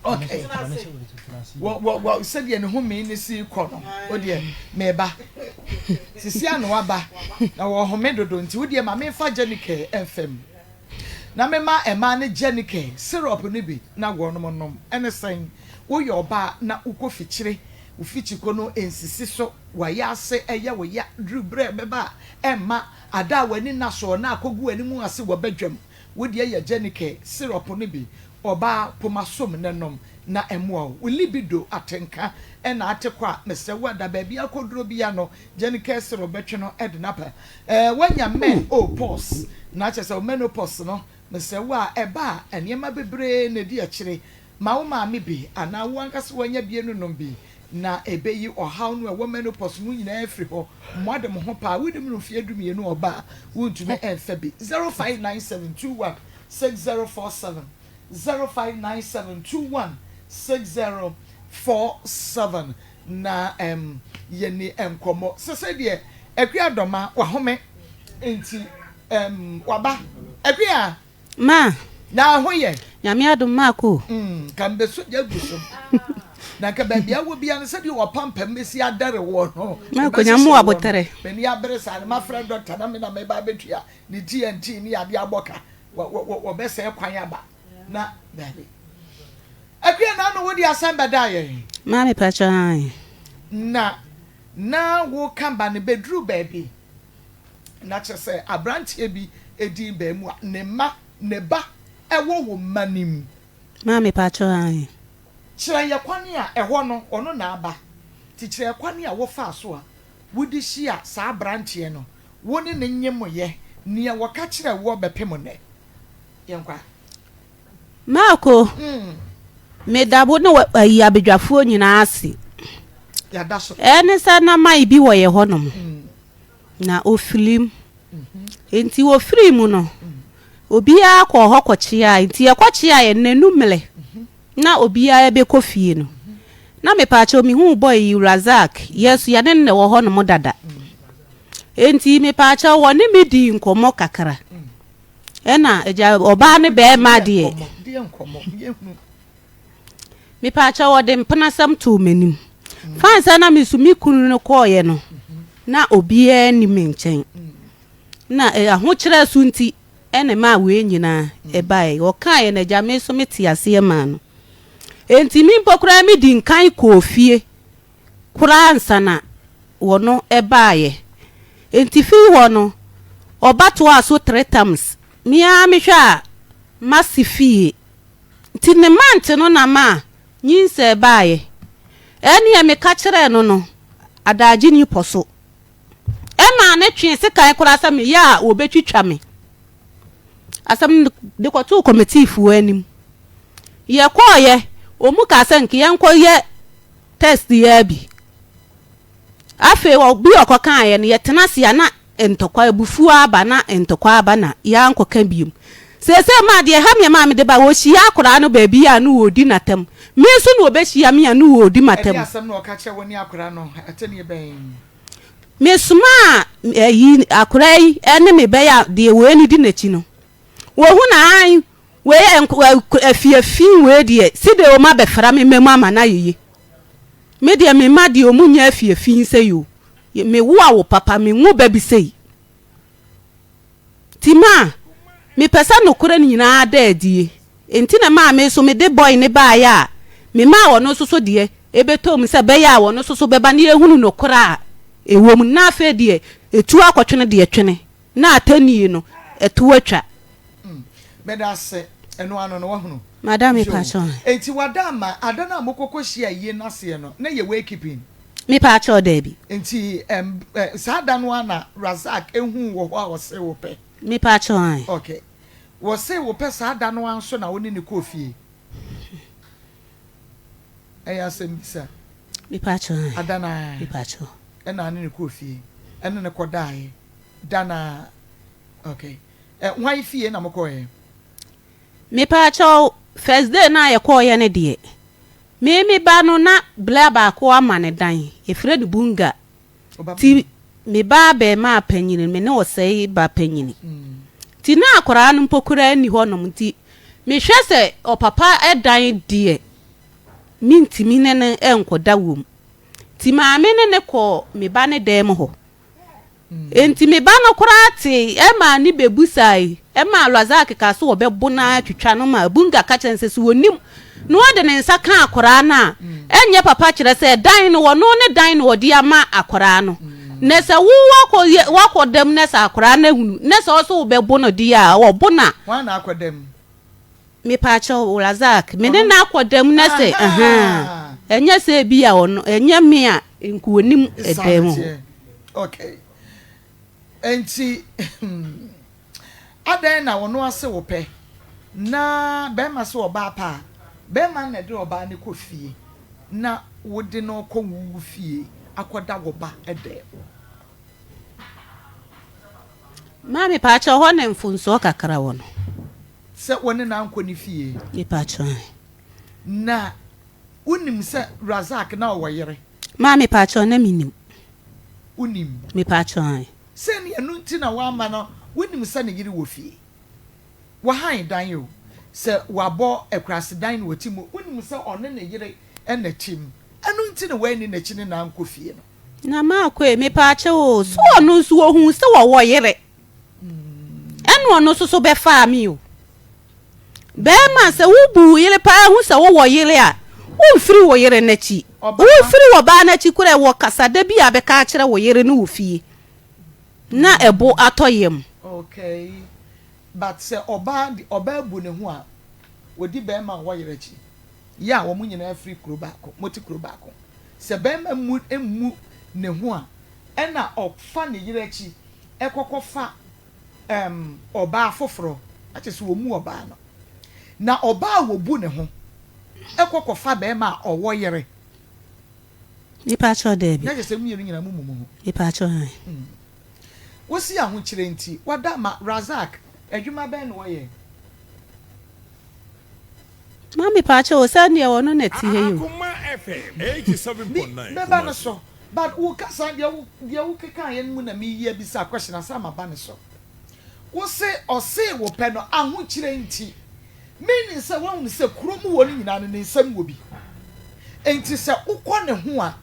Okay. Wɔ wɔ wɔ sɛdeɛ ne home ne si kɔ no, o deɛ meba. Sisi ano aba na wɔhome dodo nti wo deɛ ma memfa Jenike mfam. Na mema mmaa no Jenike syrup no bi na wɔnom nom. Ɛne sɛn? Woyɛ ɔbaa na wokɔ fikyire, wo fikyiko no nsisi so, wayɛ ase ɛyɛ wo ya, duru berɛ a ɛbɛba a ɛmma ada a w'ani nna soɔ na akɔgu w'anim ase wɔ badwam. Wo deɛ yɛ Jenike syrup no bi, ɔbaa poma som na nom na ɛmmoa wo. Wo libido atenka na ate kɔ a, mesrɛ wo ada baabi akɔduro bia no, Jenike syrup bɛtwe no de no aba. Ɛɛ woanya men o pause na kyerɛ sɛ wo menopause no, mesrɛ wo a ɛba a nneɛma bebree na ɛdi akyire. Ma wo maame bi anaa wo ankasa woanya bi no nom bi na ɛbɛyi ɔhaw no a ɛwɔ menopause mu nyinaa afiri hɔ. Moade mo ho paa. Wonim no mfeɛ 12 ɔba a wontumi mfa bi. 059721 6047 059721 6047 na ɛm yɛni nkɔmmɔ. Sesei deɛ Akua Dɔma wahome nti ɛm waba. Akua! Ma. Na ho yɛ. Nyame adom maakɔ o. Mm, nka mbeso gya gu so. Na nka baabi a wɔ bia no sɛdeɛ wɔpampam bɛsi adɛre woɔ no. Maakɔ Nyame wɔ aboterɛ. M'ani abere saa no mafrɛ dɔkta na me na meba abɛtua ne TNT ne adeɛ abɔ ka. Wɔbɛsɛe kwan aba na daabi. Akua na ano wode asɛm bɛdaa yɛn. Maa mepakyɛ ae. Na na woka ba no bɛduru baabi. Na kyerɛ sɛ abranteɛ bi din baa mu a ne mma, ne ba wɔ wo mma no mu. Maa mepakyɛw ahe? Kyerɛ yɛ kwane a ɛhɔ no ɔno na aba nti kyerɛ yɛ kwane a wofaa so a wode hyia saa abranteɛ no, wo ne no nyemoyɛ, nea wɔka kyerɛɛ woɔ bɛpem nnɛ. Yɛnkɔ a. Marko, meda wo ne ayi abadwafoɔ nyinaa ase. Yɛada so. Ɛne sɛ na mae bi wɔ yɛ hɔnom. Na ɔfirii mu. Enti wɔfirii mu no, obiara kɔɔ hɔ kɔkyeae. Enti yɛkɔkyeaeɛ no, n'anu mmerɛ na obiara bɛkɔ fie no, na mepaakyɛw mehuu boy yi, Razak, yɛn nso yɛne no na ɛwɔ hɔnom dada. Enti mepaakyɛw wɔne me dii nkɔmmɔ kakra. Ɛna agya ɔbaa ne bɛrima deɛ. Mepaakyɛw ɔde mpenasɛm too m'anim. Fine sɛ na me nso me kunu no kɔɔeɛ no, na obiara nni me nkyɛn. Na eh, ahokyerɛ so nti ɛna ɛmaa wei nyinaa ɛbaeɛ. Ɔkaeɛ no agya me nso mete aseɛ maa no. Enti me mpo koraa medi nkan kɔɔ fie koraa ansa na wɔno ɛbaeɛ. Enti firi hɔ no, ɔba toaa so three times. Me ara mehwɛ a, m'ase fie. Nti ne mante no na maa nyinsɛn baeɛ. Ɛnneɛ meka kyerɛɛ no no, adaagye nni pɔ so. Ɛmaa no twee sekan koraa sɛ meyɛ a wɔbɛtwitwa me. Asɛm no de kɔtoo kɔmitiifoɔ anim. Yɛkɔeɛ, wɔn kaa sɛ nka yɛnkɔyɛ test yi ara bi. Afei obi a ɔkɔkaeɛ no, yɛtena ase a na ntɔkwa, abufuo aba na ntɔkwa aba na yɛankɔka biom. Seesei maa deɛ ɛha me a maa mede ba, wɔhyia akwadaa no baabi a na wɔredi n'atam. Me nso na wɔbɛhyia me a na wɔredi m'atam. Ɛdeɛn asɛm na ɔka kyerɛɛ wo ne akwadaa no? Atɛnnie bɛn? Mesomaa ayi akwadaa yi ne me bɛyɛ a deɛ wei no di n'akyi no. Wɔhu no aane, wei yɛ afiafi wei deɛ, sɛdeɛ wɔabɛfra me mma mu ama no ayɛ yie. Me deɛ me mma deɛ ɔmu nyɛ afiafi sei o. Me wo a wo papa me nwo ba bi sei. Nti ma me pɛ sɛ nokorɛ no nyinaa da adie. Nti na maa me nso me de boy no baeɛ a me maa ɔno nso so deɛ ɛbɛtɔ mu sɛ bɛyɛ a ɔno nso so bɛba na yɛhunu nokorɛ a ɛwɔ mu. Na afei deɛ ɛtuo akɔtwene deɛ twene. Na atɛnnie no, ɛto atwa. Mm, meda ase. Ɛno ano no, wahunu. Madam, me pakyɛw. Enti wada ama ada no a mokɔkɔ hyia ayie no aseɛ no, na ɛyɛ waykeeping? Me pakyɛw, daabi. Enti ɛm, ɛ, saa da no ara na Razak huu wɔ hɔ a ɔsee wo pɛ? Me pakyɛw, ae. Ok. Wɔsee wo pɛ saa da no ara nso na wo ne no kɔɔ fie? Ɛyɛ asɛmmisa. Me pakyɛw, ae. Ada no ara. Me pakyɛw. Ɛna ne no kɔɔ fie, ɛne no kɔdaeɛ. Da no ara. Ok. Ɛ, hwan fie na mokɔeɛ? Mepaakyɛw, first day no a yɛkɔeɛ no deɛ, me me ba no na bla baako ama no dan, yɛfrɛ no Bunga. Nti me ba abarimaa panyini, me ne ɔsɛe ba panyini. Nti na akwadaa no mpo koraa nni hɔnom, nti mehwɛ sɛ ɔpapa dan deɛ. mentumi ne no nkɔda wom. Nti maame ne no kɔɔ me ba no dan mu hɔ. Enti me ba no koraa tee maa ne bebusae maa Razak kaa sɛ wɔbɛbo no ara atwitwa no ma Bunga ka kyerɛɛ no sɛ sɛ ɔnim na ɔde ne nsa ka akwadaa no a, ɛnyɛ papa kyerɛ sɛ dan no ɔno ne dan na ɔde ama akwadaa no. Na sɛ wo wakɔ wakɔ dam na sɛ akwadaa no ahunu na sɛ ɔsɛ wobɛbo no deɛ a, ɔbo no a. Hwan na akɔ dam? Mepaakyɛw, Razak, me ne no akɔ dam na sɛ ahaa, ɛnyɛ sɛ ebi a ɔno, ɛnyɛ me a, nka onim ɛdan mu hɔ. Okay. Enti, adɛn na ɔno ase wo pɛ, na bɛrima se ɔbaa pɛ a, bɛrima na ɛde ɔbaa no kɔ fie, na wode no kɔ wo fie akɔda wo ba dan mu? Maa mepaakyɛw, hɔ na mfomsoɔ kakra wɔ no. Sɛ wo ne no ankɔ ne fie. Mepaakyɛw ae. Na wonim sɛ Razak na ɔwɔ yere? Maa mepaakyɛw na menim. Wonim? Mepaakyɛw ae. Sɛ ne ɛno nti na woamma no, wonim sɛ ne yere wɔ fie? Wahan dan o, sɛ wabɔ akuraase dan na ɔte mu, wonim sɛ ɔne ne yere na ɛte mu, ɛno nti na woanni n'akyi ne no ankɔ fie no? Na maakɔ e, mepaakyɛw o, so ɔno nso ohuu sɛ wɔwɔ yere? Ɛna ɔno nso so bɛfaa me o. Bɛrima, sɛ wobu wo yere paa hu sɛ wowɔ yere a, womfiri wo yere no akyi. Wofiri ɔbaa no akyi koraa ɛwɔ kasada bi a bɛka akyerɛ wo yere no wɔ fie na ɛbo atɔ yam. Okay, but sɛ ɔbaa de ɔbaa bu ne ho a, ɔdi bɛrima a ɔwɔ yere akyi. Yɛ a wɔn nyinaa firi kuro baako, mote kuro baako. Sɛ bɛrima mmu mmu ne ho a, ɛna ɔfa ne yere akyi kɔkɔfa ɛɛm ɔbaa foforɔ, na kyerɛ sɛ wɔmmu ɔbaa no. Na ɔbaa a wɔbu ne ho kɔ kɔfa bɛrima a ɔwɔ yere. Mepaakyɛw daabi. Na kyerɛ sɛ mo mmienu nyinaa mo mmu mo ho. Mepaakyɛw ae. Wosi ahokyerɛ nti wada ma Razak adwuma bɛn na ɔyɛ? Ma mepaakyɛw o sɛ neɛ ɔno na ɛte ha yi o. Akoma FM 87.9 Me mɛba no Kumasi. so but wo kasa deɛ wo deɛ wo kekaeɛ no mu na meyi abisa question ansa maba ne so. Wo se ɔsee wo pɛ no ahokyerɛ nti meaning sɛ woahunu sɛ kuro mu hɔ no nyinaa no ne nsam wɔ bi nti sɛ wokɔ ne ho a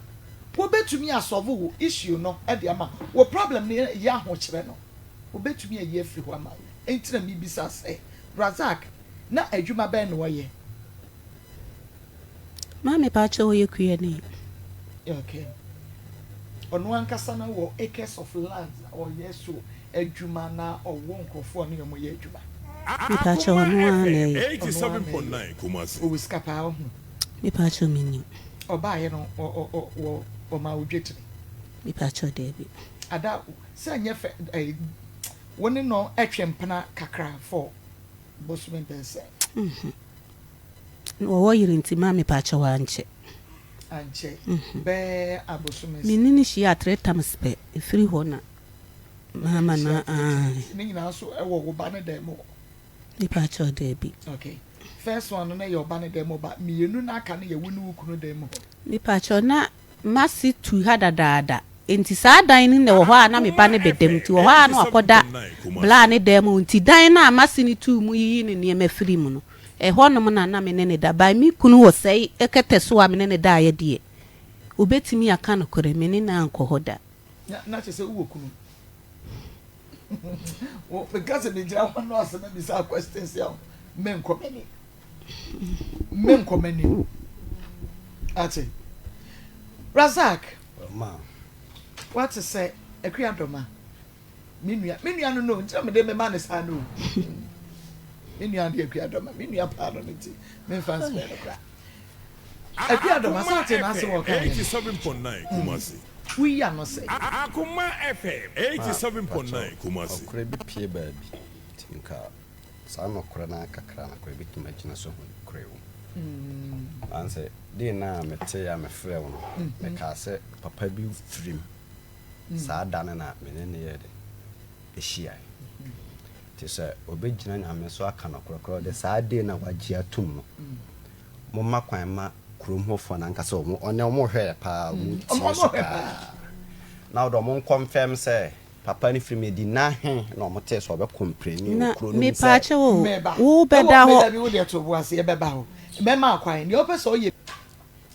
wobɛtumi asɔlve wo issue no de ama wo problem no yɛ ahokyerɛ no wobɛtumi ayi afiri hɔ ama wo nti na mebisa sɛ Razak na adwuma bɛn na ɔyɛ? Maame pakyɛw ɔyɛ kuani. Okay. Ɔno ankasa no wɔ acres of land na ɔyɛ so adwuma na ɔwɔ nkurɔfoɔ ne wɔn yɛ adwuma. Mepakyɛw Akoma ɔno ara na FM ɛyɛ. Ɔno ara na ɛyɛ. 87.9 Kumasi. Ɔwɔ sika paa ɔho. Mepakyɛw mennim. Ɔbaeɛ no ɔ ɔ ɔ wɔ ɔmaa wo dwetire. Mepakyɛw daabi. Ada sɛ nyɛ fɛ ɛyi wo ne no twe mpena kakra for bosome bɛsɛn. Na ɔwɔ yere nti ma mepakyɛw ankyɛ. Ankyɛ bɛɛ abosome. Me ne no hyiaa 3 times pɛ ɛfiri hɔ na mama no ae. Ne nyinaa nso ɛwɔ wo ba ne dan mu hɔ. Mepakyɛw daabi. Okay first one no na yɛ ɔba ne dan mu ba mmienu na aka no yɛ wo ne wo kunu dan mu hɔ. Mepakyɛw na m'ase tu ha dadaada nti saa dan no na ɛwɔ hɔ a na me ba Akoma no bɛda mu FM nti wɔ hɔ a na wakɔda 87.9 Kumasi. bla ne dan mu nti dan no a m'ase no tuu mu yiyi ne nneɛma firi mu no ɛhɔnom na na me ne no da by me kunu wɔ sɛe kɛtɛ so a me ne no daeɛ deɛ obɛtumi aka nokorɛ me ne no ankɔ hɔ da. Na na kyerɛ sɛ wowɔ kunu. Wo meka sɛ megyina hɔ no asɛm abisa questions a menkɔ m'anim. Menkɔ m'anim. Ate. Razak. Ma. Wate sɛ Akua Dɔma. Me nua, me nua no no, nti na mede mema ne saa no. Me nua de Akua Dɔma, me nua paa no no nti, memfa nsrɛ no koraa. Akua Dɔma, Akoma sɛ ate n'ase FM wɔ ɔka yɛ no. 87.9 Kumasi. Woyi ano sɛ. Akoma FM Ma 87.9 pakyɛw Kumasi. ɔkorɛ bi pie baabi nti nka saa nɔkorɛ no ara kakra no koraa ɛbɛtumi agyina so ahu nokorɛ wɔ mu. Ansɛ dee no a metee a mefrɛɛ wo no mekaa sɛ papa bi firim saa da no na me ne no yɛɛ dɛn ɛhyiae. Nti sɛ ɔbɛgyina Nyame so aka nɔkorɛ koraa ɔde saa dee no a wagye atum no momma kwan ma kurom hɔfoɔ no ankasa ɔmo ɔne ɔmo hwɛ yɛ paa ɔmo tie so paa na ɔde ɔmo nkɔnfɛm sɛ papa no firi mu edi n'ahe na ɔmo tee sɛ ɔbɛ kɔmpleni wɔ Na kuro no mu sɛ mepaakyɛw o Mɛba. wo Ɛwɔ bɛda hɔ. mɛda bi wo deɛ to bo ase yɛbɛba hɔ. Mɛma akwan. Deɛ wopɛ sɛ ɔyɛ.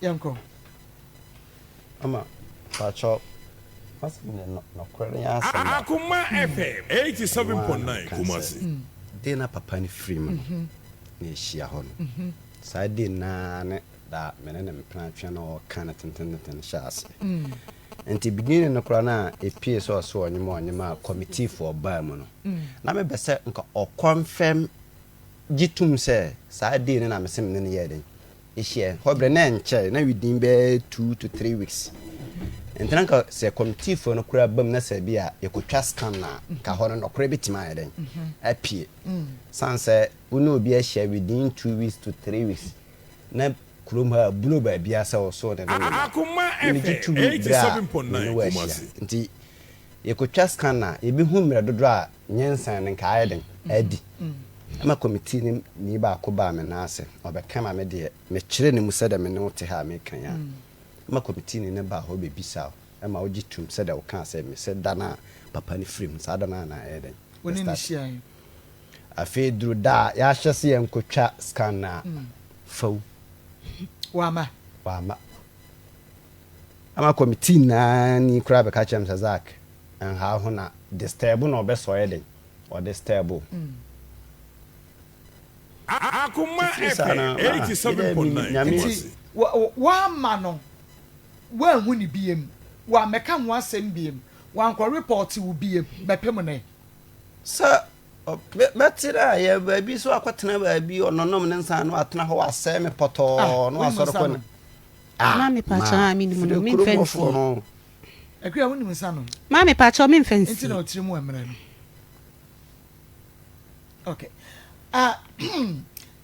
Yɛnkɔ. Mama, pakyɛw, m'asɛm deɛ nɔ nɔkorɛ ne asɛm baako. Akoma FM Ɛno ara na 87.9 meka sɛ, Kumasi. day na papa no firi mu no, na yɛhyia hɔ no, saa day no ara ne da a me ne ne mpena atwe na ɔreka no tententen no hyɛɛ aseɛ. Nti beginning no koraa na ɛpue sɛ ɔse ɔnyem ɔnyem a committee foɔ baa mu no, na mepɛ sɛ nka ɔconfirm gye tom sɛ saa day no na mese me ne no yɛɛ dɛn hyiae. Hɔ berɛ na ɛnkyɛe, na within bɛyɛ 2 to 3 weeks. Nti na nka sɛ committee foɔ no koraa ba mu na sɛ bi a yɛkɔtwa scan no a, nka hɔ no nɔkorɛ bɛtumi ayɛ dɛn apue. Sane sɛ wo ne obi ahyia within 2 weeks to 3 weeks na kurom ha aburo baabiara sɛ wo so ne no nyem a, Akoma me megye FM to mu berɛ a me ne 87.9 wo ahyia. Kumasi. Nti yɛkɔtwa scan a, yɛbɛhu mmerɛ dodoɔ a nyinsɛn no nka ayɛ dɛn adi. Ɛma committee no ni baako baa me nan ase, ɔbɛka ma me deɛ, mekyerɛ ne mu sɛdeɛ me ne wo te ha a meka yi a. Ɛma committee ni no baa hɔ bɛbisaa wo, ɛma wogye tom sɛdeɛ wokaa sɛ me sɛ da no a papa no firi mu, saa da no ara na ɛyɛ dɛn, Wo ne no yɛstart. hyiaeɛ. Afei duru da a yɛahyɛ sɛ yɛnkɔtwa scan no a, fawu. Wamma? Wamma. Ama committee nyinaa ni koraa bɛka kyerɛ me sɛ Zack, nha wo ho na disturb na ɔbɛsɔɛ den, ɔdisturb wo. Akoma Titiri saa FM no, ma, me dɛ menim 87.9 Nyame. Nti Kumasi. woamma no, woanhu no biem, wammɛka ho asɛm biem, wankɔ report wo biem, bɛpem nnɛ? Sɛ mɛte dɛ yɛ baabi so akɔtena baabi ɔnonom ne nsa no atena hɔ wasɛe me Ah, pɔtɔɔ na wonim wasɔre nsa kɔ ne nom? ah Maame ma pakyɛ a menim no firi memfa kurom nsie. hɔfoɔ no. Akua wonim nsa nom? Maame pakyɛ memfa Nti nsie. na ɔtiri mu mmerɛ no. Okay. Ah,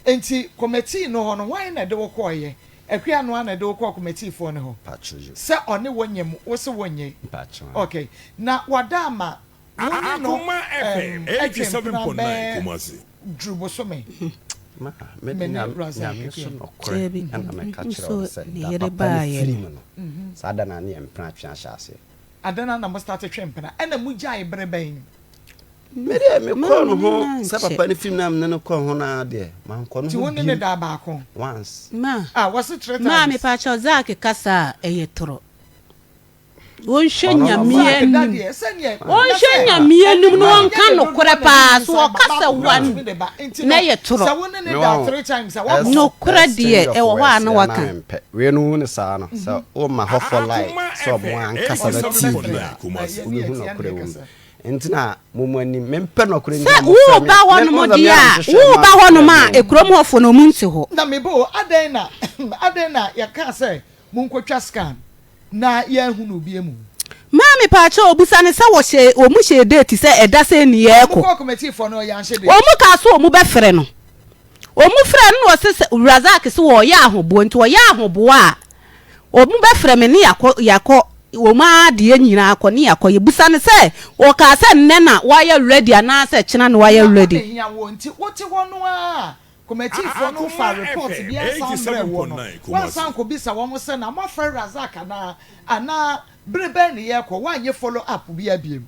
nti committee no hɔ no hwan na ɛde wo kɔɔyɛ? Akua no ara na ɛde wo kɔɔ committee foɔ no hɔ? Pakyɛ yo. Sɛ ɔne wo nyem, wo se wonnye? Mpakyɛ. Okay. Na wada ama wo ne no Akoma FM um, atwe mpena 87.9 bɛɛ Kumasi. duru bosome? Ma me Me ne Nyame Razak Nyame so Akua. nɔkorɛ Daabi, ɛna meka kyerɛ nso wo sɛ ne da yere papa no baeɛ firi no. mu no saa da no a ne yɛ mpena atwe ahyɛ aseɛ. Ada no na mo start twe mpena. Ɛna mo gyae bere bɛn? Me deɛ mekɔɔ Maame no ne ho no sɛ ankyɛ. papa no firi mu na mene no kɔɔ ho no ara deɛ mankɔ no Nti ho wo ne ne biem daa baako? once. Ma, Ah, wɔse three maame times. pakyɛ Zack kasa a ɛyɛ torɔ. Wɔnhwɛ Ɔno no Nyame ma Zack da anim. deɛ sɛdeɛ na Wɔnhwɛ sɛ Nyame anim na ɛnima wɔnka nyɛ ne dodoɔ nokorɛ na ne paa. So nyinsɛn ba ɔka sɛ baako koraa one tumi de ba nti na no ɛyɛ torɔ. sɛ wo ne ne Me da wɔn three times a ex woabɔ Nokorɛ deɛ exchange of ɛwɔ hɔ a words na yɛ na waka. mempɛ. Wei no hu ne saa no sɛ woma hɔ for lie Akoma sɛ ɔmo FM ankasa na TV 87.9 a Kumasi. wobɛhu yɛtia ne nɔkorɛ wɔ mu. yɛkasa. Nti na mo mo anim mempɛ nɔkorɛ nti Sɛ na mofrɛ me woba me hɔnom wo sɛ me deɛ a a, mehwehwɛ woba ma hɔnom frɛ a, me o. ekurom hɔfoɔ no ɔmo nte hɔ. Na meba o, adɛn na adɛn na yɛkaa sɛ monkɔtwa scan na yɛanhu no obi mu? Maame pakyɛ obusa ne sɛ wɔhyɛ wɔn hyɛ date sɛ ɛda sɛ ni Ɔmo yɛrekɔ. kɔɔ committee foɔ no ɔyɛ anhyɛ date. Wɔn kaa so wɔn bɛfrɛ no. Wɔn frɛ no na ɔse sɛ Razak sɛ wɔyɛ ahoboa nti wɔyɛ ahoboa a wɔn bɛfrɛ me ne yakɔ yakɔ wɔn adeɛ nyinaa akɔ ne yakɔ yɛbusa ne sɛ wɔkaa sɛ nnɛ na wɔayɛ ready anaasɛ kyena na wɔayɛ Na ready. abɛhia wɔ nti wote hɔ no a committee foɔ no fa Akoma report FM bi ansan mbrɛ wɔ no 87.9 Kumasi. wansan kɔbisa wɔn sɛ na moafrɛ Razak anaa anaa bere bɛn ne yɛrekɔ woanyɛ follow up bi abiem.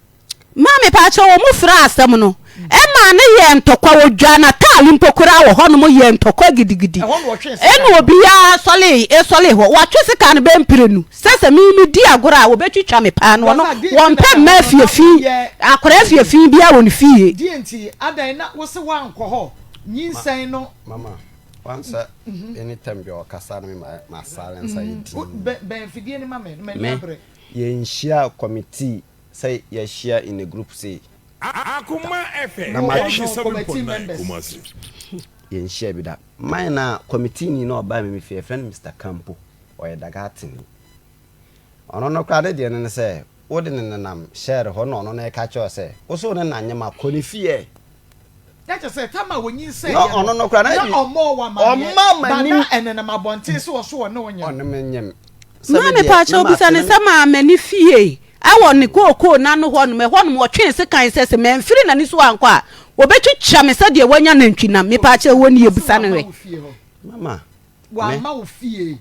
Maame pakyɛ wɔn frɛ asɛm no ɛmaa ne yɛ ntɔkwa wɔdwa n'ataale mpo koraa wɔ hɔnom yɛ ntɔkwa gidigidi. Ɛhɔ na wɔtwe sika Ɛna obiara sɔle esɔle hɔ watwe sika no bɛ mprenu sɛ sɛ mimi di agorɔ a wɔbɛtwitwa me paa no ɔno Razak deɛ nti wɔmpɛ na mmaa ɛhɔ no na fiefi woyɛ akwaraa fiefi biara wɔ ne fie. deɛ nti adan na wo se woankɔ hɔ nyinsɛn no Mama once anytime bi a ɔkasa no me ma ma silence ayɛ wo- din. bɛn bɛn fidie no ma me na m'ani Me abere. yɛnhyia committee sɛ yɛahyia in a group sei Akoma FM na Wo matwe ɔno committee 87.9 members. Kumasi. yɛnhyia bi da. Mine na committee ni na ɔbaa me me fie yɛfrɛ no Mr. Campo ɔyɛ Dagatini. Ɔno no koraa ne deɛ no ne sɛ wode ne nenam hyɛre hɔ na ɔno no ɛka kyerɛ wo sɛ wo so wo ne na nyem a kɔ ne fie. Na kyerɛ sɛ tam a wɔnyinsɛn Na yɛ no ɔno no koraa na na ebi ɔmmɔɔ wo amanneɛ ɔmma ba m'anim na ɛnenam abɔnten so wɔ so wɔ ne wo nyem. ɔne me nyem. Sɛ me Maame deɛ pakyɛ me obisa maate ne no sɛ maame ne fie ɛwɔ ne kookoo n'ano hɔnom ɛhɔnom wɔtwee sekan sɛ sɛ mamfiri n'ani so ankɔ a wɔbɛtwitwa me sɛdeɛ wanya nantwinam mepaakyɛ wɔ ne Ɔse yɛbusa no wamma hwɛ. wo fie hɔ. mama me Wamma wo fie.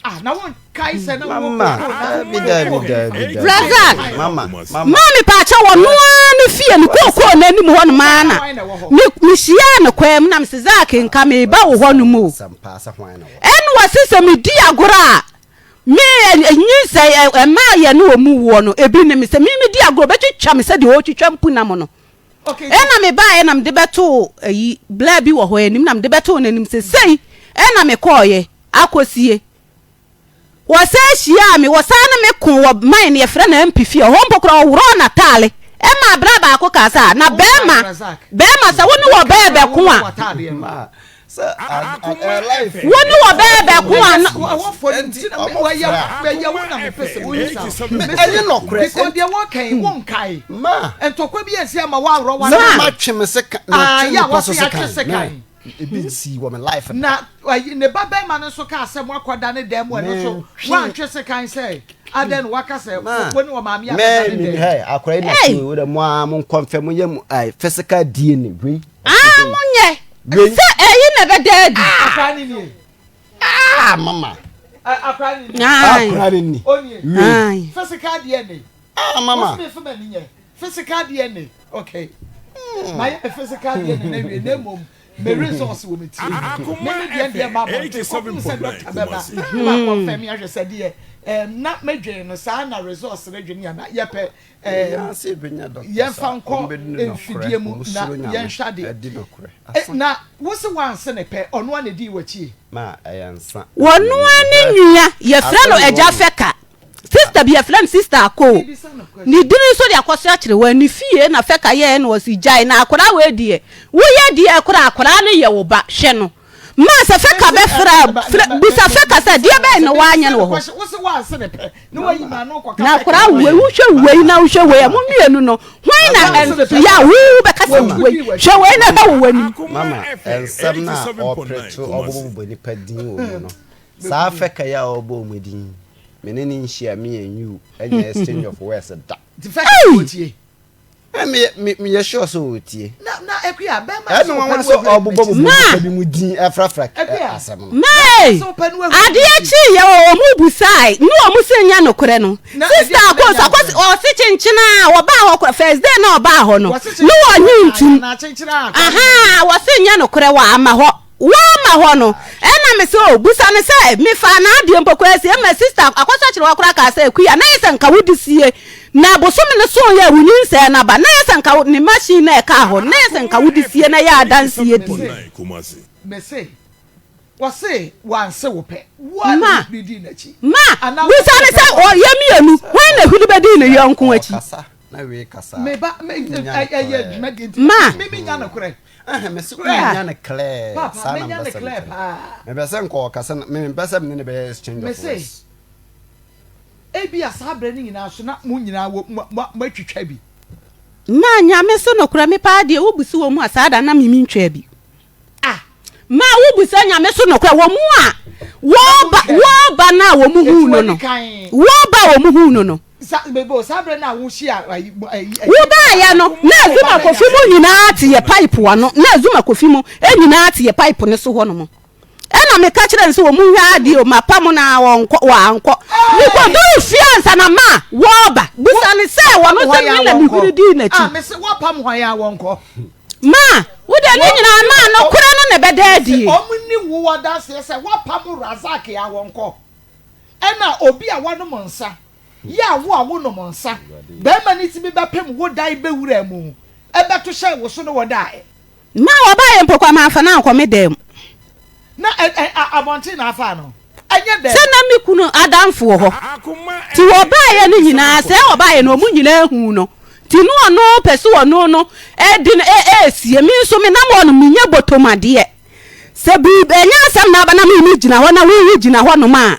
Ah, na wo kae sɛ na wowɔ mama kookoo na dabi dabi kookoo dabi dabi Razak mama mama maame paakyɛ wɔ noa ne fie ne kookoo n'anim hɔnom ara na hwan na ɛwɔ hɔ? me mehyiaa no kwan mu na mese Zack nka meba wo hɔnom o sɛm paa sɛ hwan na wɔ ɛna Wɔse sɛ medi agorɔ a, me nyinsɛn mmaa a yɛne wɔn woɔ no, ebi ne me. Sɛ me medi agorɔ, ɔbɛtwitwa me sɛdeɛ ɔretwitwa mpunam no. Ɛna mebaeɛ na mede bɛtoo ayi, bla bi wɔ hɔ anim na mede bɛtoo n'anim sɛ sei ɛna mekɔeɛ akɔsie. Wɔsan hyiaa me, wɔsan ne me koo wɔ mine no yɛfrɛ no MP fie, ɛhɔ mpo koraa ɔworɔɔ n'ataale ɛmaa bra baako kaa sɛ, ah, na bɛɛma, bɛɛma sɛ wo ne wɔ bɛɛ bɛko a, wo ne wɔ bɛɛ bɛko a na. Ma. Ebi nsii wɔ me life da. Na ayi ne ba bɛrima no nso kaa sɛ moakɔda ne dan mu ɛno nso woantwe sekan sɛ adɛn na waka sɛ wo ne ɔmaame abɛda ne dan mu. Hey, akora yi na Hey! ti wo dɛ mo a mo nkɔmfɛ mo yɛ mo ai physical DNA wei. Ah, monyɛ Wei. sɛ ɛyi na ɛbɛda adi. Akora ne nie. Ah, mama. Akora ne nie. Ae. Akora ne ni. Onie. Wei. Ae. Physical DNA. Ah, mama. Wosome fema ni nyɛ. Physical DNA. Okay. Mayɛ me physical DNA no awie na mmom me results wɔ me tirim. Me me deɛ deɛ ma abɔnten kɔpem sɛ doctor bɛba na ma confirm ahwɛ sɛ deɛ um, na medwen no saa na results no dwene ana yɛpɛ um, yɛmfa nkɔ mfidie mu na yɛnhwɛ adeɛ. Na wo se wanse ne pɛ ɔno a na ɛdii w'akyie. Wɔno ara ne nua yɛfrɛ no Agya Fɛka. Sister bi yɛfrɛ no sister Akoo. Ne dini nso de akɔso akyerɛ wɔn ne fie na Fɛka yɛɛ na ɔsi gyae na akwadaa wei deɛ woyɛ deɛ koraa akwadaa no yɛ wo ba hwɛ no ma sɛ Fɛka bɛfrɛ frɛ bisa Fɛka sɛ deɛ bɛn na wanyɛ no wɔ hɔ na akwadaa wei wohwɛ wei na wohwɛ wei a mo mmienu no hwan na ɛnso yɛ a wo bɛka sɛ wei hwɛ wei na ɛhwɛ wo w'anim. Mama nsɛm no a ɔpere to ɔbobɔ nipa din wɔ mu no saa Fɛka yi a ɔbɔ wɔn din Me ne no nhyia me and you ɛnyɛ exchange of words da. Nti fɛ ka sɛ ɔtie. Me me meyɛ sure sɛ ɔtie. Na na Akua bɛrima sɛ Ɛna ɔpɛ wɔn no sɛ ahuri ɔbobɔ n'akyi. bobɔ Ma. nipa bi mu din ɛfrafra Akua. asɛm no. May, Sɛ ɔpɛ no ahuri adeɛ n'akyi. kyeeɛ wɔ wɔn busae ne wɔn se nyɛ nokorɛ no. Na Sister ɛdeɛ na Akos, ɛnyɛ Akos, nokorɛ. ɔse kyenkyene a wɔbaa hɔ kora, first day na ɔbaa hɔ no, Wɔse ne kyenkyene wɔnye a ntum. anaa kyenkyene a akora no. Ahaa, wɔse nyɛ nokorɛ wɔ ama hɔ. Woama hɔ no, ɛna mese oh, busa no sɛ, mefaa n'adeɛ mpo koraa sie ma sister Akɔsɔkyerɛwa koraa kaa sɛ, Akua, na ɛyɛ sɛ nka wode sie, na bosome no sooeɛ a wo nyinsɛn no aba, na ɛyɛ sɛ nka ne machine no a ɛkaa hɔ no, na ɛyɛ sɛ nka wode sie na ɛyɛ adanseɛ die. Mese, mese, wɔse wanse wo pɛ, wo ara na Ma, wopere dii n'akyi, ma, anaa busa wose no pɛ sɛ, wo. yɛn mmienu, hwan na huri bɛdii ne yɔnko akyi? Ɔkasa na wei kasa a, Me ba, me, wonnya no ɛyɛ clear. dwumadie nti, Ma. me menya nokorɛ. Ɛhɛn, mese wonnya no clear, Papa, saa na menya mepɛ no sɛ clear mekyerɛ. paa. Mepɛ sɛ nka ɔkasa na, me mempɛ sɛ me ne no bɛyɛ exchange of Mese, words. ebia saa berɛ no nyinaa so na mo nyinaa wɔ, mo, mo, moatwitwa bi. Ma, Nyame so nokorɛ, me paa deɛ wo busi wɔn mu a saa da no na me mentwaa bi. Ah! Ma wo busa Nyame so nokorɛ, wɔn mu a wɔɔba, wɔɔba no a wɔn huu no no, wɔɔba a wɔn huu no no. Wobaeɛ no, na Azuma Kofi mu nyinaa te yɛ pipe ano, na Azuma Kofi mu nyinaa te yɛ pipe no so hɔnom. Ɛna meka kyerɛ no sɛ wɔn nhwɛ adeɛ o, mapa mo na wɔnkɔ, wɔankɔ. Mekɔduru fie ansa na ma wɔreba. Busa no sɛ wɔn sɛ me na mehuri dii n'akyi. Ma, wo deɛ ne nyinaa ma nokorɛ no na ɛbɛda adie. Wɔn ni wo adanseɛ sɛ woapam Razak a wɔnkɔ. Ɛna obi a wanom nsa yɛ a wo a wonom nsa, barima no tumi bɛpem wo dan bɛwuraa mu bɛto hyɛɛ wo so ne wo daeɛ. Ma wɔbaeɛ mpo koraa mamfa no ankɔ me dan mu. Na ɛ ɛ a abɔnten na afaa no, ɛnyɛ dan Sɛ mu. na me kunu adamfo wɔ hɔ, nti wɔbaeɛ no nyinaa, sɛ wɔbaeɛ no wɔn nyinaa huu no, nti no ɔno pɛ sɛ ɔno no de no ɛresie, me nso menam hɔ no menyɛ bɔtɔm adeɛ. Sɛ biribi, ɛnyɛ asɛm na aba na me megyina hɔ na wo wogyina hɔnom a,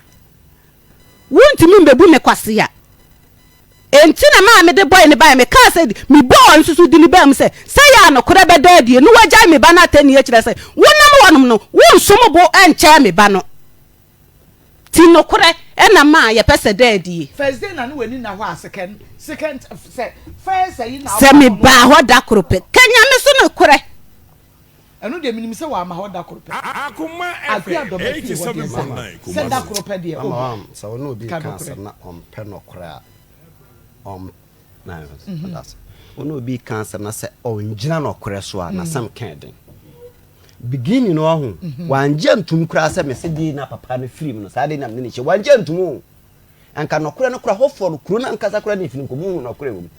Wontumi mbebu me kwasea. Enti na maa mede bɔe no bae. Mekaa sɛ, mebɔɔ ɔno nso so dini baa mu sɛ, sɛ ɛyɛ a nokorɛ bɛda adie na woagyae me ba no atɛnnie kyerɛ sɛ wonam hɔnom no, wonsom bo nkyɛɛ me ba no. Nti nokorɛ na maa yɛpɛ sɛ da adie. First day na ne w'ani nna hɔ a second second sɛ first ayi na Sɛ mebaa hɔ da koro pɛ, ka Nyame so nokorɛ. Ɛno deɛ menim sɛ wamma hɔ da koro pɛ. Akua dɔ me fii hɔ deɛ sɛ sɛ da koro pɛ deɛ Mama oh wam sɛ wo ne obi ka reka nokorɛ. asɛm na ɔmpɛ nɔkorɛ a ɔm na ɔda ase. Wo ne obi reka asɛm na sɛ ɔngyina nɔkorɛ so a n'asɛm ka yɛ den. Beginning no ɔho, wangye antum koraa sɛ mese dei na papa no firi mu no, saa dei na mene ne hyɛ. Wangye antum o. Anka nɔkorɛ no koraa hɔfoɔ no, kuro no ankasa koraa ne ɛfiri nkɔmmɔ hu nɔkorɛ wɔ mu.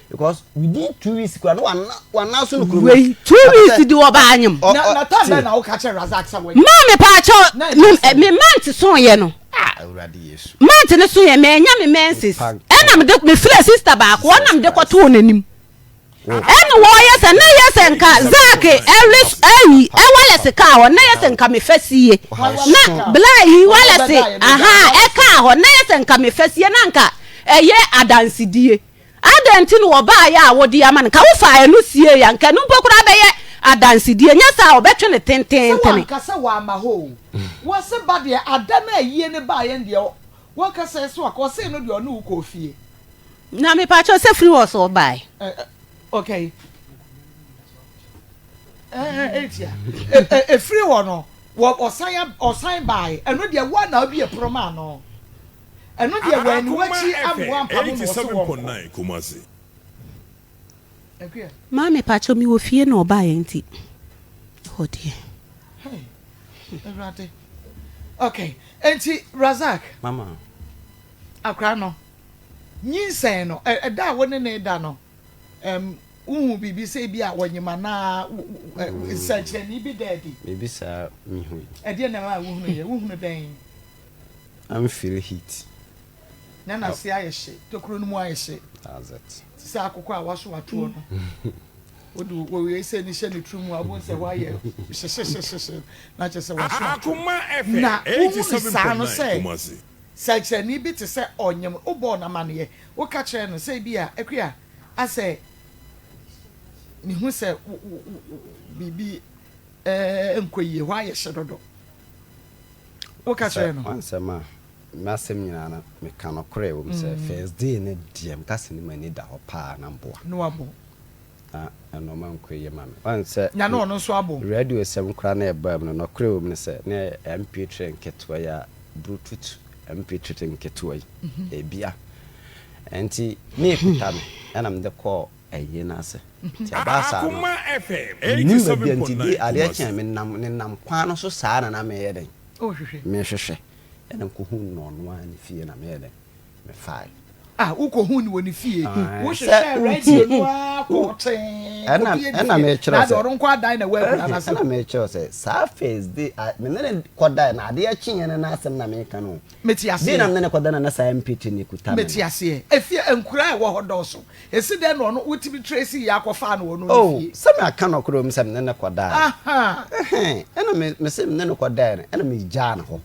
Because within 2 weeks koraa no wana wana so no kuro no. Wei 2 weeks di ɔbaa anyim. Na na time bɛn na woka kyerɛ Razak sɛ wɔnyɛ? Maa me paakyɛw me me month so yɛ no. Ah Awurade Yesu. Month ne so yɛ mɛnya me menses ɛna mede me frɛ sister baako ɔna mede kɔtoo n'anim. Ɛna wɔyɛ sɛ na yɛ sɛ nka Zack ɛre ɛyi ɛwalɛse kaa hɔ na yɛ sɛ nka mefa sie na bla yi walɛse aha ɛkaa hɔ na yɛ sɛ nka mefa sie na nka ɛyɛ adansedie adɛn nti na wɔbaayɛ a wode ama no nka wofaa ɛno sie ya nka ɛno mpo koraa bɛyɛ adansedie nyɛ saa a wɔbɛtwe no Sɛ tententene. wanka sɛ wamma hɔ o. Wɔse ba deɛ ada no a ayie no baeɛ no deɛ wɔka sɛ so aka ɔsee no deɛ ɔne wo kɔɔ fie. Na mepakyɛw sɛ firi hɔ so ɔbae. Okay. Etia. Efiri hɔ no, ɔsan ɔsan bae. Ɛno deɛ wo na obi ɛpono maa no. Ɛno deɛ wɔ aniwa akyi amoa mpamo na ɔso wɔn kɔ. Akua. Maa mepakyɛw mi wɔ fie na ɔbaeɛ nti ɛhɔ deɛ. Hey, Awurade. Okay, enti Razak. Mama. Akora no. Nyinsɛn no, ɛda a wo ne no reda no, wuhu biribi sɛ ebia ɔnyem anaa nsɛnkyerɛnne bi da adi? Biribi saa mihui. Ɛdeɛn na ɛma wohunuiɛ? Wohunu dɛn? Na me feel heat. Na n'ase ayɛ hye, tokuro no mu ayɛ hye. That's it. Te sɛ akokɔ a waso atoɔ no. Wode wɔwie sɛ ne hyɛ ne tiri mu a, wobɛhu sɛ hɔ ayɛ hyehyehyehye na kyerɛ sɛ waso atoɔ. Na wohunu saa no sɛ Sɛnkyerɛnne bi te sɛ ɔnyem no, wobɔɔ no amanneɛ. Woka kyerɛɛ no sɛ ebia, Akua, asɛ mihu sɛ biribi nkɔ yie, hɔ ayɛ hye dodo. Woka kyerɛɛ no? W'ansɛm a, m'asɛm nyinaa no, meka nokorɛ wɔ mu sɛ first day no deɛ, meka sɛ ne m'ani da hɔ paa na mboa. Na wabɔ. Na nnoɔma nkɔ yie ma me. Woahu sɛ Na na ɔno nso abɔ. Radio sɛm koraa na ɛbaa mu no, nɔkorɛ wɔ mu ne sɛ, na ɛyɛ MP3 nketewa yi a, Bluetooth MP3 nketewa yi, ebia. Ɛnti na ɛkuta me, ɛna mede kɔɔ ayie no ase. Nti ɛbaa saa no, mennim baabi a, nti bi adeɛ kye a, menam nenam kwan no so saa na na meyɛ dɛn? Mehwehwɛ. Ɛna mekɔhuu no ɔno ara ne fie na meyɛ dɛn? Mefae. Ah, wokɔhuu no wɔ ne fie. Ae, Wohwehwɛɛ sɛ radio wotie. no ara kɔɔ tee Ɛna kɔpie ne ɛna fie. mekyerɛ Na wo ade sɛ ɔno nko adan na ɛwɔ akura no ase. ɛna mekyerɛ wo sɛ saa first day a me ne no kɔdae no adeɛ kyeeɛ no n'asɛm na meka no o. Mete Day na aseɛ. me ne no kɔda no na saa MP3 no kuta me Mete no. aseɛ. Efie nkura a ɛwɔ hɔ dɔɔso. Esi dɛn na ɔno wotumi trace yɛ akɔfaa no wɔ ɔno ne Oh, fie? sɛ maka nɔkorɛ wɔ mu sɛ me ne no kɔdae. Aha. Ɛhɛn, ɛna me mese me ne no kɔdae no ɛna megyaa no hɔ.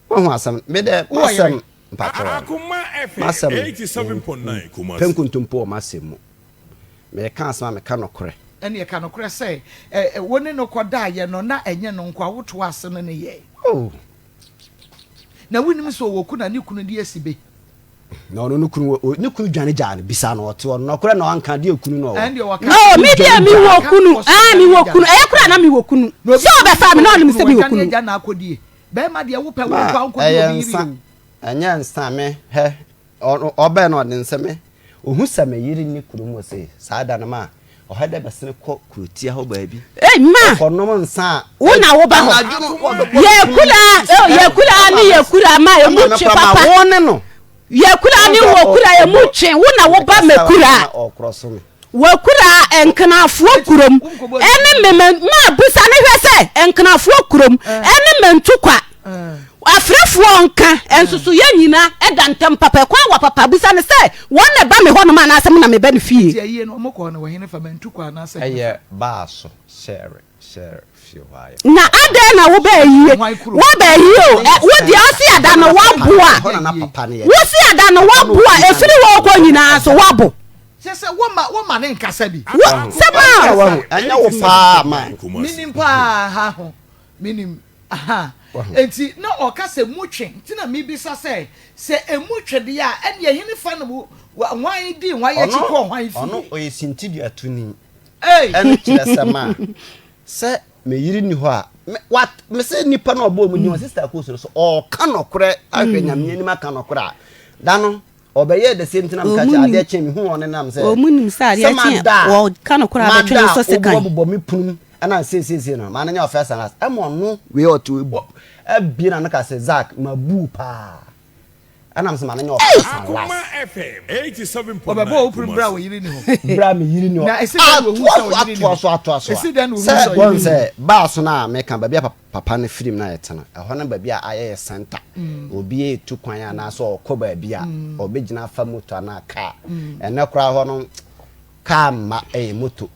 Woahu asɛm no? Me dɛ, Wowɔ yere? m'asɛm, mpakyɛw ɛ, m'asɛm no, mempɛ nkontompo wɔ m'asɛm mu. Mereka asɛm a, meka nokorɛ. Ɛnneɛ ka nokorɛ sɛ, ɛ, wo ne no kɔdaeɛ no, na ɛnyɛ no nko a, wotoaa ase ne no yɛe. Oh. Na wonnim sɛ ɔwɔ kunu a ne kunu de asi be? Na ɔno ne kunu wɔ, ne kunu dwane gyaa no, bisa no, ɔte hɔ no, nɔkorɛ na wanka, deɛ kunu na ɔwɔ. Ɛndeɛ ɔka. No, me deɛ me wɔ kunu, ah, me wɔ kunu, ɛyɛ koraa na me wɔ kunu, sɛ ɔbɛfaa me na ɔnim sɛ me wɔ kunu. Agya na akɔdie. Bɛrima deɛ wopɛ wo Ma nkwa wonkɔdi ɛyɛ obi yere nsa, o. ɛnyɛ nsa me, hɛ, ɔno ɔbɛn no ɔde nsa me, ohu sɛ me yere nni kurom hɔ sei, saa da no ma ɔhɛ dɛ bɛsene kɔ kurotia hɔ baabi, Ei, ma, ɔkɔnom nsa a, wo na woba hɔ. anadwo no ɔbɛbɔ ne Yɛ kunu kura, oh, yɛ kura ne yɛ kura ma ɛma emu me twe koraa ma papa. wo ne no. Yɛ kura ne Ɔsɛ wɔ kura emu ɔbɔ twe, wo na woba mekasa mɛ a kura. na ɔkorɔ so me. Wɔkura Nkenafoɔ kurom ɛne mema ma busa ne hwɛ sɛ Nkenafoɔ kurom ɛne Mantukwa afrɛfoɔ nka nsosoyɛ nyina ɛda ntɛm papa ɛkwan wɔ papa busa ne sɛ wɔn na ɛba me hɔ nom anaasɛ me na meba ne fie. Nti ayie no ɔmo kɔɔ no wɔ hene fa Mantukwa anaasɛ Ɛyɛ hefa? baa so hyɛre hyɛre fie hɔ ayɛ Na papa. adɛn na wobɛ ayie Hwan kurom? wabɛ ayie o ɛ wo deɛ ɔse ada no waboa Ɛhɔ na na papa no yɛ wo se ada no Ɛna waboa ɔfiri ɛfiri hɔ kɔ nyinaa so wabo. Kyerɛ sɛ woma woma ne nkasa bi. Wo sɛ ma. Wahu wahu ɛnyɛ wo paa ma. Menim paa ha ho menim aha enti na ɔka sɛ mu twe nti na mebisa sɛ sɛ emu twe deɛ a ɛneɛ hene fa na mu hwan dii hwan akyi Ɔno kɔɔ hwan ɔno fie. ɔyɛ sintiduatoni Ei. ɛno kyerɛ sɛ ma sɛ me yere ni hɔ a me wat me sɛ nipa na ɔbɔ ɔmo din wɔ sister kosi no so ɔɔka nɔkorɛ ahwɛ nyame anim aka nɔkorɛ a da no Ɔbɛyɛɛ the same thing na meka kyerɛ adeɛ kye mehu ɔne nam sɛ Wɔn nim sɛ adeɛ sɛ kye mada a wɔka no koraa mada bɛtwe ne a so sekan. wobobɔbobɔ me punum. Ɛna seisei no, ma no nyɛ first and last. Ɛma ɔno wei ɔte wei abie n'ano ka sɛ, Zack, mabu wo paa. Ɛna mesɛ ma no nyɛ first and last. Ɔbɛbɔ wo prim berɛ a wo yere ni hɔ. Berɛ a me yere ni hɔ. Na ɛsi dɛn na ohu sɛ wo yere ni hɔ? Atoa so, atoa so, Ɛsi dɛn na ohu sɛ sɛ wo wɔn yere ni sɛ hɔ? baa so no a meka baabi a papa no firim no a yɛte no, ɛhɔ no baabi a ayɛ yɛ center. Obi retu kwan anaasɛ ɔrekɔ baabi a, ɔbɛgyina afa moto anaa kaa. Ɛnnɛ koraa hɔ no, kaa mma, ɛyɛ moto.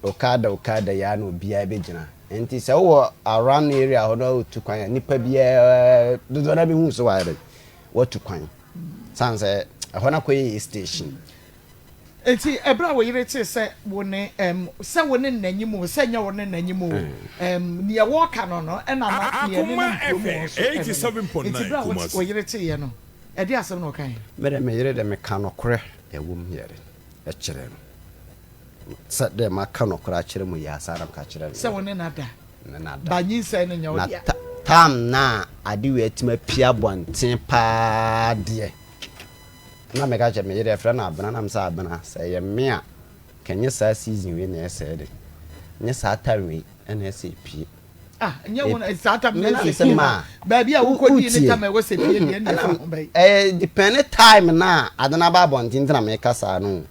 Okada Okada yi ara na obiara bɛgyina. Nti sɛ wowɔ around area hɔ na wotu kwan a, nipa biara dodoɔ no ara bɛhu sɛ wayɛ dɛn, watu kwan. Sane sɛ ɛhɔ no akɔyɛ yɛ station. Nti ɛberɛ a wo yere tee sɛ wo ne ɛm sɛ wo ne nanyim o sɛ nyɛ wo ne nanyim o ɛm neɛ wɔɔka no no ɛna na neɛ Akoma nenam kurom hɔ FM nso ɛno no. Nti berɛ a 87.9 wo yere teeɛ no ɛdeɛ asɛm na ɔkaeɛ? Me deɛ me yere deɛ meka nokorɛ ɛwom yɛ dɛn kyerɛ no. Sɛ dɛ maka nokorɛ akyerɛ mo yi ara, saa na meka kyerɛ no. Sɛ wo ne no ada. Ne no ada. Ba nyinsɛn no nyɛ wo Na dea. ta tam no a ade wei atumi apue abɔnten paa deɛ, na meka kyerɛ me yere, yɛfrɛ no Abena, na mesɛ Abena, sɛ ɛyɛ me a, nka ɛnyɛ saa season wei na ɛsɛe de, ɛnyɛ saa time wei na ɛsɛ ɛpue. Ah, ɛnyɛ wo na saa time na Me na ɛsɛ mesɛ pue ma, Baabi a wokɔdii ne wotie. time a ɛwɔ sɛ pue deɛ, ɛnna ɛfa ho bɛn. Ɛyɛ depend time no a ade no aba abɔnten nti na meka saa no o.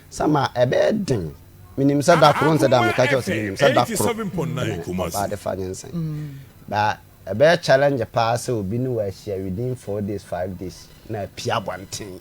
Sama, ɛbɛyɛ den. Menim sɛ da koro, wohu sɛ da a Akoma meka kyerɛ wo sɛ FM menim sɛ da koro 87.9 ɛna Kumasi. ɔbaa de fa nyinsɛn. But ɛbɛyɛ challenge paa sɛ obi ne wo ahyia within 4 days, 5 days na apue abɔnten.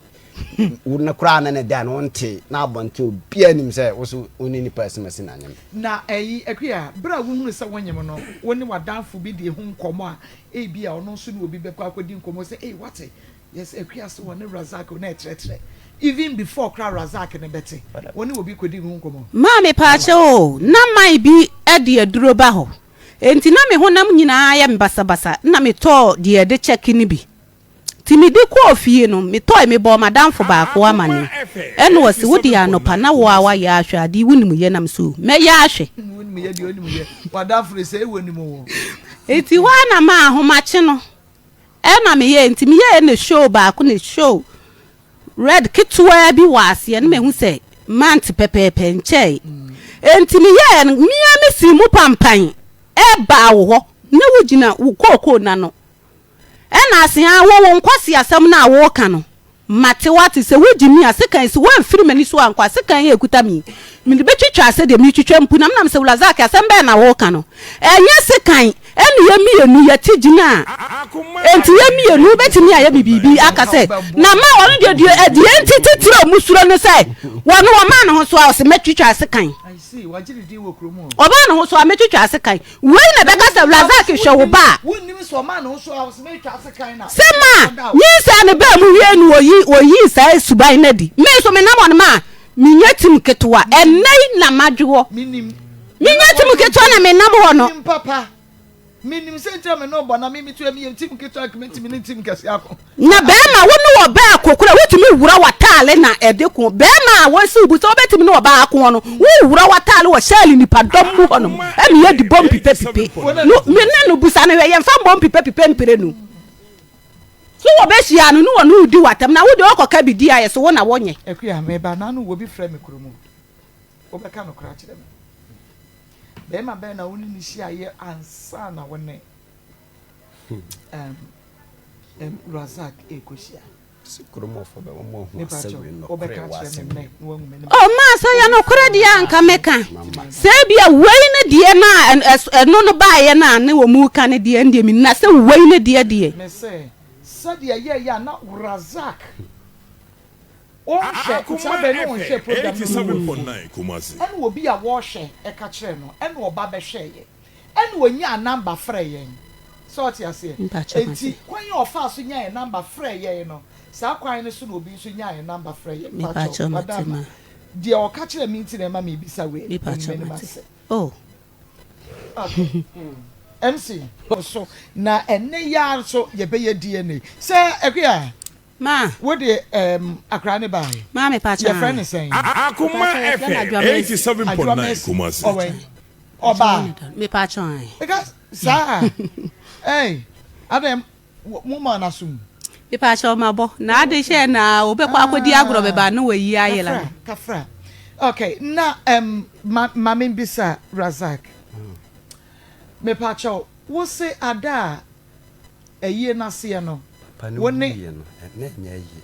Wo no koraa ne ne da no wontee na abɔnten obiara nim sɛ wo so wo ne nipa asimasi na anyem. Na ɛyi, Akua, bere a wuhunu sɛ wonyem no, wo ne w'adamfo bi dii ho nkɔmmɔ a ebia ɔno nso ne obi bɛkɔ akɔdi nkɔmmɔ sɛ, Ei, woate? Yes Akua se wɔne Razak o na ɛtrɛtrɛ even before koraa Razak no bɛte wɔne obi kɔdi ho nkɔmmɔ. Maa mepaakyɛw o, na man bi de aduro ba hɔ, enti na me honam nyinaa yɛ me basabasa, na metɔɔ deɛ yɛde kyɛke no bi. Nti mede kɔɔ fie no, metɔe, mebɔɔ m'adamfo baako Akoma amaneɛ, FM ɛna ɔse wo deɛ anɔpa na wo ara 87.9 Kumasi. woayɛ ahwɛ adeɛ yi, wonim yɛ? Na mese o, mɛyɛ ahwɛ. Wonim yɛ deɛ wonim yɛ, w'adamfo no sɛ wonim o. Nti hɔ ara na maa ahomakye no, Ɛna meyɛɛ nti meyɛɛ na show baako na show red ketewaa bi wɔ aseɛ na mahu sɛ month pɛpɛɛpɛ nkyɛe nti meyɛɛ no mea me sii mu pampan ɛbaa wo hɔ na wogyina wo kookoo nano ɛna asea wo wo nkwasi asɛm no a woka no Mate wo ate sɛ wogye me a, sekan si, woamfiri m'ani so ankɔ a, sekan yi a ɛkuta me yi, mede bɛtwitwa sɛdeɛ meretwitwa mpunam. Nam sɛ, Wulazaki, asɛm bɛn na woreka no? Ɛnyɛ sekan ne yɛn mmienu yɛte gyina a, enti yɛn mmienu wobɛtumi ayɛ me biribi aka sɛ, na ma ɔno deɛ, deɛ, deɛ enti titire a wɔsuro no sɛ, wɔno wɔmaa ne ho so a, ɔse mɛtwitwa sekan. Ɔmaa ne ho so a, mɛtwitwa sekan. Wei na ɛbɛka sɛ, Razak hwɛ wo ba a. Sɛ ma nyinsɛn no baa mu wiei no wɔyi wɔyii saa suban no adi. Me nso menam hɔ no ma menya tim ketewa. Ɛnnɛ yi na madwe hɔ. Menya tim ketewa na menam hɔ no. Menim sɛ nti na me ne wo bɔ na me metu meyɛ tim ketewa nka mɛtumi ne tim kɛse ako. Na bɛrima wo ne ɔbaa ko koraa wotumi wura w'ataale na ɛde ko. Bɛrima a wɔasi wo bo sɛ wobɛtumi ne ɔbaa ako no, wowura w'ataale wɔ hyɛɛle nipadɔm mu hɔnom ɛne yɛdi bɔm pipepipe. No, me ne no busa no hwɛ, yɛmfa mbɔm pipepipe mpere no. So wɔbɛhyia no ne wɔne wo di w'atam na wo deɛ ɔkɔka bi di ayɛ so wo na wonyɛ. Akua, meba n'ano wɔ bi frɛ me kuro mu. Wobɛka nokorɛ akyerɛ me. Bɛrima bɛn na wo ne no hyiaeɛ ansa na wo ne um, um, Razak ɛrekɔhyia? Oh, maa sɛ yɛ nokorɛ deɛ a nka mɛka sɛ ebia wei ne deɛ no a ɛno no baeɛ no a ne wɔ mu ka no deɛ ɛndeɛ menni na sɛ wei ne deɛ deɛ. Mese sɛdeɛ ɛyɛeɛ a na Razak Ɔnhwɛ, saa Akoma bɛn na ɔnhwɛɛ FM program no mu wɔ 87.9 Kumasi. Ɛna obi a wɔhwɛ ɛka kyerɛɛ no, ɛna ɔba bɛhwɛeɛ, ɛna ɔnyaa number frɛɛ yɛn. Sɛ ɔte aseɛ? Mpakyɛ Enti mate. kwan a ɔfaa so nyaa yɛn number frɛɛ yɛn no, saa kwan no so na obi nso nyaa yɛn number frɛɛ yɛn. Mpakyɛw, Mepakyɛw mate Madam, ma. deɛ ɔka kyerɛɛ me nti na ɛma mebisa wei no, Mepakyɛw m'anim mate. ase. Oh. Okay. MC. So, na ɛnnɛ yi ara nso yɛbɛyɛ DNA. Sɛ Akua, Ma. Wo de ɛɛm akwadaa no baeɛ. Ma me pakyɛ. Yɛfrɛ no sɛn? Akoma Mepakyɛ yɛfrɛ no FM Adwoa Mercy. 87.9 Adwoa Mercy. Kumasi. Ɔwɛn. Ɔbaa. Me pakyɛ ae. Because saa ɛy adɛn mo maa no asom. Me pakyɛ ɔma bɔ na ade hyɛ na obɛkɔ akɔdi agorɔ bɛba na wayi ayela no. Kafra kafra okay na ɛm ma ma me bisa Razak. Mepakyɛw, wo se ada a ayie no aseɛ no, wo ne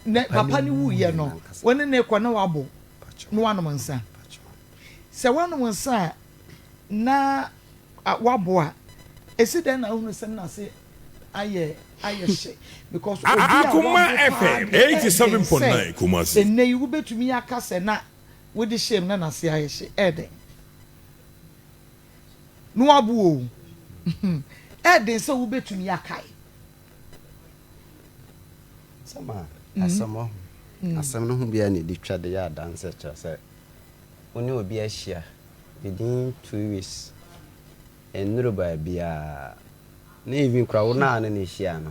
ne papa no wuiɛ no, wo ne no rekɔ na wabo na wanom nsa. Sɛ wanom nsa a na wabo a, ɛsi dɛn na wohunu sɛ n'ase ayɛ ayɛ hye? Because obi a wabo paa deɛ ɛden sɛ ɛnnɛ yi wobɛtumi aka sɛ na wode hyɛm na n'ase ayɛ hye. Ɛyɛ dɛn? Na wabo o. Ɛyɛ den sɛ wobɛtumi akae. Sɛ ma asɛm ɔho. Asɛm no ho biara na ɛdi twa de yɛ adanse kyerɛ sɛ wo ne obi ahyia within 2 weeks, ɛnnuru baabiara na even koraa wo naa ne no hyia no,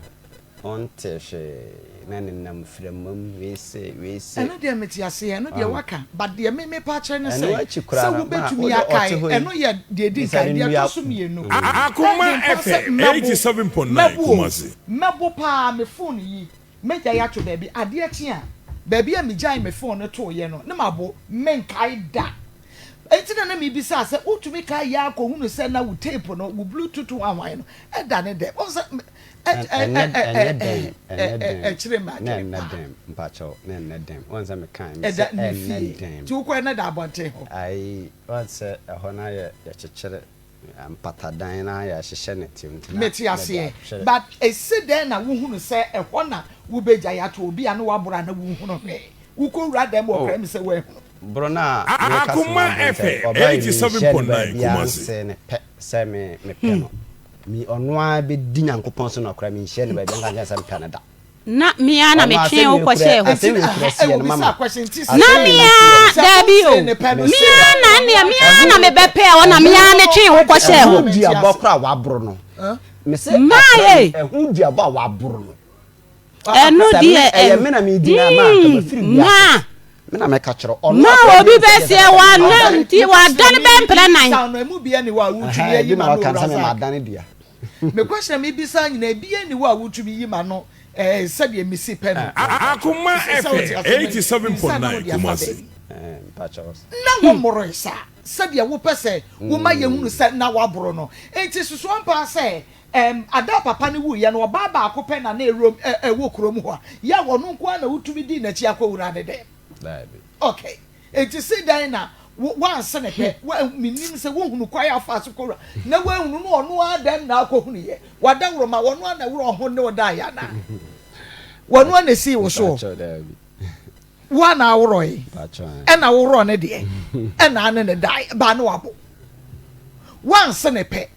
ɔnte hwee na nenam mframa mu, wei se, wei se. Ɛno deɛ mete aseɛ, ɛno deɛ waka, but deɛ me mepa akyerɛ ne Ɛno sɛ, akyi sɛ koraa no, ma wobɛtumi wode ɔte akae, hɔ yi, ɛno yɛ deɛ ɛdi bisa nkan, no deɛ nnua ɛtɔ so mmienu, Akoma ɛden paa sɛ FM mɛbo, 87.9 mɛbo o, Kumasi. mɛbo paa, me phone yi, mɛgyae ato baabi, adeɛ kye a, baabi a megyae me phone no tooeɛ no, ne mabo, menkae da. Enti na na mebisa sɛ, wotumi kae yɛ ara kɔhunu sɛ na wo tape no, wo bluetooth hwanhwan no, ɛda ne dɛm? Wohu sɛ, Ɛnyɛ ɛnyɛ dɛn, ɛnyɛ dɛn, ɛkyerɛ me na adwene ɛnyɛ paa. dɛn, mpakyɛw, na ɛnyɛ dɛn. Wohu sɛ mekae, Ɛda mese ne ɛnyɛ fie. dɛn. Nti wokɔɛ na ɛda abɔnten hɔ? Ayi, wohu sɛ ɛhɔ no ayɛ, yɛkyekyere mpatadan na yɛahyehyɛ no tew nti na Mete mede aseɛ, atwere. but ɛsi dɛn na wohunu sɛ ɛhɔ na wobɛgyae ato obi a na waboro a na wonhunu hwee? Wokɔwura dɛm wɔ Oh, kra mu sɛ woahunu? boro no a meka sɛ Akoma maboro sɛ FM ɔbaa yi menhyia no 87.9 baabiara Kumasi. nsee no pɛ sɛ me mepɛ no. Me ɔno ara bɛdi Nyankopɔn so nɔkorɛ, menhyia no baabiara nka nkyerɛ no sɛ mepɛ no da. Na me ara na Ɔno metwee asɛm wo wei kura kɔhyɛɛ hɔ. asɛm wei kura Ɛwɔ sie no bisa mama. question nti sɛ Na Asɛm me wei na sie ara, no. sɛ daabi o, wonsee ne pɛ no me sɛ ara na ɛnneɛ me ara na mebɛpɛɛ hɔ na me ara metwee wo kɔhyɛɛ hɔ. Ɛho duabɔ koraa a waboro no. Mese Maa akora ei. yi, ɛho duabɔ a waboro no. Ɛno Sɛ me, deɛ ɛyɛ ɛn, me na medi no a, ma anka mm, mafiri wiase. maa, Me na mɛka kyerɛ wo. Ɔno maa akora obi deɛ nsɛ deɛ sɛ bɛseɛ mɛka wa no, na ɔdane. nti wadane bɛ mprɛ nan. Mebisa no, emu bia ni hɔ a wotumi Ɛhɛn, ayi ebi na ma no waka no sɛ me Razak. madane dua. Me question a mebisa nyinaa, ebia ni hɔ a wotumi yi ma no eh, sɛdeɛ mesi pɛ no. Akoma Sɛ wote FM aseɛ, mebisa na 87.9 wode afa Kumasi. baabi. Ɛɛ, mpakyɛw. Na wommoroe saa sɛdeɛ wopɛ sɛ woma yɛhunu sɛ na woaboro no. Enti susu ampa ara sɛ Ɛm, ada a papa no wuiɛ no, ɔbaa baako pɛ na na ɛwom, ɛ, ɛwɔ kurom hɔ a, yɛ a ɔno nko ara na wotumi dii n'akyi akɔwura ne dɛm. Daabi. Okay. Enti se dɛn na wo, woanse ne pɛ? Wo, mennim sɛ wohunu kwan a ɔfaa so kɔwura, na woanhunu no ɔno ara dɛm na akɔhunuiɛ. W'adaworoma, ɔno ara na ɛworɔ ho ne wo daeɛ anaa? Ɔno ara na ɛsii wo soɔ? Mpakyɛw, daabi. Wo ara na aworɔe, Mpakyɛw, ɛɛ. ɛna worɔ ne deɛ, ɛna ane ne daeɛ, baa ne wabo. Woanse ne pɛ.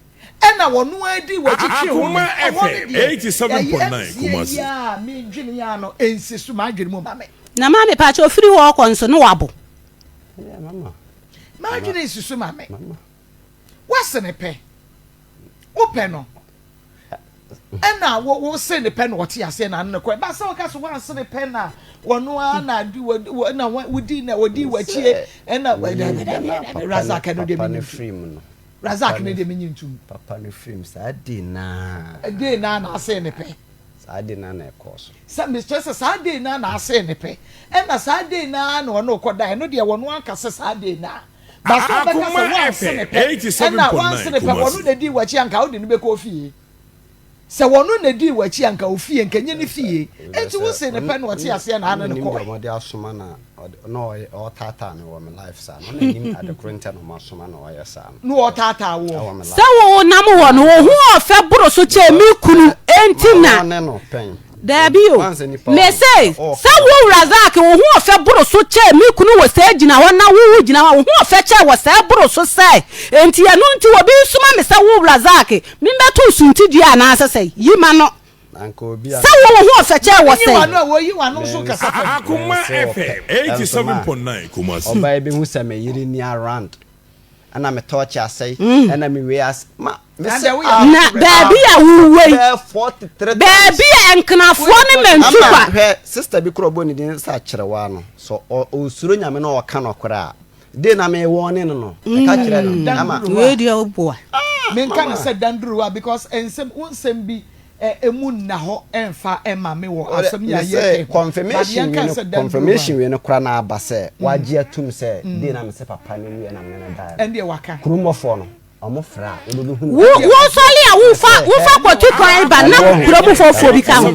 Ɛna ɔno ara dii w'akyi twee wo Akoma no, ɛhɔ no FM deɛ, ɛyɛ 87.9 nsie yi Kumasi. ara a medwene yi ara no, ɛnsi so m'adwene mu ma me. Na maame pakyɛ ofiri hɔ ɔkɔ nso ne wabo. Yeah, mama. M'adwene nsi so ma me. Mama. Woase ne pɛ. Wopɛ no. Ɛna wo wo se ne pɛ na ɔte aseɛ na ano ne kɔ. Ɛba sɛ woka so woanse ne pɛ na ɔno ara na di wɔ wɔ na wodi na ɔdi w'akyie ɛna Papa Razak ɛno deɛ papa menyi no ntom. firi mu no. Razak ne deɛ menyi ntom. Papa no firi mu saa day naa. Day naa na asee ne pɛ. Saa day naa na ɛkɔɔ so. Sɛ mekyerɛ sɛ saa day naa na asee ne pɛ. Ɛna saa day naa na ɔne ɔkɔ da. Ɛno deɛ wɔn anka sɛ saa day naa. Ba sɛ ɔbɛka sɛ Akoma wanse ne FM pɛ. Ɛna wanse 87.9 ne pɛ wɔn Kumasi. na di w'akyi anka wode no bɛkɔ fie. Sɛ wɔn na di w'akyi anka ofie nka nye ne fie. Enti wose ne pɛ na ɔte aseɛ na ano ne Nim deɛ kɔɛ. ɔmɔde asoma na ɔde na ɔyɛ ɔtaataa me wɔ me life saa no na nim ade koro ntɛ na ɔmo asoma na ɔyɛ saa no. Na ɔtaataa woɔ. Ɛwɔ me Sɛ life. wo nam hɔ no, wo ho ɔfɛ boro so kyɛn me kunu, enti Ma na. ɔne no pɛn. Daabi o. Wan sɛ nipa Mese, ɔwɔ sɛ wo Razak, wo ho ɔfɛ boro so kyɛn me kunu wɔ sɛɛ gyina hɔ na wo wo gyina hɔ a, wo ho ɔfɛ kyɛn wɔ sɛɛ boro so sɛ, enti ɛno nti obi nsoma me sɛ wo Razak, memmɛto wo suntidua anaasɛ sɛ, yi ma no. Anka obi a Sɛ wo wo ho ɔfɛ kyɛn wɔ Yi sɛn? w'ano a wɔyi w'ano nso kasa fam. Akoma Mense wo FM pɛ. Ɛnso ma 87.9 Kumasi. ɔbaa yi bɛhu sɛ me yere ni around ɛna me tɔɔkye asɛe ɛna me wei asɛe ma me Na se deɛ woyɛ ah Na baabi a wowɔ yi, bɛɛ 43 times. baabi a nkenafoɔ ne Ama mantukwa. hwɛ sister bi korɔ ɔbɔ ne din sɛ akyerɛwa no sɛ ɔsuro nyame na ɔka nɔkorɛ a de na me wɔne no no ɛka kyerɛ no ama Wei deɛ woboa. Menka no sɛ danduruwa because nsɛm wo nsɛm bi emu nna hɔ ɛnfa ɛma me wɔ asɛm yi a Mese yɛka yi ho. But confirmation yɛnka wei no sɛ danduruwa. confirmation wei no koraa na aba sɛ wagye atum sɛ de na me se papa no wuiɛ na me ne no daeɛ no Ɛndeɛ waka. Kurummɔfoɔ no. Wo wosɔre a wofa wofa kɔtu kwan ba na kurom hɔfoɔ bi ka ho.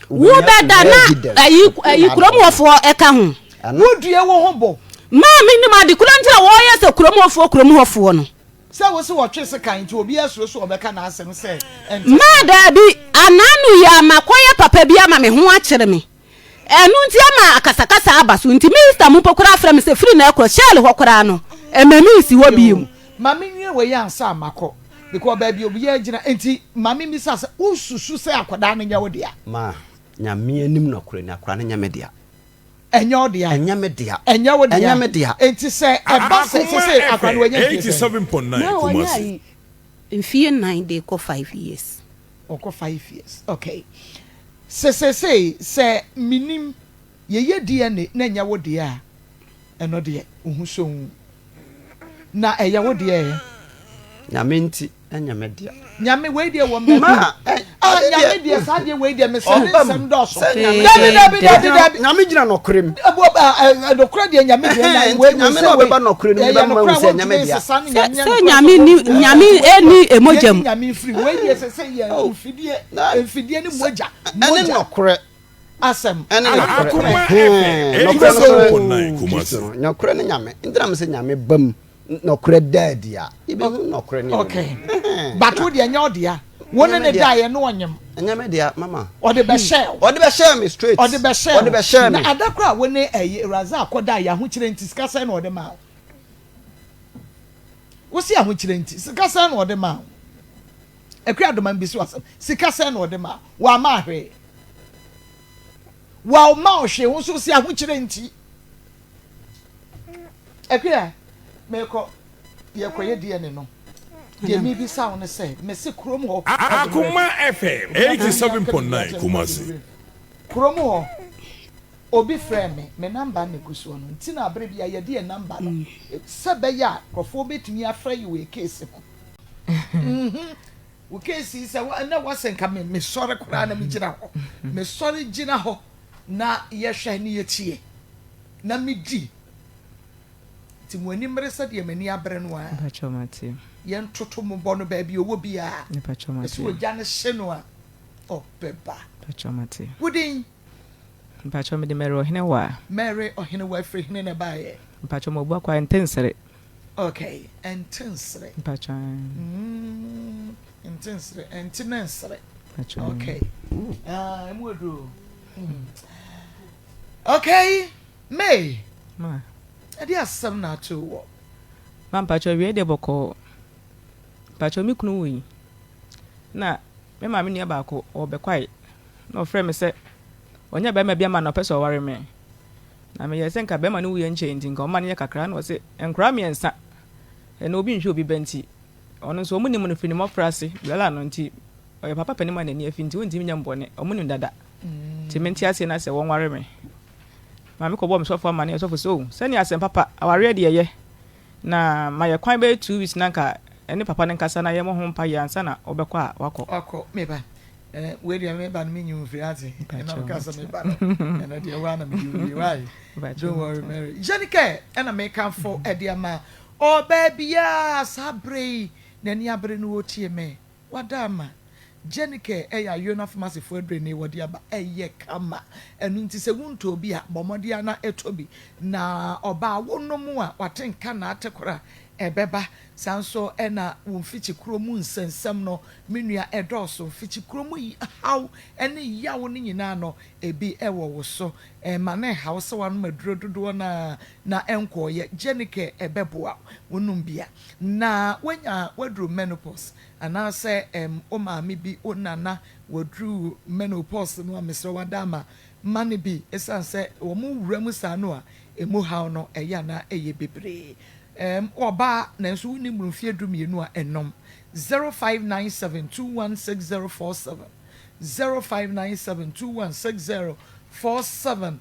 Wobɛda na ayi ayi kurom hɔfoɔ ɛka ho. Wodue wo ho bo. Maa menim ade koro nti a wɔyɛ sɛ kurom hɔfoɔ kurom hɔfoɔ no. Sɛ wo se wɔtwe sekan nti obiara suro sɛ ɔbɛka n'asɛm sɛ ɛnte Maa saa. daabi, anaa no yi a makɔyɛ papa bi ama me ho akyere me. Ɛno nti ama akasakasa aba so nti minista mo mpo koraa frɛ me sɛ firi na ɛkorɔ Shell hɔ koraa no ɛma me nsi hɔ bio. Yoo, ma me nwie wei ansa makɔ because baabi obiara gyina nti ma me mmisa sɛ wo susu sɛ akwadaa no nyɛ wo dea? Ma, Nyame anim nɔkorɛ ni akwadaa no nyɛ me dea. Ɛnyɛ wo dea? Ɛnyɛ me dea. Ɛnyɛ wo dea? Ɛnyɛ me dea. Nti sɛ ɛba sɛ Akoma sesei akwadaa no FM wanya mfie sɛn? 87.9 Ma wanya Kumasi. ayi mfie nnan de kɔ 5 years. Ɔkɔ 5 years okay. Sɛ seesei sɛ menim yɛyɛ DNA na ɛnyɛ wo deɛ a, ɛno deɛ wo ho sɔ wo na ɛyɛ wo deɛ ɛ. Nyame nti ɛnyɛ me dea. Nyame wei deɛ wɔ mɛ. Ma ɛ Ah ade nyame deɛ. deɛ saa deɛ wei deɛ mesɛ ne Ɔba mu nsɛm dɔɔso. sɛ nyame. Dabi dabi dabi dabi. Nyame gyina nɔkorɛ mu. Ɛbo ɛ nɔkorɛ deɛ nyame gyina na Ɛhɛn wei nti nyame sɛ na wei ɔbɛba nɔkorɛ no mu ɛyɛ bɛma nɔkorɛ hu a sɛ ɛnyɛ me wɔntumi dea. nsesa no Sɛ nyame sɛ nɔkorɛ nyame sɛ ni wɔntumi nyame ɛni emogya yɛnyi mu. nyame mfiri wei deɛ sɛ sɛ yɛ Oh mfidie na mfidie ne sɛ mogya ɛne mogya nɔkorɛ asɛm ɛne nɔkorɛ Akoma ɛhɛn FM nɔkorɛ no so 87.9 oo Kristo Kumasi. no nɔkorɛ ne nyame nti na mesɛ nyame ba mu nɔkorɛ da adi a yɛbɛhu nɔkorɛ ne ɛwɔ mu okay ɛhɛn but na wo deɛ nyɛ ɔdea wo ɛnyɛ ne me ne dea daeɛ no ɔnyem ɛnyɛ me dea mama ɔde bɛhyɛɛ wo ɔde bɛhyɛɛ me straight ɔde bɛhyɛɛ ɔde wo bɛhyɛɛ na me ada koraa a wo ne ɛyi Razak kɔdaeɛ ahokyerɛ nti sika sɛn na ɔde maa wo wo se ahokyerɛ nti sika sɛn na ɔde maa wo Akua Adoma mbisi wo asɛm sika sɛn na ɔde maa wo wamma hwee wamma wo hwee wo nso wo se ahokyerɛ nti Akua mekɔ yɛkɔyɛ DNA no deɛ mebisa wo no sɛ mese kurom hɔ Akoma FM 87.9 Kumasi. Kurom hɔ obi frɛɛ me, me number na egu soɔ no nti na abere bi a yɛde yɛn number no sɛ ɛbɛyɛ a nkurɔfoɔ bɛtumi afrɛ yɛ wɔ yɛ case ho. Mhm. Wo case yi sɛ ɛnɛ wɔsɛ nka me mesɔre koraa na megyina hɔ. Mesɔre gyina hɔ na yɛhwɛ ne yɛtie na medi. Nti mo ani mmere sɛdeɛ m'ani abere no ara. Mpakyɛw mate. Yɛntoto mo bɔ no baabi ɔwɔ biara. Mpakyɛw mate. Ɛsɛ ogya no hye no a ɔbɛba. Mpakyɛw mate. Wo din? Mpakyɛw mede Mary Ɔhenewaa. Mary Ɔhenewaa firi hene na ɛbaeɛ? Mpakyɛw Mabua Kwae Ntensere. Okay, Ntensere. Mpakyɛw ɛɛ. Mm, Ntensere, ɛnte na nsere. Mpakyɛw. Okay. Ah, emu aduro. Mm. Okay, May. Ma. Ɛde asɛm na ato wɔ. Ma mpakyɛw wie deɛ bɔkɔɔ. Mpakyɛw me kunu wui. Na me maame nua baako ɔwɔ Bɛkwae. Na ɔfrɛ me sɛ ɔnya bɛrima bi ama no ɔpɛ sɛ ɔware me. Na meyɛɛ sɛ nka bɛrima no wuiɛ nkyɛe nti nka ɔmma no nyɛ kakra. Na ɔse nkwadaa mmiɛnsa ɛna obi nhwɛ obi ba nti ɔno nso ɔmo nim no firi ne mmɔfraase blala no nti ɔyɛ papa panin ma n'ani afi nti ɔntumi nyɛ me bɔne ɔmo nim dada nti mente aseɛ na sɛ wɔnware me. Maame kɔbɔɔ me sɔfo amanneɛ ɔsɔfo sɛ oh sɛnea asɛm papa awareɛ deɛ ɛyɛ na mayɛ kwan bɛyɛ 2 weeks na nka ɛne papa no nkasa na yɛmmɔ ho mpaeɛ ansa na ɔbɛkɔ a wakɔ. Wakɔ meba eh, wei deɛ meba no menyi wo mfiri ase ɛna meka sɛ meba no ɛno deɛ woa na mede wo wie why don't worry Mary Jenicare ɛna mekamfo ɛde ama ɔbaa biara saa berɛ yi n'ani abere no wɔtie me wada ama Jenicare ɛyɛ Ayona Pharmacy foɔ adurani wɔde aba ɛyɛ kama ɛno nti sɛ wontɔ bi a bɔ mmɔden ana ɛtɔ bi na ɔbaa wonom a wate nka na ate kora ɛbɛba saa nso ɛna wo mfikyikuro mu nsɛnsɛm no me nua ɛdɔɔso mfikyikuro mu haw ɛne yaw no nyinaa no ebi ɛwɔ wo so ɛma ne haw sɛ wanom aduro dodoɔ na na ɛnkɔɔyɛ Jenicare ɛbɛboa wonom bia na wanya waduru menopause anaasɛ wo maame bi wo nana waduru menopause no a mesrɛ wada ama ma no bi ɛsiane sɛ wɔn wura mu saa no a emu haw no ɛyɛ anaa ɛyɛ bebree ɔbaa nanso wonni mmuru mfeɛ 12 a ɛnom 0597216047 0597216047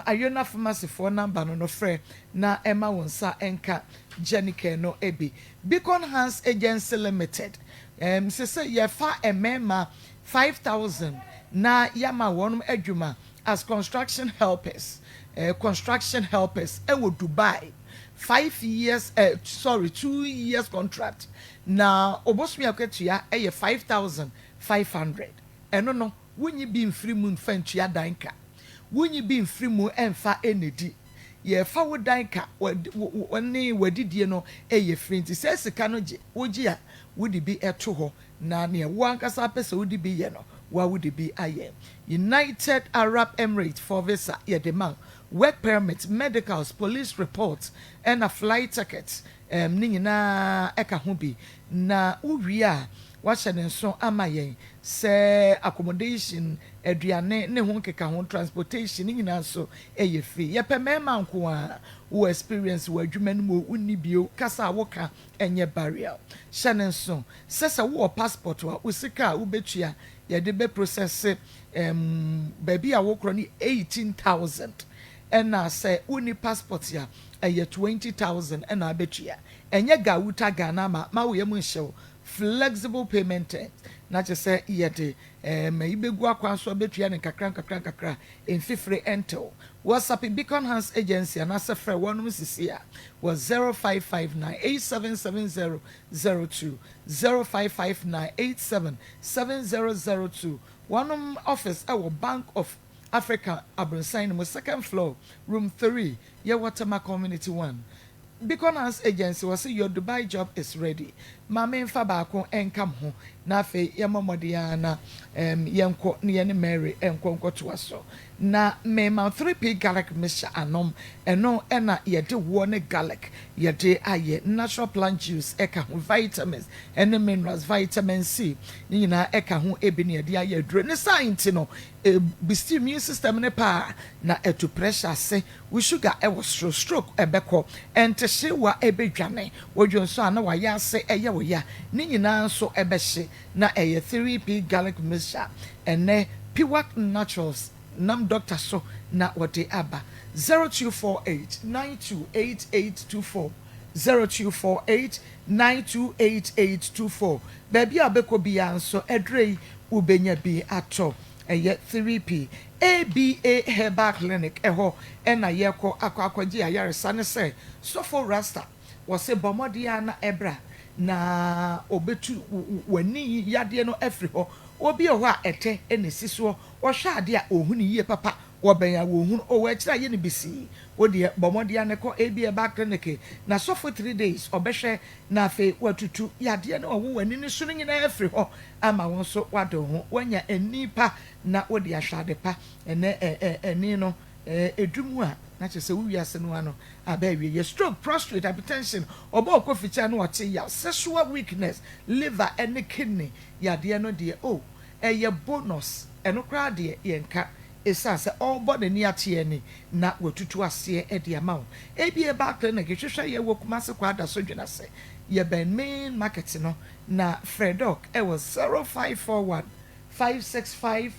Ayona Pharmacy foɔ number no frɛ na ɛma wo nsa nka Jenicare no bi. Beacon Hands Agency Limited sɛ yɛfa mmarima 5,000 na yɛama wɔn adwuma as construction helpers ɛwɔ Dubai. 5 years eh, sorry, 2 years contract, na obosome akatua ɛyɛ 5,500. Ɛno no, wonyi bi mfiri mu mfa ntua dan ka, wonyi bi mfiri mu mfa ɛnedi. Yɛfa wo dan ka ne wadidie no ɛyɛ firi, nti sɛ sika no gye wogye a, wode bi ɛto hɔ na nea wo ankasa pɛ sɛ wode bi yɛ no, wa wode bi ayɛ. United Arab Emirates for visa yɛde ma, work permit, medicals, police report, ɛna flight ticket ne nyinaa ɛka ho bi. Na wowie a, wahyɛ ne nso ama yɛn sɛ accommodation, aduane ne ho nkeka ho, transportation ne nyinaa nso ɛyɛ free. Yɛpɛ mmarima nko a wɔ experience wɔ adwuma no mu. Wonni bio kasa a woka ɛnyɛ barrier. Hyɛ ne nso sɛ wowɔ passport a, wo sika a wobɛtua yɛde bɛ process baabi a wokorɔ no 18,000, ɛna sɛ wonni passport a, ɛyɛ 20,000 ɛna abɛtua. Ɛnyɛ gawuta Ghana ma woyɛ mu nhyɛw. Flexible payment terms na kyerɛ sɛ yɛde yi bɛgu akwan so, abɛtua ne nkakra nkakra nkakra, mfifire ɛntew. WhatsApp Beacon Hands Agency anaasɛ frɛ wɔnom sisi a wɔ 0559 877002, 0559 877002. Wɔnom office ɛwɔ Bank of Africa abronsan no mu, second floor, room 3. Yɛwɔ Tema Community 1. Beacon House Agency wɔ sɛ your Dubai job is ready. Maame, nfa baako nka mo ho na afei yɛmmɔ mmɔden ara na yɛnkɔ ne yɛne Mary nkɔ nkɔtoa so. Na mmarima 3P garlic mixture anom, ɛno ɛna yɛde woɔ ne garlic yɛde ayɛ, natural plant juice ɛka ho, vitamins ɛne minerals, vitamin C ne nyinaa ɛka ho ebi ne yɛde ayɛ aduro ne saa. Nti no ebisi immune system ne paa na ɛto pressure ase, wo sugar ɛwɔ soro, stroke ɛbɛkɔ, ɛntehyewa ɛbɛdwane, wodwo nso a na wayɛ ase ɛyɛ wo ya ne nyinaa nso ɛbɛhye. Na ɛyɛ 3P garlic mixture. Ɛnɛ Piwak Naturals nam doctor so na wɔde aba. 0248 928824, 0248 928824. Baabi a wobɛkɔ biara nso, ɛdurɛ yi wobɛnya bi atɔ. Ɛyɛ 3P ABA Herbal Clinic, ɛhɔ ɛna yɛkɔ akɔ akɔgye ayaresa ne sɛ Sɔfo Rasta wɔsɛ bɔ mmɔden a na ɛbra na ɔbɛtu w'ani yadeɛ no afiri hɔ. Obi wɔ hɔ a ɛtɛ ɛna esi soɔ, ɔhwɛ adeɛ a ohun yie papa, wɔbɛn a wɔhunu ɔwɔ akyire a yɛ no bisii. Wodeɛ bɔ mmɔden a ne kɔ ABA Herbal Clinic na sɔfo 3 days ɔbɛhwɛ na afei watutu yadeɛ no ɔwɔ w'ani no so no nyinaa afiri hɔ ama wɔn nso wade ho wanya ani pa na wode ahwɛ ade pa. Ɛnɛ ɛ ɛ ɛni no edum a na kyerɛ sɛ wowi ase no ano aba awie yɛ stroke, prostate, hypertension, ɔbɔ ɔkɔ fikyia no ɔte yaw, sexual weakness, liver ɛne kidney yadeɛ no deɛ o ɛyɛ bonus. Ɛno koraa deɛ yɛnka ɛsiane sɛ ɔrebɔ n'ani ateɛ ni na watutu aseɛ ɛde ama wo. ABA Herbal Clinic hwehwɛ yɛ wɔ Kumase kɔ ada so dwena sɛ yɛbɛn main market no, na frɛ Doc ɛwɔ 0541 565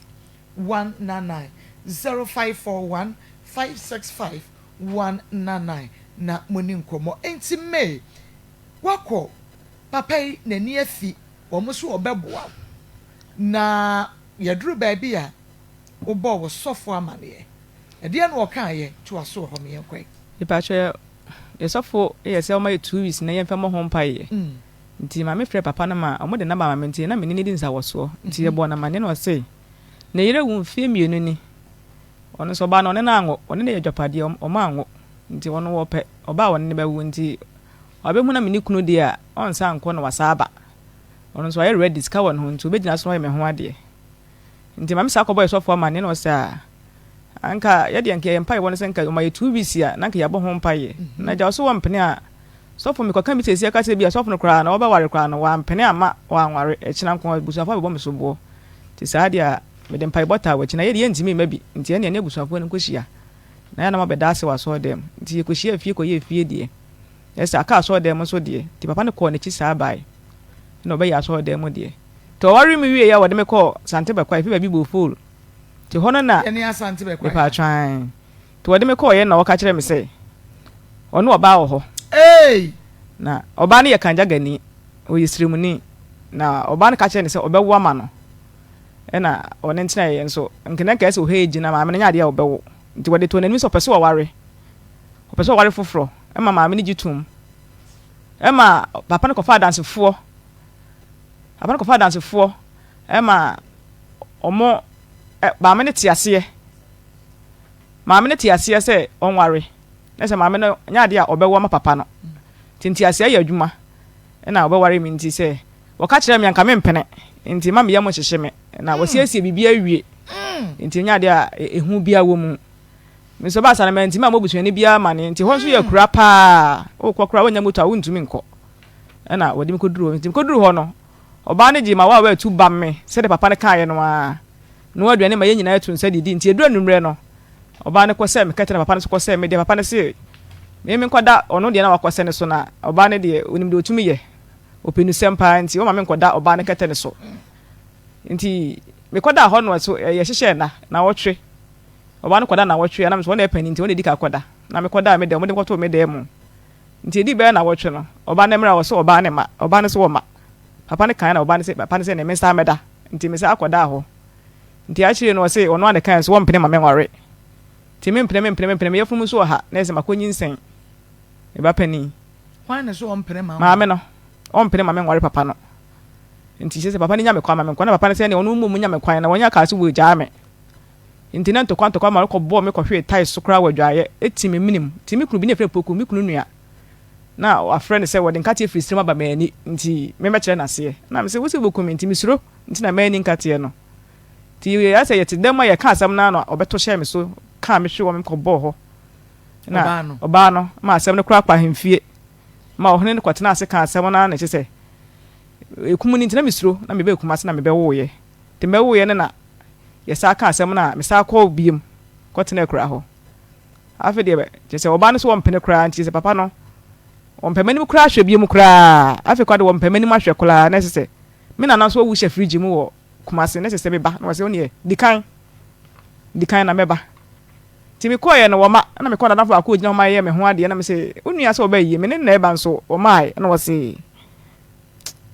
199, 0541 565 199 na mo ni nkɔmmɔ. Nti May wakɔ papa yi n'ani afi wɔn nso wɔbɛboa wo na yɛduru baabi a wobɔ wɔ sɔfo amaneɛ ɛdeɛ na ɔkaeɛ to aso wɔ hɔ meyɛnkɔe. Mepakyɛ, yɛsɔfo yɛ sɛ ɔma yɛ 2 weeks na yɛmfa mmɔ ho mpaeɛ. Nti maame frɛ papa no ma ɔmo de naba ma me, nti na mene ne di nsawɔsoɔ, nti yɛbɔ no amanneɛ na ɔse ne yere wu mfeɛ 2 ni. Ɔno nso ɔbaa no ɔne no anwo, ɔne no yɛ adwapadeɛ, ɔmo anwo, nti ɔno wɔpɛ ɔbaa a ɔne no bɛwo, nti ɔbɛhu na me ne kunu deɛ a ɔnsa nkɔ na wasa aba. Ɔno nso ɔyɛ ready, sika wɔ ne ho, nti obɛgyina so na ɔyɛ me ho adeɛ. Nti maame saa kɔbɔ yɛ sɔfo amanneɛ na ɔsɛ a anka yɛdeɛ nka yɛ mpaeɛ wɔ no sɛ nka ɔma yɛ 2 weeks a na nka yɛabɔ ho mpaeɛ na agya ɔso wɔ mpene a sɔfo mekɔka bi sɛsi aka sɛ bi a sɔfo no koraa na wɔbɛware koraa no wampene ama wanware akyina nko abusuafoɔ abɛbɔ me so boɔ. Nti saa deɛ a mede mpaebɔ taa w'akyi na yɛde yɛntumi mma bi, nti ɛne ɛne abusuafoɔ no nkɔhyia na yɛ na mabɛda ase wɔ asɔre dɛm. Nti yɛkɔhyia fie kɔyɛ fie deɛ ɛsɛ aka asɔre dɛm nso deɛ, nti papa no kɔɔ n'akyi saa bae na ɔbɛyɛ asɔre dɛm mu deɛ. Nti ɔware me wie a, wɔde me kɔɔ Sante Bɛkwa, ɛfi baabi Bofol, nti hɔ no na yɛne Asante Bɛkwa. Mepa atwan nti wɔde me kɔɔyɛ na wɔka kyerɛ me sɛ ɔne ɔbaa wɔ hɔ. Hey! Na ɔbaa no yɛ kangyagani, ɔyɛ siremuni, na ɔbaa no ka kyerɛ no sɛ ɔbɛwo ama no ɛna ɔne ntena yɛ nso nkena nkae sɛ ɔhɛ gyina maame no nyɛ adeɛ a ɔbɛwo, nti wɔde too n'anim sɛ ɔpɛ sɛ ɔware, ɔpɛ sɛ ɔware foforɔ. Ɛma maame no gye toom. Ɛma papa no kɔfa adansefoɔ. Papa no kɔfa adansefoɔ ɛma wɔn ɛ maame no te aseɛ. Maame no te aseɛ sɛ ɔnware. Na sɛ maame no nyɛ adeɛ a ɔbɛwo ama papa no. Nti nteaseɛ yɛ adwuma ɛna ɔbɛware me nti sɛ wɔka kyerɛ me a nka mempene. Nti mma me yam nhyehye me. Na wɔasiesie biribi awie. Nti ɛnyɛ adeɛ a ehu biara wɔ mu. Me nso ɛbaa saa no mantumi ammɔ busuani biara amanneɛ nti hɔ nso yɛ akura paa. Wokɔ koraa woannya moto a wontumi nkɔ. Ɛna wɔde me kɔduruu hɔ. Nti mekɔduruu hɔ no, ɔbaa no gyee m'awaawa atu bam me sɛdeɛ papa no kaeɛ no ara. Noa aduane ma yɛn nyinaa to nsa didi. Nti ɛduru anwummerɛ no, ɔbaa no kɔsɛɛ me kɛtɛ na papa no nso kɔsɛɛ me deɛ. Papa no se me menkɔda ɔno deɛ na wakɔsɛ no so na ɔbaa no deɛ ɔnim deɛ ɔtumi yɛ. Ɔpɛ nusɛm paa nti ɔmma menkɔda ɔbaa no kɛtɛ no so. Nti mekɔdaa hɔ no so yɛhyehyɛɛ nna, nnawɔtwe. Ɔbaa no kɔda nnawɔtwe a na me nso ɔno na ɛyɛ panin nti ɔno na ɛdi kan kɔda. Na mekɔdaa me dan mu, wɔde me kɔtoo me dan mu. Nti ɛdii bɛyɛ nnawɔtwe no, ɔbaa no mmra, ɔse ɔbaa no mma, ɔbaa no nso wɔmma. Papa no kaeɛ na ɔbaa no se, papa no se ɛneɛ mensan mmɛda. Nti mesan kɔdaa hɔ. Nti akyire no ɔse ɔno ara na ɛkaeɛ nso wɔmpene ma menware. Nti mempene mempene mempene, me yafunu mu nso wɔ ha na ɛsɛ makɔnyinsɛn me ba panin. Hwan na ɛse ɔmpene ma wonware? Maame no, ɔmpene ma menware papa no. Nti kyerɛ sɛ papa no nya me kwan ma menkɔ, na papa no sɛ ɛneɛ ɔno mmom nya me kwan na wɔnya kaa sɛ wɔgyaa me. Enti na ntɔkwa ntɔkwa ma ɔkɔbɔɔ me kɔhwee tae so koraa wɔ adwaeɛ, ɛti me menem. Nti me kunu bi ne yɛfrɛ no Poku, me kunu nua, na wafrɛ no sɛ wɔde nkateɛ firi serem aba m'ani nti memmɛkyerɛ no aseɛ. Na mese, wose wobɛku me nti mesuro nti na manni nkateɛ no. Nti ayɛ sɛ yɛte dɛm a yɛka asɛm no ara na ɔbɛto hyɛɛ me so kaa me hwee wɔ me kɔbɔɔ hɔ. Na ɔbaa no ma asɛm no koraa kɔ ahemfie ma ɔhene no kɔtenaa ase kaa asɛm no ara na kyerɛ sɛ ɛkum no nti na mesuro na mebɛɛ Kumase na mebɛwoeɛ. Nti mebɛwoeɛ no na yɛsan kaa asɛm no a, mesan kɔɔ bio kɔtenaa akuraa hɔ. Afei deɛ, kyerɛ sɛ ɔbaa no nso ɔmpene koraa nti sɛ papa no ɔmpɛ m'anim koraa hwɛ bio koraa. Afei koraa deɛ ɔmpɛ m'anim ahwɛ koraa na ɛsɛ sɛ me nana nso awu hyɛ fridge mu wɔ Kumasi na ɛsɛ sɛ meba na wɔsɛ woneɛ di kan di kan na mɛba. Nti mekɔeɛ no wɔma na mekɔɔ nadamfo baako a ɔgyina hɔ ma yɛyɛ me ho adeɛ na mese wo nua sɛ ɔba yie me ne no na ɛba nso ɔmaae na wɔse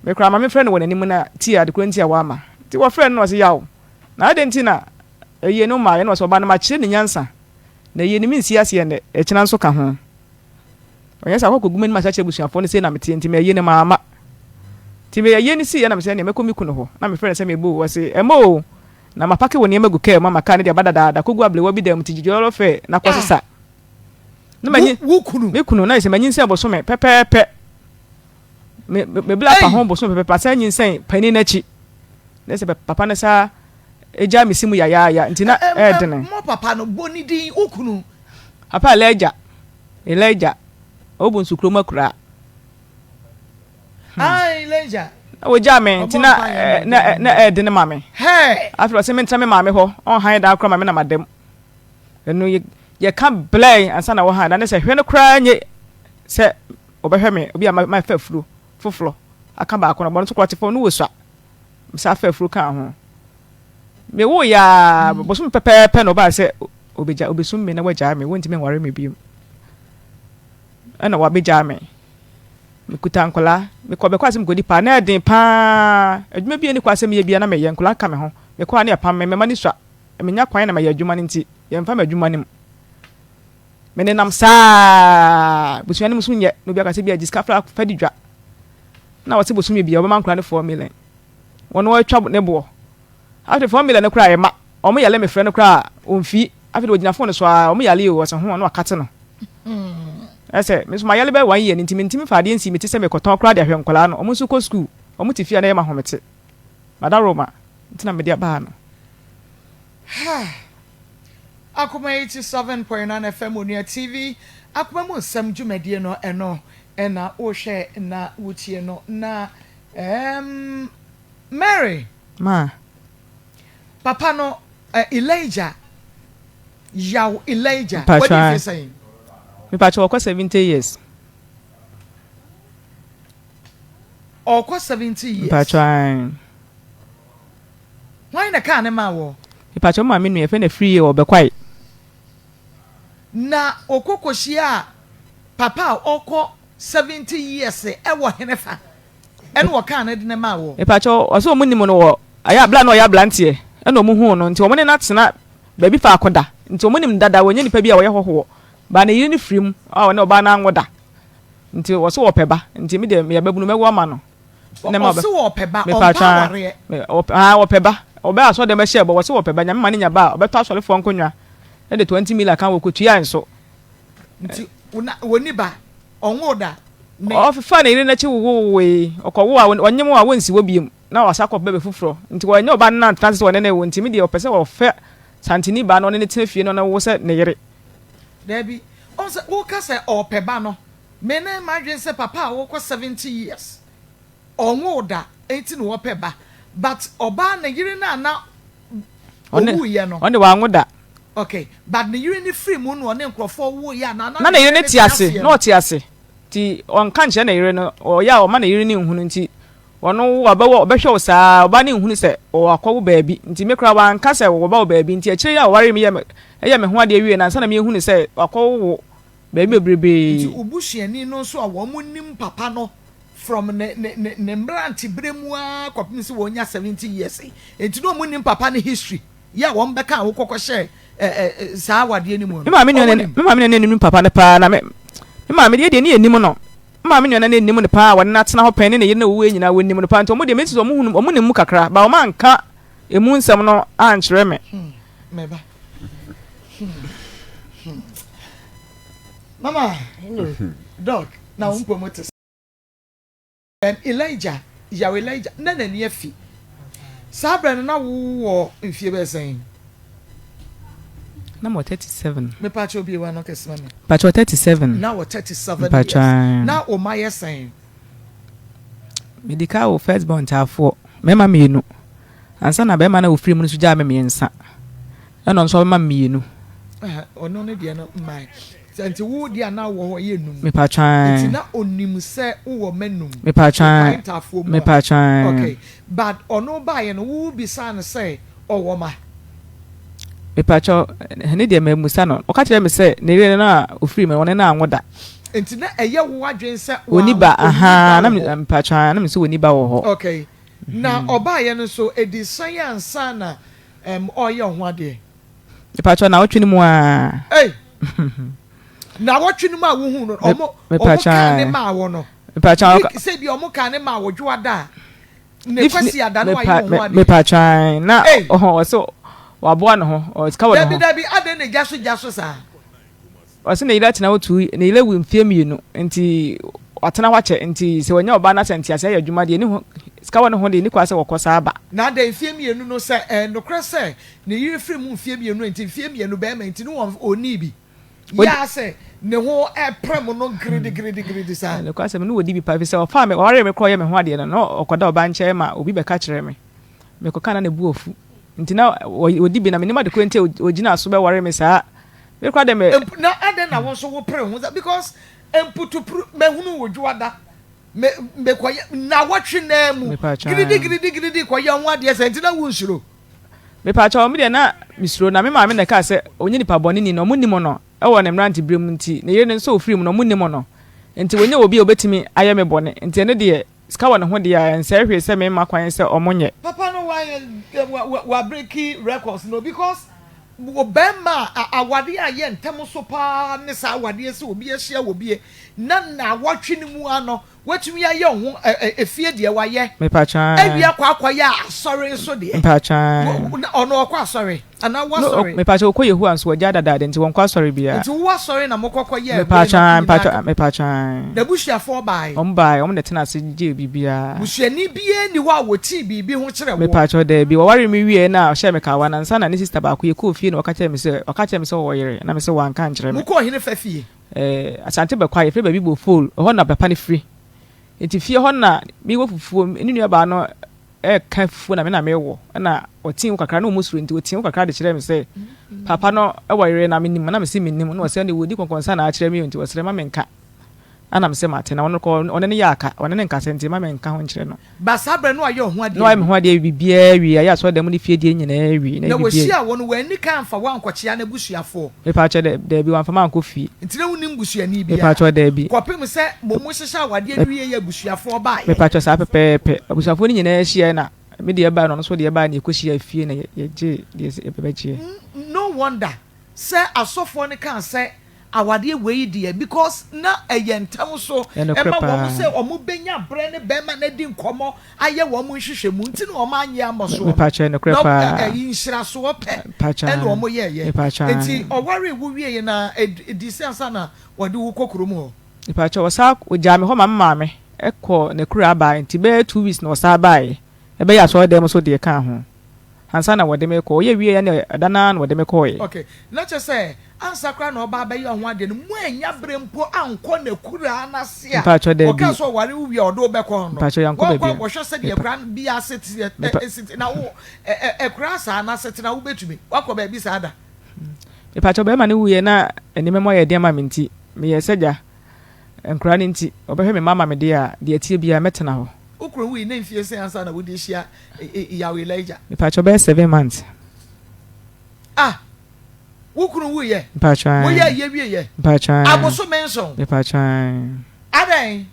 Me koraa ma mefrɛ no wɔ n'anim na tie ade korɔ nti a wamma. Nti wɔfrɛɛ no na ɔse, Yaw, na adɛn nti na ayie no mmaeɛ? Na ɔse, Ɔba no makyerɛ no nyansa, na ayie no mensi aseɛ nnɛ, ɛkyena nso ka ho. Ɔnyɛ saa ɔkɔ kɔgu m'anim ase akyerɛ abusuafoɔ no sei na meteɛ nti me ayie no mamma. Nti me ayie no siiɛ na mese ɛneɛ mɛkɔ me kunu hɔ. Na mefrɛ no sɛ meba o, ɔse, Ɛmma o, na mapake wo nneɛma agu kaa mu ama kaa no de aba dadaada kɔgu ablewa bi dan mu nti gyigyi lɔlɔ fɛ na kɔsesa. Na manyi, Wo kunu? Me kunu, na ayɛ sɛ manyinsɛn bosome pɛpɛɛpɛ. Me me me bla pa ho bosome pɛpɛpɛ asan nyinsɛn panin no akyi na sɛ papa no saa egya me si mu yayaaya nti na ɛɛdene. Mo papa no bɔ ne din wo kunu. Papa Elijah Elijah ɔwɔ bonsu kurom akuraa. Hmm. Ah Elijah. Na wɔgyaa me nti na na na ɛɛdene ma me. Afei ɔsɛ mentena me maame hɔ ɔnhan dan koraa ma me na mada mu. Ɛno yɛka blɛɛ ansa na wɔhan dan ne sɛ hwɛ no koraa nye sɛ Wɔbɛhwɛ me, obi a mafa afuro foforɔ aka baako no, bɔno nso koraa te fam no wɔ sua. Mesan faa afuro kaa ho. Mewoeɛ ara, bosome pɛpɛɛpɛ na ɔbaa sɛ ɔbɛgya, ɔbɛsum me na wagyaa me, wɔntumi nware me bio. Ɛna wabɛgyaa me. Mekuta nkwadaa, mekɔ bɛkɔ ase mekɔdi paa, na ɛden paa. Adwuma bi a ɛni kwan sɛ meyɛ biara na meyɛ, nkwadaa ka me ho. Mekɔ a na yɛpam me, mema no sua. Menya kwan na mayɛ adwuma no nti, yɛmfa me adwuma no mu. Menenam saa ara, abusua no mu so nyɛ na obi aka sɛ bia gye sika fra fa di dwa. Na wɔse bosome bia wɔbɛma nkora no 4 million. Wɔn wɔatwa ne boɔ. Afei 4 million no koraa ɛma. Wɔn yale me frɛ no koraa ɔmfi. Afei de wɔgyina phone so ara wɔn yale o wɔse ho na wakate no. Ɛsɛ me nso mayale bɛyɛ one year no nti mentumi mfa adeɛ nsi me ti sɛ mekɔtɔn koraa de ahwɛ nkwadaa no. Wɔn nso kɔ school. Wɔn te fie a na ɛyɛ me ahomete. Madaroma nti na mede aba ha no. Akoma 87.9 FM Onua TV Akoma mu nsɛm dwumadie no ɛno na wohwɛ na wotie no na ɛɛm Mary. Ma. Papa no eh, Elijah Yaw Elijah wadi mfe sɛn? Mepakyɛ ɔkɔ 70 years. Ɔkɔ 70 years. Mepakyɛ ae. Hwan na kaa no maa woɔ? Mepakyɛ wo maame nua yɛfrɛ no Afriyie wɔ Bɛkwae. Na ɔkɔ kɔhyiaa papa a ɔkɔ 70 years wɔ henefa ɛna ɔkaa no de no maa woɔ? Mepakyɛ wo ɔse ɔmo nim no wɔ ɛyɛ bere a na ɔyɛ abranteɛ ɛna ɔmo huu no nti ɔmo ne no atena baabi faako da nti ɔmo nim no dada ɔnyɛ nipa bi a ɔyɛ hɔhoɔ. But ne yere no firi mu a ɔne ɔbaa no anwo da. Nti ɔse ɔpɛ ba nti me deɛ meyɛ babunu mɛwo ama no. Ɛna ma ɔse ɔpɛ ba ɔmpɛ awareɛ. Haa ɔpɛ ba ɔbɛ asɔre dɛm ɛhyɛ bɔ ɔse ɔpɛ ba nyame ma no nya ba a ɔbɛtɔ asɔrefoɔ nkonwa ɛde 20 mil aka wɔkɔtua nso. Nti wɔni ba ɔnwoo da ne. Ɔfefaa ne yere no akyi wowowoe ɔkɔwo a ɔnyem a wɔnsi hɔ biom na wasa akɔ bɛbɛ foforɔ nti wɔnyɛ ɔba no na antena ase sɛ ɔne no rewo nti me deɛ ɔpɛ sɛ ɔfɛ santini baa na ɔne no tena fie na ɔne wo sɛ ne yere. Daabi ɔhu sɛ woka sɛ ɔpɛ ba no Me ne m'adwene sɛ papa a ɔkɔ 70 years ɔnwoo da nti na ɔpɛ ba but ɔbaa ne yere no a na ɔwuiɛ no. Ɔno de wanwo da. Okay but ne yere no firi mu na ɔne nkorɔfoɔ woeɛ anaa na ne yere no te ase na ɔte ase nti ɔnka nkyerɛ ne yere no ɔyɛ a ɔma ne yere no nhunu nti ɔno wo ɔbɛwɔ ɔbɛhwɛ wo saa ɔbaa no nhunu sɛ ɔakɔwo baabi nti me koraa wanka sɛ wɔba wɔ baabi nti akyire yi a ɔwaree me yɛ me ɛyɛ me ho adeɛ wie no ansa na mehunu sɛ wakɔwo wo Baabi bebrebe. Nti wo busuani no nso a wɔn nim papa no from ne ne ne ne mmerante berɛ mu ara kɔpem sɛ wɔnya 70 years yi, nti na wɔn nim papa no history yɛ a wɔn bɛka a wokɔkɔ hyɛɛ ɛ ɛ saa awadeɛ no mu no, Me maame nua wɔn na nim? me maame nua na nim papa no paa na me me maame deɛ deɛ ne yɛ nim no. Me maame nua na na nim no paa a wɔne no atena hɔ pɛn ne ne yere na wɔwuiɛ nyinaa wɔnim no paa nti wɔn deɛ mesi sɛ wɔn hunu wɔn nim mu kakra but wɔn anka emu nsɛm no ankyerɛ me. Hmm, meba. Hmm, hmm. Mama, Hello. Doc, na wo mpɔ mu te sɛ Elijah, yaw Elijah, na n'ani afi. Saa berɛ no na wowɔ mfie bɛyɛ sɛn? Na mewɔ 37. Mepa kyɛw bie w'ano kɛse ma me. Mepa kyɛw 37. Na wɔ 37 years. Na wo mma yɛ sɛn? Medi ka wo first born ntaafoɔ, mmarima mmienu. Ansa na barima no a ɔfiri mu no nso gyaa me mmiɛnsa, ɛna ɔno nso abɛma me mmienu. Ɔno ne deɛ no mmae. Sɛ nti wo deɛ a na wɔ hɔ yɛ num. Mepatwan. Nti na onim sɛ wowɔ mma num. Mepatwan. Wokae ntaafoɔ mu a. Mepatwan. Okay. But ɔno baeɛ no wo bisaa no sɛ ɔwɔ ma? Mepatwɔ, ne deɛ mammusa no. Ɔka kyerɛɛ me sɛ ne yere no a ɔfiri mu no ɔne no anwo da. Nti na ɛyɛ wo adwene sɛ Ɔnni ba, ahaa, na mepatwan, na menim sɛ ɔnni ba wɔ hɔ. Okay. Na ɔbaeɛ no nso, ɛdii sɛn ansa na ɔreyɛ wo ho adeɛ? Mepakyɛw, naawɔtwe no mu ara. Ei! Naawɔtwe no mu a wohuu no, ɔmo ɔmo kaa ne maa wo no. Mepakyɛw. Week sɛ bi ɔmo kaa ne maa wo dwoada a, ne Kwasiada no wayɛ wo ho adeɛ. Mepakyɛw, na ɔsɛ waboa ne ho, sika wɔ ne ho. Dabi dabi, adɛn na gya so gya so saa? Ɔse ne yere atena hɔ two ne yere awu mfeɛ mmienu nti watena hɔ akyɛ nti sɛ wanya ɔbaa na sɛ nteaseɛ ayɛ adwuma deɛ ne ho sika wɔ ne ho deɛ ɛni kwan sɛ wɔkɔ saa ba. Na adɛn mfeɛ mmienu no sɛ ɛyɛ nokorɛ sɛ ne yere firi mu mfeɛ mmienu nti mfeɛ mmienu bɛɛma nti ne wɔn ɔnnii bi yɛ ara sɛ ne ho ɛprɛm no giredigiridigiridi saa. Nokwasɛm ne wɔdi bi paa ɛfiri sɛ ɔfaa me ɔwaree me korɔ ɔyɛ me ho adeɛ no na ɔkɔda ɔbaa nkyɛn ma obi bɛka kyerɛ me mekɔka na ne bo afu nti na ɔdi bi na menim ade korɔ nti a ɔgyina so bɛware me saa Me koraa deɛ me. Mp na adɛn na wo nso wo pere ho sa because mputupru mɛhunu wo dwoada me mekɔyɛ nnawɔtwe naa mu giridi giridi giridi kɔyɛ ho adeɛ sɛ nti na wo nsuro. Mepaakyɛw me deɛ na mesuro na me maame na ɛkaa sɛ ɔnyɛ nipa bɔne ni na ɔmo nim no ɛwɔ ne mmerante berɛ mu nti ne yere no nso ɔfiri mu no ɔmo nim no nti wɔnyɛ obi a ɔbɛtumi ayɛ me bɔne nti ɛno deɛ Sika wɔ ne ho deɛ a, ɛnsɛe hwee sɛ memma kwan sɛ ɔmo nyɛ. Papa no wayɛ wa wa breaki records no because bɛɛma a awadeɛ a yɛ ntɛm so paa ne saa awadeɛ sɛ obi ahyia wɔ bie na naawɔtwe no mu ano watumi ayɛ wo ho efie deɛ wayɛ Mepatwaa. awie akɔ akɔyɛ asɔre nso deɛ Mpatwaa. ɔno ɔkɔ asɔre anaa wo No, asɔre. mepatwaa ɔkɔ Yehowa nso wagyaa dadaada nti wɔnkɔ asɔre biara. Nti wo asɔre na mokɔ kɔ yɛɛ wei no Mepatwaa, nyinaa mpatwaa, ka. mepatwaa. N'abusuafoɔ baae. Wɔn baae, wɔn na ɛtena ase gyee biribiara. Busuani biara nni hɔ a wɔtii biribi ho kyerɛ woɔ. Mepatwaa daabi, wɔwaree me wieɛ na ɔhyɛɛ me kawa no ansa na ne sister baako yɛkɔɔ fie na ɔka kyerɛɛ me sɛ, ɔka kyerɛɛ me sɛ ɔwɔ yere na mese wanka ankyerɛ me. Mokɔɔ henefa fie? Ɛɛ, Asante Bɛkwae, yɛfrɛ baabi Bofol, ɛhɔ na papa no firi. Nti fie hɔ na mewɔ fufuo, ne nuabaa no reka fufuo na me na mewɔ ɛna ɔtee mu kakra na ɔmu suro nti ɔtee mu kakra de kyerɛɛ me sɛ papa no wɔ yere na menim na mese menim na ɔsɛ ne wɔdi kɔnkɔnsa na akyerɛ me nti ɔsrɛ ma menka ɛna mese mate na ɔno kɔ ɔne ne yɛ aka ɔne ne nkasa nti ma menka ho nkyerɛ no. Ba saa berɛ no wayɛ ɔho adeɛ Na wayɛ me ho adeɛ biribiara wie ayɛ asɔredan mu ne fie deɛ nyinaa wie na wɔhyiaa wɔ no wanni kan amfa wo ankɔkyea n'abusuafoɔ. Mepaakyɛw dɛ daabi wamfa me ankɔ fie. Nti na wonnim busuani biara. Mepaakyɛw daabi. Kɔpem sɛ mo mo hyehyɛ awadeɛ no wieɛ abusuafoɔ baeɛ. Mepaakyɛw saa pɛpɛɛpɛ. Abusuafoɔ no nyinaa hyiaɛ na me deɛ baeɛ na ɔno nso deɛ baeɛ na yɛkɔhyiaa fie na yɛgyee deɛ yɛbɛgyeɛ. No wonder sɛ asɔfoɔ no kaa sɛ. Awadeɛ wei deɛ because na ɛyɛ ntɛm so Ɛnokorɛ ɛma wɔn paa. sɛ wɔn bɛnya berɛ ne bɛrima no adi nkɔmmɔ ayɛ wɔn nhwehwɛmu nti na wɔn anyɛ ammɔ soɔ no. Mepakyɛ ɛnokorɛ Na paa. ɛyi nhyirasoɔ pɛ Mepakyɛ ɛna wɔn yɛɛyɛ. Mepakyɛ Nti ɔwaree wo wieɛ na ɛdi sɛ ansa na wɔde wo kɔ kurom hɔ? Mepakyɛ ɔsaa ɔgyaa me hɔ ma me maame kɔɔ n'akuraa baeɛ nti bɛyɛ 2 weeks na ɔsaa baeɛ ɛbɛyɛ asɔredan mu so deɛ kaa ho ansa na wɔde me kɔ ɔyɛ wieɛ na ɛda no ara na wɔde me kɔeɛ. Ok, na kyerɛ sɛ ansa koraa na ɔba abɛyɛ ɔho adeɛ no moannya berɛ mpo ankɔ n'akuraa no ase a Mpakyɛ ɔkaa daabi. sɛ ɔware wo wie a ɔde wo bɛkɔ hɔ no Mpakyɛ yɛankɔ woankɔ baabiara. ankɔhwɛ sɛdeɛ Mepa akuraa no bi ase teɛ mepa ɛ si te na wo ɛ ɛ akuraa saa no asetena wobɛtumi woakɔ baabi saa da? Mepakyɛ bɛrima no wuiɛ na nneɛma mu ayɛ den ama me nti meyɛɛ sɛ gya nkoraa no nti ɔbɛhwɛ me mma ama me deɛ a deɛ ɛteɛ biara mɛtena hɔ. Wo kunu wui ne mfie sɛn ansa na wode rehyia Yaw Elijah? Mepakyɛ bɛyɛ 7 months. Ah! Wo kunu wuiɛ? Mepakyɛ ae. Moyɛ ayie wieɛ? Mepakyɛ ae. Abosome nson? Mepakyɛ ae. Adɛn?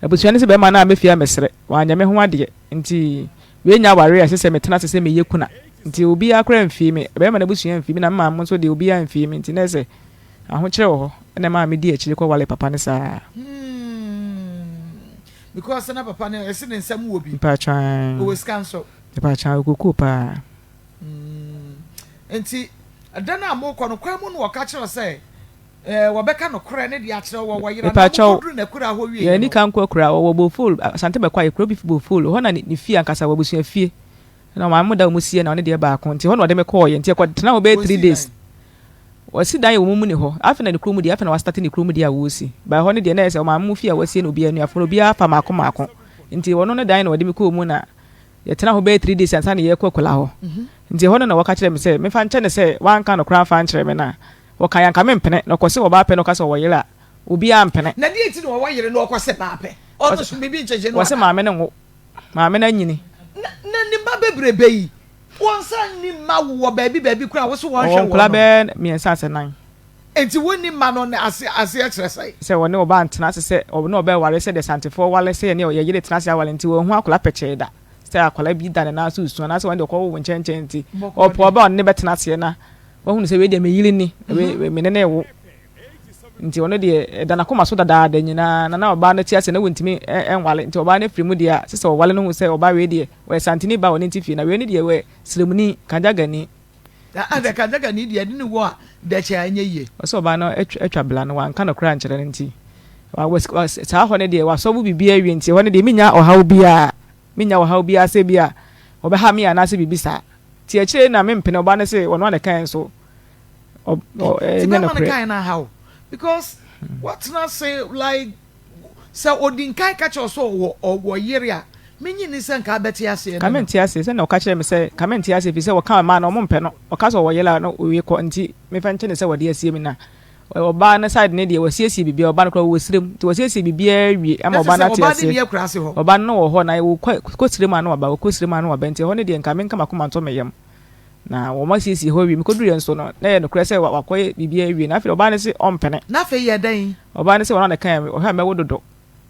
Abusua no sɛ bɛrima no a mɛfie a mesrɛ, wanyɛ me ho adeɛ nti wei nyɛ awareɛ a ɛsɛ sɛ metena ase sɛ meyɛ kuna nti obiara koraa mfii me, bɛrima no abusua mfii me na me maame nso deɛ obiara mfii me nti na ɛsɛ ahokyerɛ wɔ hɔ na ɛmaa medii akyire kɔwaree papa no saa. Hmm, because na papa no ɛse ne nsam wɔ bi. Mpakyɛw. Ɔwɔ sika nso. Mpakyɛw, ɔkɔkuo paa. Hmm, nti ɛda no a mokɔ no kwan mu no wɔka kyerɛ sɛ eh, wɔbɛka nokorɛ ne de akyerɛ wɔ wɔyera na Mpakyɛw, mokɔduru n'akura hɔ wieɛ yɛn no. nika nkɔ akura, ɔwɔ Bofol, Asante Bɛkwae, kuro bi fi Bofol, hɔ na ne fie ankasa wɔ abusua fie. Na ɔmaame mo da wɔn sie na ɔne deɛ baako nti hɔ na ɔde me kɔɔeɛ nti yɛkɔ tena hɔ bɛyɛ three Wɔsii days. dan. Wɔsi dan wɔ wɔn mu ni hɔ afei na ne kurom deɛ afei na wɔastate ne kurom deɛ a wɔresi by hɔ no deɛ na ɛyɛ sɛ ɔmaame mo fie a wɔasie no obiara anuafoɔ no obiara fa maako maako nti ɔno ne dan na ɔde me kɔɔ mu na yɛtena hɔ bɛyɛ 3 days ansa na yɛrekɔ akwadaa hɔ nti ɛhɔ no na wɔka kyerɛ me sɛ mefa nkyɛ ne sɛ wanka no koraa mfa nkyerɛ me na wɔka yɛ anka mempene na ɔkɔ se ɔbaa pɛ na ɔka sɛ ɔwɔ yere a obiara mpene. Na deɛ nti na ɔwɔ yere na ɔkɔ se baa pɛ ɔno so biribi nkyekye no Wɔse anaa? maame no nwo maame no anyini. Na na ne mma bebrebe yi wɔnsan nni mma wowɔ baabi baabi koraa a wose Ɔwɔ wɔnhwɛ wɔn nkwadaa no? bɛyɛ mmiɛnsa asɛ nan. Enti wonni mma no ne ase aseɛ kyerɛ sɛn? Sɛ wɔne ɔbaa ntena ase sɛ ɔne ɔbaa reware sɛdeɛ Asantefoɔ ware sɛ yɛne yɛn yere tena ase aware nti wanhu akwadaa pɛkyɛɛ da sɛ akwadaa bi da ne nan so resu anaasɛ ɔno deɛ ɔkɔwo wo nkyɛnkyɛn nti Bɔkɔɔ ɔpɛ deɛ. ɔbaa a ɔne no bɛtena aseɛ na wahunu sɛ wei deɛ me yere ni wei wei me ne no rewo nti ɔno deɛ ɛda n'akoma so dadaada nyinaa na na ɔbaa no te ase na wɔntumi nware nti ɔbaa no afiri mu deɛ a sɛ sɛ ɔware no hu sɛ ɔbaa wei deɛ ɔyɛ Santeni ba a ɔne nte fie na wei no deɛ ɔyɛ Sremuni, Kanjagani. Na adɛ Kanjagani deɛ ɛde ne wɔ a dɛkyɛ a ɛnyɛ yie. Ɔsɛ ɔbaa no atwa bla no wanka nokorɛ ankyerɛ no nti saa hɔ no deɛ wasɔbo biribiara awie nti ɛhɔ no deɛ mennya ɔhaw biara mennya ɔhaw biara sɛ bi a ɔbɛha me anaasɛ biribi saa nti akyire na mempene ɔbaa no se ɔno a na ɛkaeɛ nso Nti ɛnyɛ bɛrima no nokorɛ. kaeɛ no aha wo because watena ase like sɛ ɔdi nkan ka kyerɛ wo sɛ ɔwɔ ɔwɔ yere a menye nni sɛ nka abɛte aseɛ Ka ne no. mente aseɛ sɛnea ɔka kyerɛɛ me sɛ ka mente aseɛ ɛfiri sɛ wɔka mmaa no wɔmpɛ no ɔka sɛ ɔwɔ yere a na ɔwie kɔ nti memfa nkyɛ no sɛ wɔde asie me na ɔbaa no side no deɛ wɔasiesie biribiara ɔbaa no koraa ɔwɔ serem nti wɔasiesie biribiara awie ama Na kyerɛ ɔbaa no sɛ ate ɔbaa no aseɛ nni akuraase hɔ. ɔbaa no na ɔwɔ hɔ na wɔkɔ kɔ serem a na waba wɔkɔ serem a na waba nti ɛhɔ no deɛ nka menka m'akoma nto me yam na wɔn asiesie hɔ awie mekɔduruiɛ nso no na ɛyɛ nokorɛ sɛ wakɔyɛ biribiara awie na afei ɔbaa no se ɔmpene Na afei yɛ dɛn? ɔbaa no se ɔno na ɛkae ɔhwɛ a mɛwo dodo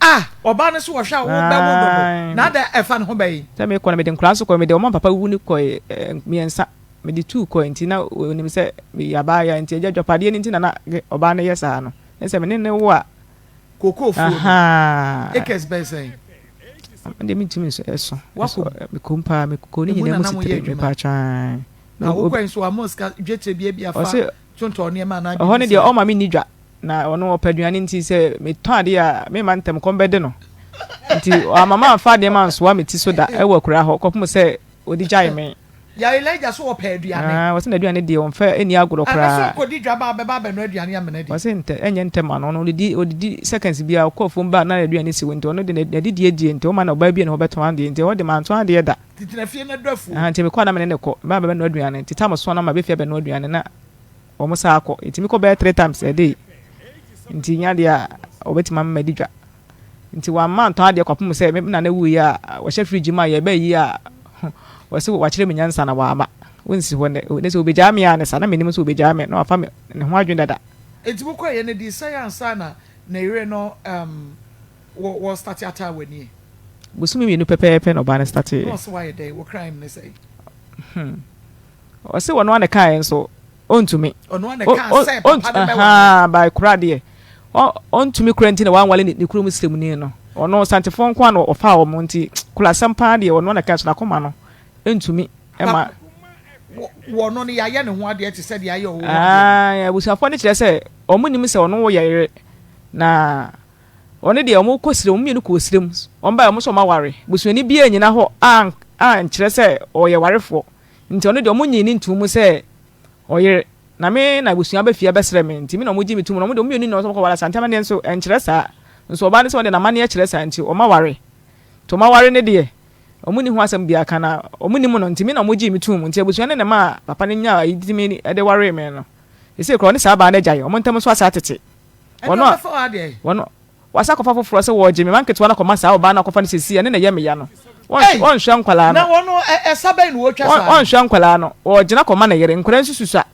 Ah! Ɔbaa no se ɔhwɛ a wobɛwo dodo na adɛn ɛfa ne ho bɛn? Sɛ mekɔ no mede nkwadaa nso kɔe mede wɔn a papa wu no kɔe mmiɛnsa mede tuu kɔe nti na ɔnim sɛ meyɛ abaayewa nti agya adwapadeɛ no nti na na ɔbaa no yɛ saa no ne sɛ me ne no wo a Kookoo fuo no ahaa acres bɛyɛ sɛn? Ɛnde mentumi nso ɛso Wakɔ mu? mekɔ mu paa mekɔ ne Emu nyinaa na mu na moyɛ sitire adwuma? mepatwa ae. Na wokɔe nso wamma wo sika dwetire bi ebi afa Ɔse tontɔn nneɛma anaa ɛhɔ no biribi deɛ saa? ɔma menni dwa Na ɔno ɔpɛ aduane nti sɛ metɔn adeɛ a memma ntɛm kɔm bɛde no. Nti wamma mamfa nneɛma ansoa me ti so da wɔ akuraa hɔ kɔpem sɛ ɔde gyae me. Ya Elijah so ɔpɛ aduane. Aa ɔse n'aduane deɛ ɔmfa nni agorɔ Ana koraa. sɛ ɔkɔdi dwa ba a ɔbɛba abɛnoa aduane amena adi. Ɔse ntɛ ɛnyɛ ntɛm ano ɔno ɔdidi ɔdidi seconds biara ɔkɔ afuom ba a na n'aduane si hɔ nti ɔno de n'adidie deɛ nti ɔma na ɔbaa bi a ne hɔ bɛtɔn adeɛ nti ɛhɔ de mantɔn adeɛ da. Nti tena fie na dɔ afuom. Ahaa nti mekɔ a na mene no kɔ meba abɛnoa aduane nti tam so a na maba fie abɛnoa aduane na Wɔn saa kɔ. Yɛtumi kɔ bɛyɛ 3 times a day. Nti nyɛ adeɛ a wɔbɛtumi ama madi dwa. Nti wamma antɔn adeɛ kɔpem sɛ me nana wuiɛ a wɔhyɛ fridge mu a yɛba ayie a wɔse wakyerɛ me nyansa na wamma. Wonsi hɔ nnɛ. Nnɛ sɛ wɔbɛgyaa me a ne saa na mennim sɛ wɔbɛgyaa me na wafa me ne ho adwene dada. Nti mokɔeɛ no ɛdii sɛn ansa na ne yere no um, wɔ wɔ starte ataa w'anie? Bosome 2 pɛpɛɛpɛ na ɔbaa no starteeɛ. Na ɔse wayɛ dɛn? Wo crime ne sɛn? Hmm. Ɔse ɔno ara na ɛkaeɛ nso. Ɔntumi. Ɔno ara na ɛkaa sɛ papa no bɛware. Ahaa, by koraa deɛ, ɔntumi koraa nti na wanwale ne kurom sremuni no. Ɔno, Santefoɔ nko ara na ɔfaa wɔn nti, korasɛm paa deɛ ɔno ara na ɛkaa so n'akoma no ntumi ma. Wɔ no no, yɛayɛ ne ho adeɛ te sɛ deɛ ayɛ ɔwɔ ho adeɛ no. Ae, abusuafoɔ no kyerɛ sɛ wɔnnim sɛ ɔno yɛ yere, na ɔno deɛ wɔkɔ srem, wɔn mmienu kɔɔ srem, wɔn baeɛ wɔn nso wɔn aware. Busuani biara nnyina hɔ ankyerɛ sɛ ɔyɛ warefoɔ. Nti ɔno deɛ ɔmo nyii no ntoo mu sɛ ɔyere, na me na abusua ba fie abɛsrɛ me, nti me na ɔmo gyee me too mu, na ɔmo deɛ ɔmo mmienu nyinaa ɔsɛ ɔmo kɔ ware Asante amanneɛ nso ɛnkyerɛ saa, nso ɔbaa no sɛ ɔno deɛ n'amanneɛ kyerɛ saa nti ɔmo aware, nti ɔmo aware no deɛ ɔmo nni ho asɛm biara ka na ɔmo nim no, nti me na ɔmo gyee me too mu, nti abusua no na ɛmaa papa no nyaa ayi tumi de waree me no, seesei koraa ɔne saa baa no agyae, ɔmo ntam nso asa atete, Ɛnde ɔno a ɔbɛfa wo adeɛ? ɔno. Wasa akɔfa foforɔ sɛ wɔregye me mma nketewa no akɔma saa ɔbaa no a akɔfa no seesei ɛno na ɛyɛ me ya no. Ei! Wɔnhwɛ nkwadaa Na no. wɔn ɛsa bɛn na wɔretwa saa no? Wɔnhwɛ nkwadaa no. Wɔregye no akɔma ne yere. Nkwadaa nso susua.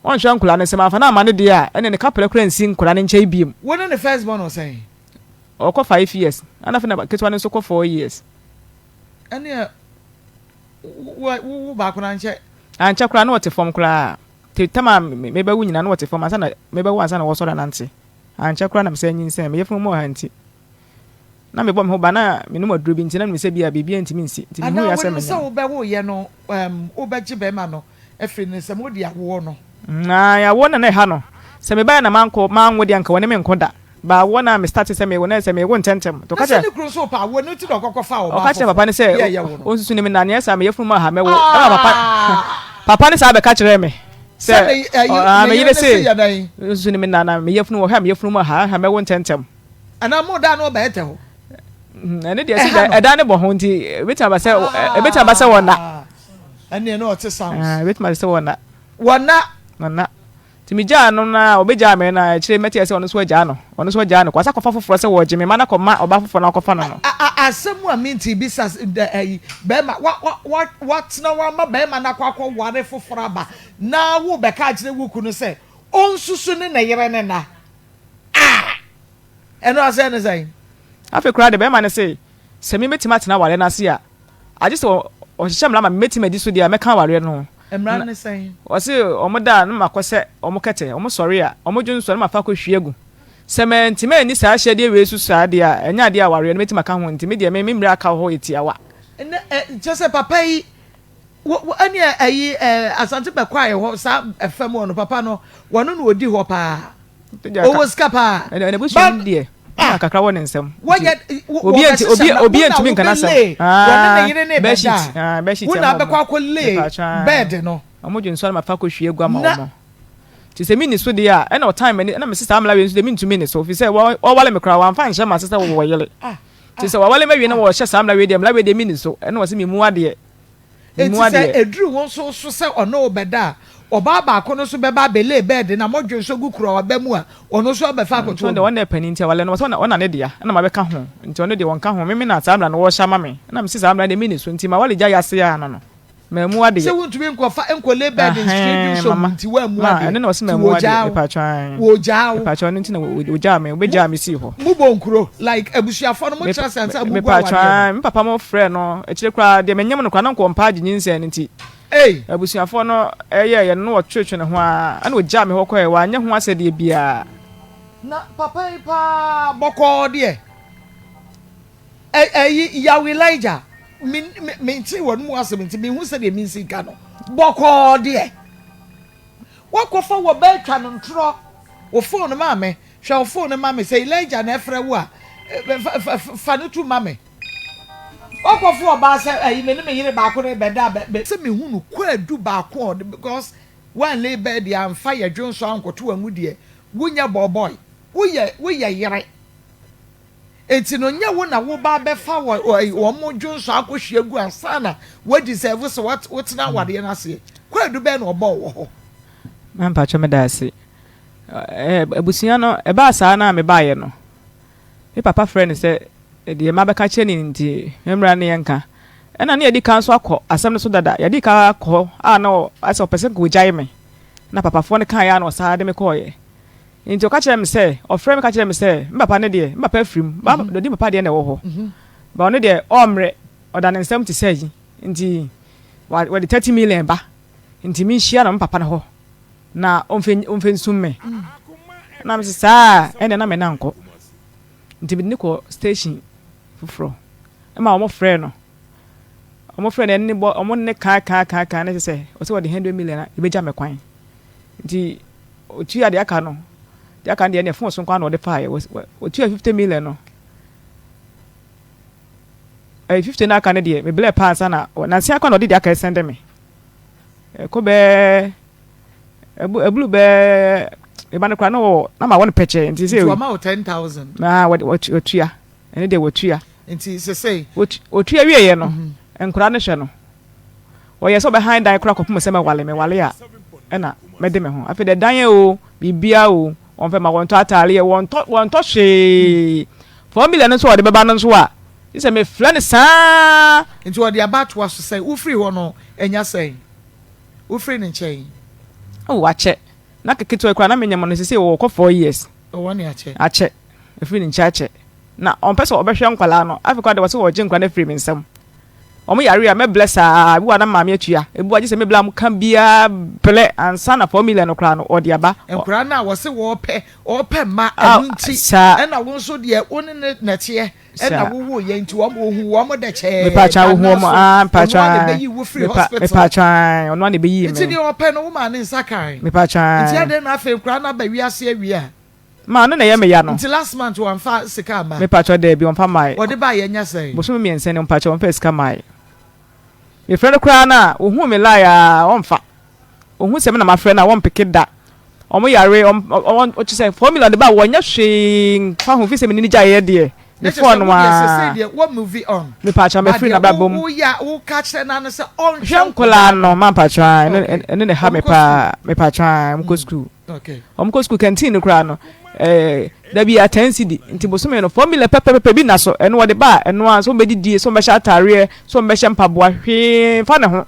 Wɔnhwɛ nkwadaa no. Sɛ mamfa no amma no deɛ a, ɛnneɛ ne kaprɛ koraa nsi nkwadaa no nkyɛn bio. Wo ne ne first born ɔsɛn? Ɔkɔ 5 years. Ɛna afei na ketewa no nso kɔ 4 years. Ɛnneɛ wo wo baako no ankyɛ? Ankyɛ koraa na ɔte fam koraa. Te tam a mebɛwo nyinaa na ɔte fam ansa na mebɛwo ansa na wɔsɔre anante. Ankyɛ koraa na mesan nyinsɛn. Me yafunu mu ɔha nti, na mebɔ me ho ban. Na menom aduro bi nti, na menim sɛ ebia biribiara ntumi nsi. Nti Anaa mihui ara sɛ wonim sɛ menyem. wobɛwoeɛ no, wobɛgye barima no afiri ne nsam, wode awoɔ no? Ae, awoɔ na na ɛha no. Sɛ mebaeɛ na mankɔ, manwo deɛ anka wɔne me nko da. But awoɔ no a me starte sɛ mewo no, ayɛ sɛ mewo ntɛmntɛm. Nti Na ɔka sɛ kyerɛɛ ne kunu nso repɛ awoɔ no nti na ɔkɔkɔfaa ɔbaa ɔka kyerɛɛ foforɔ papa no sɛ de ɛyɛ wo no? ɔnsusu ne me nna, anyɛ saa a me yafunu mu aha mɛwo. Ɛma papa Ah! papa no saa bɛka kyerɛɛ me. Sɛ Sɛ ne ɛyi ɔɔ ne me yere yere ne se se yɛ dɛn? nso ne me na na me yafunu wɔ hɔ a me yafunu mu aha aha mɛwo ntɛmntɛm. Anaa mo da no ɔbɛyɛ tɛ hɔ. Ɛne deɛ sɛ Ɛha no. ɛdan ne bɔ ho nti ebetumi aba sɛ ebetumi aba sɛ wɔn na. Ah, ɛneɛ na ɔte sounds. Ah, ebetumi aba sɛ wɔn na. Wɔn na. Wɔn na. Nti me gyaa no na ɔbɛgyaa me na akyire mɛte sɛ ɔno nso agyaa no ɔno nso agyaa no kɔ asa kɔfa foforɔ sɛ wɔgye me ma no kɔma ɔbaa foforɔ na ɔkɔfa no no. Asɛm a minti bisa ɛyi bɛrima wa wa wa watena hɔ ama bɛrima no akɔ akɔ ware foforɔ aba na wo bɛka akyerɛ wo kunu sɛ ɔnsusu ne ne yere ne nna ah ɛno asɛn ne sɛn. Afei koraa de bɛrima no se sɛ me mɛtumi atena awareɛ no ase a agye sɛ ɔhyehyɛ mmara ma me mɛtumi adi so deɛ a mɛka awareɛ no ho. Mmara no ne sɛn? Ɔse wɔn da a na makɔ sɛ wɔn kɛtɛ, wɔn sɔre a wɔn dwonsɔ na mafa akɔhwie agu. Sɛ mantumi anni saa ahyɛdeɛ wei so saa deɛ a, ɛnyɛ adeɛ a awareɛ no mɛtumi aka ho nti me deɛ me me mmerɛ aka wɔ hɔ yɛ tiawa. Ɛnɛ ɛ kyerɛ sɛ papa yi wo wo ɛne ɛyi ɛ Asante bɛkwae hɔ saa ɛfam hɔ no papa no wɔno na ɔdi hɔ paa. Ɔwɔ sika paa. Ɛnna n'abusua no deɛ, ɛna kakra wɔ ne nsam. Wɔyɛ obi nti obi obi ntumi nka n'asɛm. Wɔne ne yere ne bɛda a, wo na abɛkɔ akɔ lay bed no. Wɔn dwe nsɔre ma fa kɔ hwie gu ama wɔn. Te sɛ mi ni so deɛ a, ɛna ɔtan m'ani, ɛna mesi saa mmla wei nso deɛ mi ntumi ni so, fi sɛ wɔwale me koraa wɔamfa nhyɛ m'ase sɛ wɔwɔ yere. Te sɛ wɔwale m'awie na wɔhyɛ saa mmla wei deɛ, mmla wei deɛ mi ni so, ɛna wɔsi mi mu adeɛ. Enti sɛ ɛduru wo nso so sɛ ɔne wo bɛda a, ɔbaa baako no nso bɛba abɛlay bɛɛde na modwe nso gu kurowa ba mu a, ɔno nso abɛfa akɔto Nti ɔno deɛ agu. ɔno na ɛpanin nti awale no wɔsɛ ɔna ne dea ɛna mabɛka ho nti ɔno deɛ wɔnka ho meme na saa mmara no wɔhyɛ ama me ɛna mese saa mmara no deɛ menni so nti mawale gya yase ara no no mammu adeɛ. Sɛ wontumi nkɔfa nkɔlay bɛɛde nhyɛ Ɛhɛn dwonsɔ mu mama nti woammu ma adeɛ ɛno na ɔse nti mammu adeɛ wɔgyaa wo. mepatwɔ ae Wɔgyaa wo. mepatwɔ ɛno nti na wɔgyaa me wɔbɛgyaa me sii hɔ. Mo bɔ nkuro like abusuafoɔ no mo kyerɛ sɛn sɛ mo gu Mepatwɔ awadeɛ no. ae me papa mo frɛ no akyire koraa deɛ menyem no koraa na nka ɔmpa agye nyinsɛn no nti Ei. Abusuafoɔ no yɛeɛ no na wɔtwetwe ne ho ara ɛna ɔgyaa me hɔ kɔeɛ wanyɛ ho asɛdeɛ biara. Na papa yi paa bɔkɔɔ deɛ ɛ ɛyi Yaw Elijah me me mentee wɔn mu asɛm nti menhu sɛdeɛ mensi nka no bɔkɔɔ deɛ wakɔfa wɔ bɛ atwa no ntorɔ wo phone ma me hwɛ wo phone ma me sɛ Elijah na ɛfrɛ wo a fa fa fa no tu ma me. Ɔkɔfo ɔbaa sɛ ɛyi me ne me yere baako no bɛda bɛ bɛ. Sɛ mehu no kwaadu baako a ɔde because woanlay bed amfa yɛ dwonsɔ ankoto angu deɛ wonyɛ bɔɔbɔe woyɛ woyɛ yere enti no nyɛ wo na woba abɛfa wɔ wɔn dwonsɔ akɔhwie agu ansa na wo deserve sɛ wotena awareɛ no aseɛ kwaadu bɛn na ɔbɔɔ wɔ hɔ. Ma mpakyɛ meda ase. Abusua no ɛbaa saa na mebaeɛ no Me papa frɛɛ no sɛ deɛ mabɛka akyerɛ no nti, memmra ne yɛnka. Ɛnna na yɛadi kan nso akɔ asɛm no so dada. Yɛadi kan akɔ hɔ a na ayɛ sɛ ɔpɛ sɛ nka ɔgyae me. Na papafoɔ no kaeɛ a na ɔsan de me kɔeɛ. Nti ɔka kyerɛɛ me sɛ, ɔfrɛɛ me ka kyerɛɛ me sɛ, me papa no deɛ, me papa afiri mu. Ba, ɔdi me papa deɛ na ɛwɔ hɔ. Ba ɔno deɛ ɔremmrɛ, ɔda ne nsam te sɛ yi. Nti, wɔde 30 million ba. Nti menhyia no me papa no hɔ na ɔmfa ɔmfa nsum me. Na mese saa a ɛnneɛ na me nan nkɔ. Nti mede no kɔɔ station foforɔ ma wɔfrɛɛ no. Wɔfrɛɛ no ɛne ne bɔ wɔn ne kaa kaa kaa kaa na kyerɛ sɛ ɔsɛ wɔde hundred million a ɛbɛgya me kwan. Nti ɔtua deɛ aka no deɛ aka no deɛ ɛnneɛ fon so nko ara na ɔde faeɛ. Ɔtua 50 million no. Ɛyɛ 50 no aka no deɛ mebrɛɛ paa ansa na nansa koraa na ɔde deɛ aka ɛsɛnde me. Ɛkɔ bɛɛ ɛbu ɛbulu bɛɛ eba no koraa na wɔ na ma wɔ no pɛkyɛ nti sɛ. Nti wɔma wo 10,000. Na wɔde wɔtua ɛne deɛ wɔtua. Nti sesei. Wɔtua wieɛ no nkwadaa no hwɛ no Wɔyɛ sɛ wɔbɛhan dan koraa kɔpem sɛ mɛwale, mewale a ɛna mɛde me ho. Afei deɛ dan o, biribiara o, wɔmfɛ ma wɔntɔ ataareɛ, wɔntɔ wɔntɔ hwee. 4 million no nso a wɔde bɛba no nso a, gye sɛ mefrɛ no saa. Nti wɔde aba atoa so sɛn? Wofiri hɔ no anya sɛn? Wofiri ne nkyɛn? Oh, akyɛ. Na ketewa yi koraa na menyɛ ma no, seesei wɔkɔ 4 years. Ɔwɔ ne akyɛ? Akyɛ. Mefiri ne nkyɛn akyɛ. Na ɔmpɛ sɛ ɔbɛhwɛ nkwadaa no. Afei koraa deɛ wɔse wɔregye nkwadaa no afiri me nsam. Wɔn yare a, mɛblɛ saa, ebi wɔ hɔ a na maame atua, ebi wɔ hɔ a gye sɛ meblɛ a wɔka biara blɛ ansa na 4 million no koraa no wɔde aba. Nkwadaa no a wɔse wɔpɛ, wɔpɛ mma, ɛno nti ɛna wo nso deɛ wo ne no na ɛteɛ ɛna wo woeɛ nti wɔn, wɔhu wɔn dɛkyɛɛ, Mepatwa wohu anaa wɔn, so aa ɔno mpatwa ara na ɛbɛyi wo firi mepa hospital? mepatwa ae, ɔno ara na ɛbɛyii Nti me. deɛ ɔpɛ no womaa ne nsa kae? Mepatwa Nti ae. adɛn na afei nkwadaa no aba wiase awie a? Ma no na ɛyɛ me ya no. Nti last month wamfa sika amma? Me pakyɛw daabi ɔnfa mmae. Ɔde baeɛ nyɛ sɛn? Bosome mmiɛnsa ni mpakyɛw ɔnfaa sika mmae. Me frɛ no koraa no a ohuu me line aa ɔnfa. Ohu sɛ me na mafrɛ no a ɔmpeke da. Ɔmo yare ɔm ɔn kyesɛ 4 million de ba a wɔnyɛ hwee nfa ho fisɛ me ne no gyaeɛ deɛ Na me kyerɛ fɔɔ sɛ no wo deɛ aa. sesei deɛ wo move on. Me pakyɛw But mafiri deɛ n'abrabɔ wo mu. wo yɛ a wo ka kyerɛ no ara ne sɛ ɔnhwɛ Hwɛ nkwadaa nkwadaa no. no ma mpakyɛw aa ɛno Okay. ɛno na ɛha Ɔmo me kɔ school? paa me pakyɛw aa ɔmo kɔ school. Okay. Wɔn kɔ sukuu canteen no koraa no ɛɛ da bi a 10 cedi nti bosome no 4 million pɛpɛpɛpɛ bi na so ɛno wɔde ba a ɛno ara sɛ wɔn bɛ didie sɛ wɔn bɛhyɛ ataareɛ sɛ wɔn bɛhyɛ mpaboa hwee nfa ne ho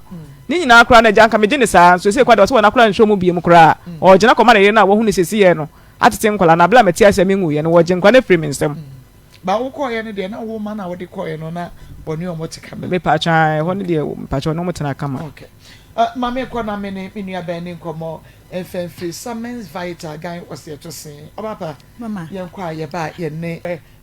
ne nyinaa koraa no agya nka megye ne saa nso ɛsɛ koraa deɛ ɔsɛ wɔn akora nsuo mu biem koraa ɔgyina kɔma ne yere no a wɔhu ne sɛsi yɛ no atete nkwadaa no abere a mɛte asɛ menwu yɛ no wɔgye nkwadaa no afiri me nsam. Ba wokɔɔyɛ no deɛ na wo ma na wode kɔɔyɛ no na wɔne wɔn te kama. Mepatwa ɛhɔ no deɛ mepatwa wɔne wɔn tena kama. Okay. Ma me kɔ na me ne me nua bɛn ne nkɔmɔ mfɛmfiri Summons Vital Gan ɔsɛ ɛto sen ɔba pa yɛn kɔ a yɛba a yɛn ne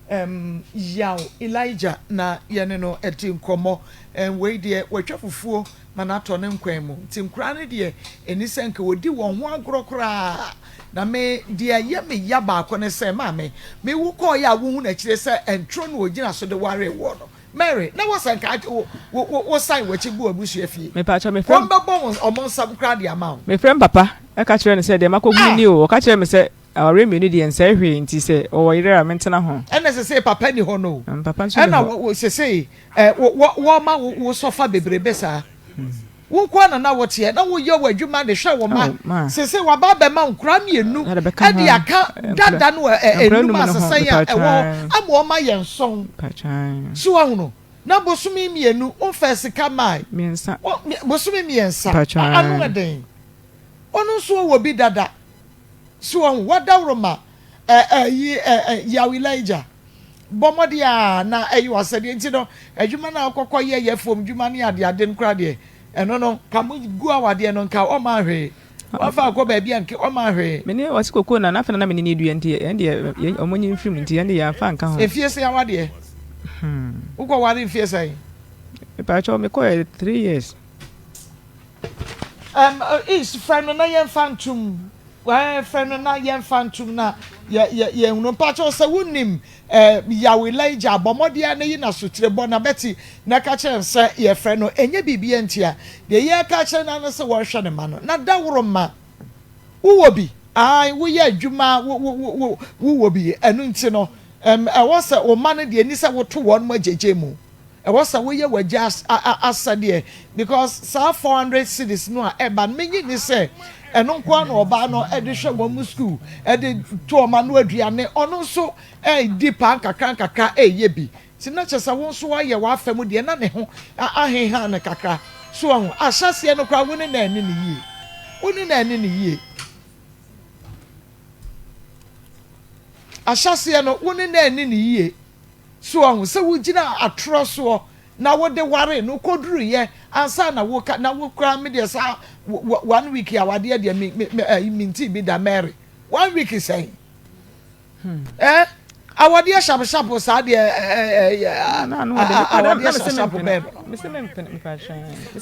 um, Yaw Elijah na yɛne no adi nkɔmɔ um, wei deɛ watwa fufuo ma no atɔ ne nkwan mu nti nkoraa no deɛ ɛni sɛ nka wɔdi wɔn ho agorɔ koraa na me deɛ ɛyɛ me ya baako ne sɛ maame me wo kɔɔyɛ a wohu n'akyire sɛ ɛntoro na ɔgyina so de waree woɔ no Mary, na wɔ sɛ nka wo wo wo wosan w'akyi gu w'abusua fie. Mepakyɛw, mefrɛ. Wɔn bɛbɔ wɔn wɔn nsam koraa de ama wo. Mefrɛ me papa ka kyerɛ no sɛ deɛ makɔhunu Ah! ni o. Ɔka kyerɛɛ me sɛ awareɛ mmienu deɛ ɛnsɛe hwee nti sɛ ɔwɔ yere a mentena ho. Ɛna sesei papa nni hɔ no o. Mm, papa nso nni Ɛna hɔ. wo wo sesei ɛ wo wɔ wɔma wo wo sɔfa bebrebe saa. Wo nko ara na na woteɛ, na woyɛ w'adwuma de hwɛ wo mma. Oh, ma. Seesei waba abɛma wo nkoraa mmienu Na de bɛka de ho. aka Nkora, dada no a ɛ- nkora enum num no ho. asesan a ɛwɔ hɔ Mepatwa. ama wɔn ayɛ nson. Mepatwa. So woahunu? Na bosome mmienu womfaa sika mmae. Mmiɛnsa. Wo, bosome mmiɛnsa. Mepatwa. A- Ano ɛden. Ɔno nso ɔwɔ bi dada. So woahu? Wadaworoma ɛ, ɛyi, ɛ, ɛ, Yaw Elijah. Bɔ mmɔden ara na ɛyɛ w'asɛdeɛ nti no adwuma no a wokɔkɔ yɛ yɛ fam dwuma ne adeade no koraa deɛ ɛno no ka mo gu awadeɛ no nka ɔma hwee wafa akɔ baabi a nka ɔma hwee. Me ne ɔse kokoo na n'afei na na me ne no dua nti yɛn deɛ yɛn ɔmo nyi mfiri mu nti yɛn deɛ yɛn anfa anka ho. Mfie sɛn awadeɛ? Wokɔ ware mfie sɛn? Mepakyɛw mekɔ yɛ 3 years. Um, East, frɛ no na yɛmfa ntom. Ɛɛ, frɛ no na yɛmfa ntom na yɛ, yɛ, yɛnhunu. Mpakyɛw, sɛ wonim eh, Yaw Elijah a, bɔ mmɔden ara na yi n'asotire, bɔ n'abati, na ka kyerɛ no sɛ yɛfrɛ no. Ɛnyɛ biribiara ntia. Deɛ yɛreka akyerɛ no ara ne sɛ wɔnhwɛ ne mma no. Na dawuroma, wowɔ bi? Aane, woyɛ adwuma, wo, wo, wo, wo, wowɔ bi. Ɛno nti no, ɛm, ɛwɔ sɛ wo mma no deɛ, ɛnni sɛ woto wɔn agyegye mu. Ɛwɔ sɛ woyɛ w'agya asɛdeɛ because saa 400 cedis no a ɛba no menye nni sɛ ɛno nko ara na ɔbaa no de hwɛ wɔn mu school de to wɔn ano aduane ɔno nso ɛredi paa nkakra nkakra ɛreyɛ bi nti na kyerɛ sɛ wo nso woayɛ w'afa mu deɛ na ne ho aheha no kakra so wahu ahyɛseɛ no koraa wo ne no anni no yie wo ne no anni no yie ahyɛseɛ no wo ne no anni no yie. So wahu sɛ wogyinaa atorɔ soɔ na wode waree no kɔduruiɛ ansa na woka na wo koraa me deɛ saa one week awadeɛ deɛ me me me ɛyi me nti bi da Mary one week sɛn eh awadeɛ sharp sharp saa deɛ ɛɛ ɛɛ awadeɛ sharp sharp bɛn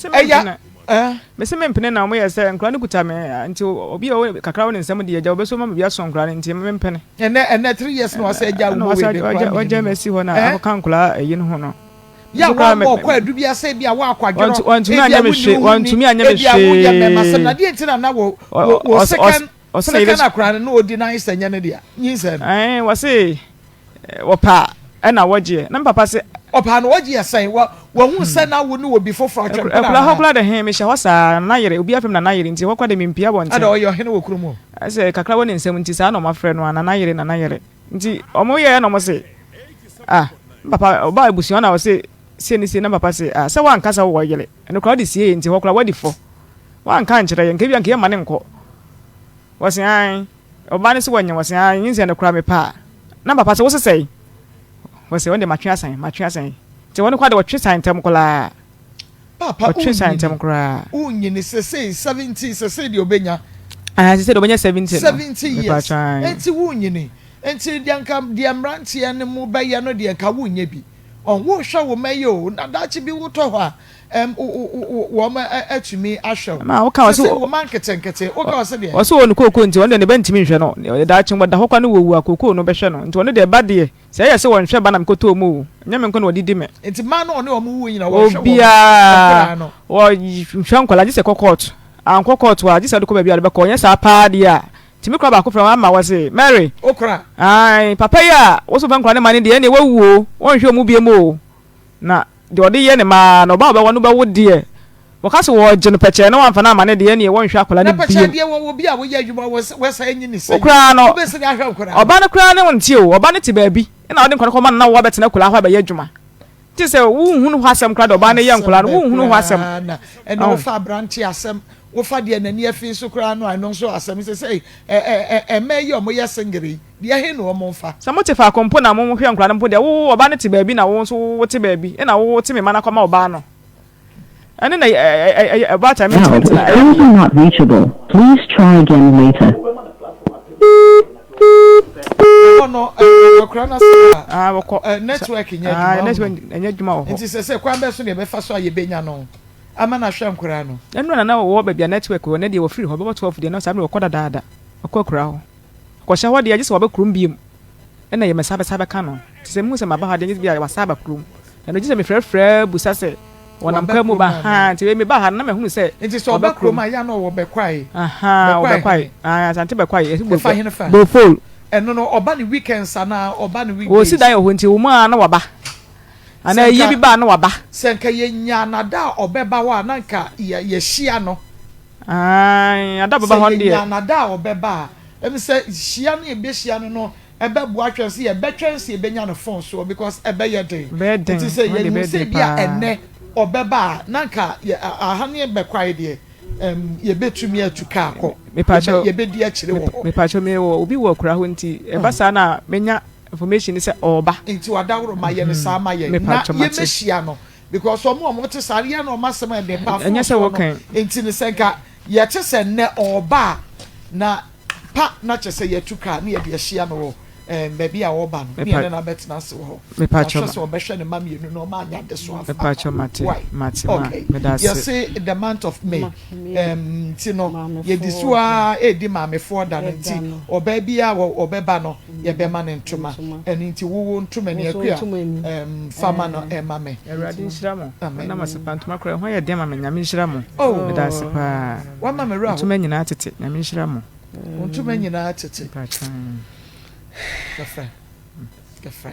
no ɛya eh mese mempene na wɔyɛ sɛ nkora no kuta me nti obi a ɔwɔ kakra wɔ ne nsam deɛ agya wɔbɛso ma me bi aso nkora no nti mempene. Ɛnɛ ɛnɛ 3 years na wasɛ agya wo wɔ ebe kora wagya me asi hɔ na akɔka nkora ayi no ho no. Yɛ a wɔabɔ ɔkɔ adu bi ase ebi a wɔakɔ adwerɔ ebi a wonni wo ho ni ebi a woyɛ mmɛmasɛm na deɛ nti na na wɔ wɔ second second akora no na ɔdi nan sɛ nyɛ ne dea nyinsɛn no. Ɛn wɔse wɔpɛ a ɛna wɔgyeɛ na me papa se. Ɔpɛ a na wɔgyeɛ sɛn wɔ wɔhu sɛ na wo ne obi foforɔ atwɛn mpena anaa. Akura hɔ koraa de he mehyɛ hɔ saa nana yere obiara frɛ me nana yere nti hɔ koraa de mempie abɔnten. Ada ɔyɛ ɔhene wɔ kurom hɔ. Ɛsɛ kakra wɔ ne nsam nti saa na wɔafrɛ no a nana yere nana yere. Nti ɔmo yɛɛ na ɔmo se ah me papa ɔbaa abusua na ɔse sei ne sei na me papa se ah sɛ wanka sɛ wowɔ yere ɛno koraa wode sie yɛ nti hɔ koraa wadi fɔ wanka ankyerɛ yɛ nka ebia nka yɛmma no nkɔ wɔse ae ɔbaa no se wɔnyɛ wɔse ae nyinsɛn no koraa mepɛ a na me papa se wo se sɛe wɔse ɔno deɛ matwe asan matwe asan nti wɔn koraa de wɔtwe san ntɛm koraa. Paapa Ɔtwe saa ntɛm koraa. Wonyini sesei 70 sesei deɛ ɔbɛnya. Ah sesei deɛ ɔbɛnya 70 no. 70 years nti wonyini nti deɛ nka deɛ mmeranteɛ no mo bɛyɛ no deɛ nka wonyɛ bi ɔn wohwɛ wo mma yi o na daakye bi wotɔ hɔ a ɛm wɔn atumi ahwɛ wo. Ma woka sesei wo mma nketenkete woka ɔse deɛ. Ɔse ɔwɔ no kookoo nti ɔno deɛ ne ba ntumi nhwɛ no daakye wɔda hɔ koraa na wɔwu a kookoo no bɛhwɛ no nti ɔno deɛ ba deɛ. Sɛ ɛyɛ sɛ wɔnhwɛ ba na mekɔtɔɔ mu o, ɛnyɛ me nko na wɔde di me. Nti mmaa no ɔne wɔn wuo nyina wɔhwɛ wɔn nkwadaa no? Obiara, wɔhwɛ nkwadaa gye sɛ ɛkɔ kɔɔto. Ankɔ kɔɔto a, gye sɛ wode kɔ baabi a wode bɛkɔ. Ɛnyɛ saa paa deɛ a, nti me kora baako frɛ wɔn ama wɔse, Mary, Wo kora? Ae, papa yi a wo so mfa nkwadaa no mma no deɛ, ɛnneɛ wawu o, wɔnhwɛ wɔn biom o. Na deɛ ɔde yɛ ne mma ara no, ɔba a ɔbɛwɔ no bɛwo deɛ. Wɔka sɛ wɔregye no pɛkyɛɛ na wɔamfa no amma no deɛ, ɛnneɛ wɔnhwɛ akwadaa no Na pɛkyɛɛ biom. deɛ wɔwɔ obi a woyɛ adwuma wɔ wɔsan anyi ne Wo sɛn? koraa no, Wobɛsi de ahwɛ nkwadaa no? ɔba no koraa ne wo nte o, ɔba no te baabi na wode nkwadaa no kɔma no na wo abɛtena akuraa hɔ abɛyɛ adwuma. Nti sɛ wonhunu hɔ asɛm koraa deɛ ɔbaa no yɛ Asɛm nkwadaa no, bɛn wonhunu hɔ asɛm. koraa na ɛnna Ɔho. wofa aberante asɛm, wofa deɛ n'ani afi nso koraa no a, ɛno nso asɛm. Sesei ɛ ɛ ɛ mmaa yi a wɔyɛ singere yi, deɛ he na wɔmfa? Sɛ mote faako mpo na mohwɛ nkwadaa no mpo deɛ, wo ɔbaa no te baabi na wo nso wote baabi, ɛna wote me mma no akɔma ɔbaa no. Ɛne na ɛyɛ ɔbaatan mentumi Now is ntena ɛyɛ currently me ya. not reachable. Please try again later. Ɛhɔ no akora no asɛm a Ah, wɔkɔ. eh, network nyɛ Ah, adwuma network ɔho. ɛnyɛ adwuma wɔ hɔ. Nti sɛ sɛ kwan bɛ so na yɛbɛfa so a yɛbɛnya no ama no ahwɛ nkoraa no. Ɛno na na wɔwɔ baabi a network wɔ, ɛnɛ deɛ wɔfiri hɔ bɛbɔ 12 deɛ na saa mmerɛ wɔkɔ dadaada, wɔkɔ akura hɔ. Kɔhyɛ hɔ deɛ gye sɛ waba kurom biom ɛna yɛ mɛsa bɛsa bɛka no nti sɛ mehu sɛ maba ha deɛ gye sɛ bia wasa aba kurom ɛno gye sɛ mefrɛfrɛ busa sɛ wɔnam Waba kwan mu kurom ba anaa? haa nti wei meba ha no na mahunu sɛ Nti sɛ waba ɔba kurom kurom a yɛ a na ɔwɔ Bɛkwae. ahaa wɔ Bɛkwae Bɛkwae he? ae Asante Bɛkwae ɛsi Ɛfa hene fa? Bofol Ɛno no ɔba no weekends anaa ɔba no wɔsi weekdays? dan wɔ hɔ nti wɔn a na waba Sɛ anaa ayie nka bi ba a na waba. Sɛ nka yɛnyaa no ada a ɔbɛba hɔ a na nka yɛ yɛhyia no. Ae ada a ɔbɛba Sɛ hɔ no deɛ. yɛnyaa no ada a ɔbɛba a, ɛm sɛ hyia no yɛbɛhyia no no ɛbɛboa twɛn sɛ yɛbɛtwɛn sɛ yɛbɛnya no phone soɔ because ɛbɛyɛ den. Ɛbɛyɛ den, Nti sɛ ɛhɔ deɛ yɛhu ɛbɛyɛ sɛ den ebia paa. ɛnnɛ ɔbɛba a na nka yɛ aha ne Bɛkwae deɛ ɛm yɛbɛtumi atu kaa kɔ. Yɛbɛ Mepakyɛw yɛbɛdi akyire wɔ hɔ. mepakyɛw mewɔ obi wɔ akura hɔ nti ɛba saa na menya information ne sɛ ɔɔba. Nti wadaworo ma yɛ no saa ma yɛn na Mepakyɛw mate. yɛmɛhyia no because ɔmo a ɔmo te saa no yɛ na ɔmo asɛm yɛ den paa Ɛnyɛ phone sɛ soɔ no wokan. nti no sɛ nka yɛte sɛ nnɛ ɔɔba a na pa na kyɛ sɛ yɛtu kaa ne yɛde ahyia no wɔ ɛɛm baabi a ɔɔba no ne Mepa yɛne no abɛtena ase wɔ hɔ mepakyɛw yɛahwɛ sɛ ɔbɛhwɛ ne mma mmienu na ɔma anya adesoa afa mepakyɛw mate why mate ma okay meda ase. yɛse the month of May Ma ɛɛm nti no yɛdi so maamefoɔ ara ɛɛdi maamefoɔ da no da nti no. ɔbaa biara wɔ ɔbɛba no yɛbɛma no ntoma Ntoma. ɛno nti wowo ntoma ni Wo nso akua ntoma ni. ɛɛm fa ma no ɛma me. Awurade nhyira mo. Amen. Meda mo ase paa. Ntoma koraa ɛho ayɛ den ama me. Nyame nhyira mo. Oh. Meda ase paa. Wama me werɛ aho. Ntoma nyinaa tete. Nyame nhyira mo. Wo ntoma nyinaa tete. Mpakyɛw. Kafra. Kafra.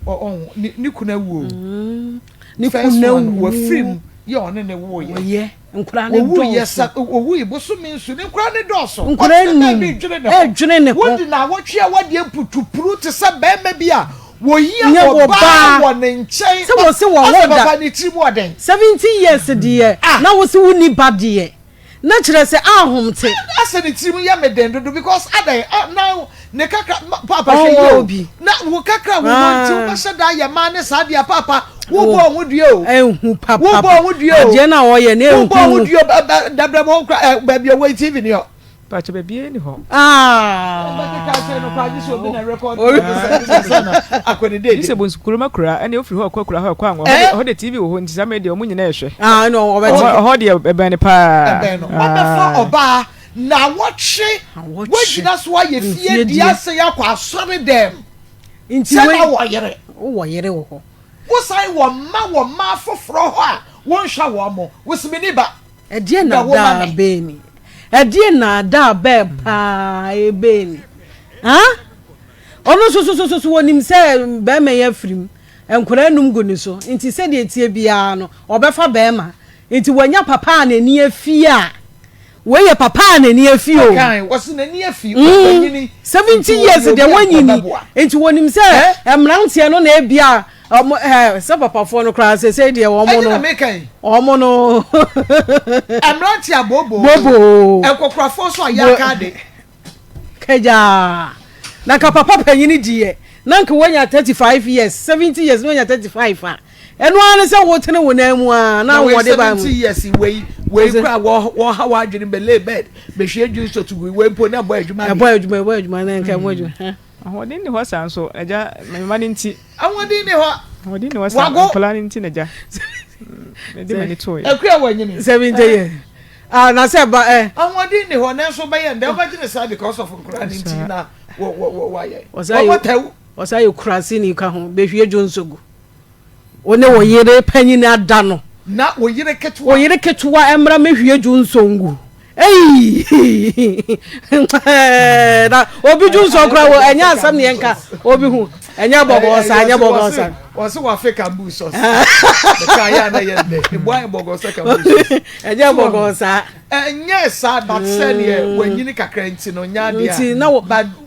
Ɔ ɔn ne ne kunu awu o. Ne First kunu one awu. wafiri mu yɛ ɔne ne woyɛ. Wɔyɛ. Nkwadaa no Owu yɛ dɔɔso. sa owu yi bosome nsu ne nkwadaa no dɔɔso. Nkwadaa Ɔte num baabi dwene ne ho. ɛredwene ne ho. Wodi naawɔtwe a wadeɛ mputupuru te sɛ bɛrima bi a wɔhia Nyɛ ɔbaa ɔbaa. wɔ ne nkyɛn. Sɛ wɔse wɔwo Asɛ da. papa ne tiri mu ɔden. 70 years deɛ Ah. na wo se wonni ba deɛ na kyerɛ sɛ ahomte. Asɛ ne tirim yɛ me den dodo because adɛn ah na ne kakra paapa hwɛ yie o na wo kakra wo wɔ nti wobɛhyɛ da ayɛ maa ne saa deɛ paapa wobɔ ho dua o ehu papa wobɔ ho dua o adeɛ na ɔyɛ ne ehu wobɔ ho dua dabrɛ mo nkora ɛ baabi ɔwɔ yi tv ni hɔ. Pacho baabi ni hɔ. Bɛkeka kyerɛ no koraa gye sɛ obi na record Gye sɛ bonsu kurom akura ɛne ofiri hɔ kɔ akura hɔ ɛkɔ anwa ɛhɔ de TV wɔ hɔ nti saa mmerɛ deɛ ɔmo nyinaa ɛhwɛ. Ɛhɔ deɛ ɛbɛn no paa. Ɛbɛn no wɔbɛfa ɔbaa naawɔtwe woagyina so ayɛ fie di ase akɔ asɔre dɛm sɛ na wɔ yere. Wowɔ yere wɔ hɔ. Wosan wɔ mma wɔ mmaa foforɔ hɔ a wonhwɛ wɔn mo wosi me ni ba. Ɛdeɛn nnaadaa bɛn ni? Ɛdeɛn nnaadaa bɛn paa ɛbɛn ni? Huh? Ɔno nso so so so wɔnim sɛ bɛrima yi afiri mu, nkwadaa num gu ne so, nti sɛdeɛ ɛteɛ biara no, ɔbɛfa bɛrima. Nti wanya papa a n'ani afi a, wei yɛ papa a n'ani afi o. Ɔkae, wɔsi n'ani afi, ɔpanyini. 70 years deɛ wanyini, nti wɔnim sɛ mmeranteɛ no na ebia Ɔmo ɛ sɛ papafoɔ no koraa sese deɛ wɔn no. Ɛnyɛ na meka yi. Wɔn no. Mmeranteɛ abooboo. Booboo. Nkɔkorafoɔ nso a yɛaka ade. Kagyaa. Na nka papa panyin deɛ na nka wanya 35 years 70 years na wanya 35 a ɛno ara ne sɛ wotene wo nan mu a na wɔde ba mu. 70 years wei wei kura wɔ wɔ ha wɔ adwene bɛ lay bed bɛhwie juice to gu wei mpo na ɛbɔ adwuma. Ɛbɔ adwuma ɛbɔ adwuma na nka ɛbɔ adwuma. Ahoɔden nni hɔ saa nso, Agya, me mma no nti. Ahoɔden nni hɔ. Ahoɔden nni hɔ saa, Wago. nkwadaa no nti na Agya, mede m'ani tooɛ. Akua wanyini. 70 years. Ah, na sɛ ba ɛ. Ahoɔden nni hɔ, nanso wobɛyɛ ndɛ, wobɛgye no saa because of nkwadaa no nti na wɔ wɔ wɔ wayɛ. Wɔbɔ tɛw. Ɔsan yɛ kuraseni ka ho, bɛhwie dwonso gu. Wo ne wo yere panyin ada no. Na wo yere ketewa. Wo yere ketewa mmra mmɛhwie dwonsɔ ngu. Ei! Na obi dwonsɔ kora wɔ ɛnyɛ asɛm ne yɛnka obi ho. Ɛnyɛ bɔgɔɔ saa, ɛnyɛ bɔgɔɔ saa. Wɔse wafe kambu sɔs. Ɛka yɛ ana yɛ ndɛ. Ebu ayɛ bɔgɔɔ sɛ kambu sɔs. Ɛnyɛ bɔgɔɔ saa. Ɛnyɛ saa but sɛdeɛ wanyini kakra nti no nyɛ adeɛ a. Nti na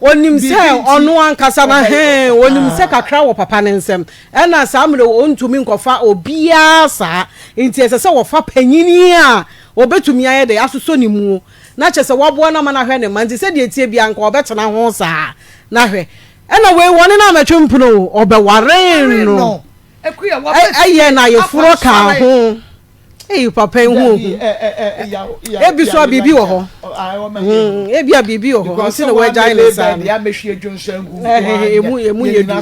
onim sɛ ɔno ankasa no hɛn onim sɛ kakra wɔ papa ne nsam ɛna saa mmerɛ ɔntumi nkɔfa obiara saa nti ɛsɛ sɛ wɔfa panyini a ɔbɛtumi ayɛ dɛ asosɔ ne muo na kyɛ sɛ waboa no ama no ahwɛ ne mma nti sɛdeɛ ɛteɛ biara nka ɔbɛtena ho saa na hwɛ ɛna wei wɔne no amɛtwe mpono o ɔbɛwaree no ɛyɛ no ayeforɔ kaa ho. Eyi papa yi ho ohu. Ebi so a biribi wɔ hɔ. Hmm, ebi a biribi wɔ hɔ. Nti na wɔagyae ne saa no. Emu emu yɛ du.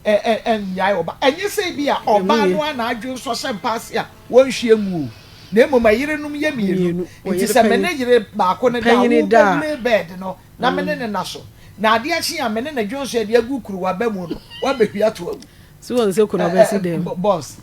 Ɛnyɛ sɛ bi a ɔbaa no a na adwo nsɔ hyɛ mpa ase a wɔnhwie ngu o. Na mmom ɛyerenom yɛ mmienu. Nti sɛ me ne yere baako no da a, wobɛlay bed no na me ne ne na so. Na adeɛ kye a me ne ne dwonsɔ de agu kuruwa ba mu no, woabɛhwie ato agu. So wɔn sɛ kunu ɔbɛsi dɛm. Boss.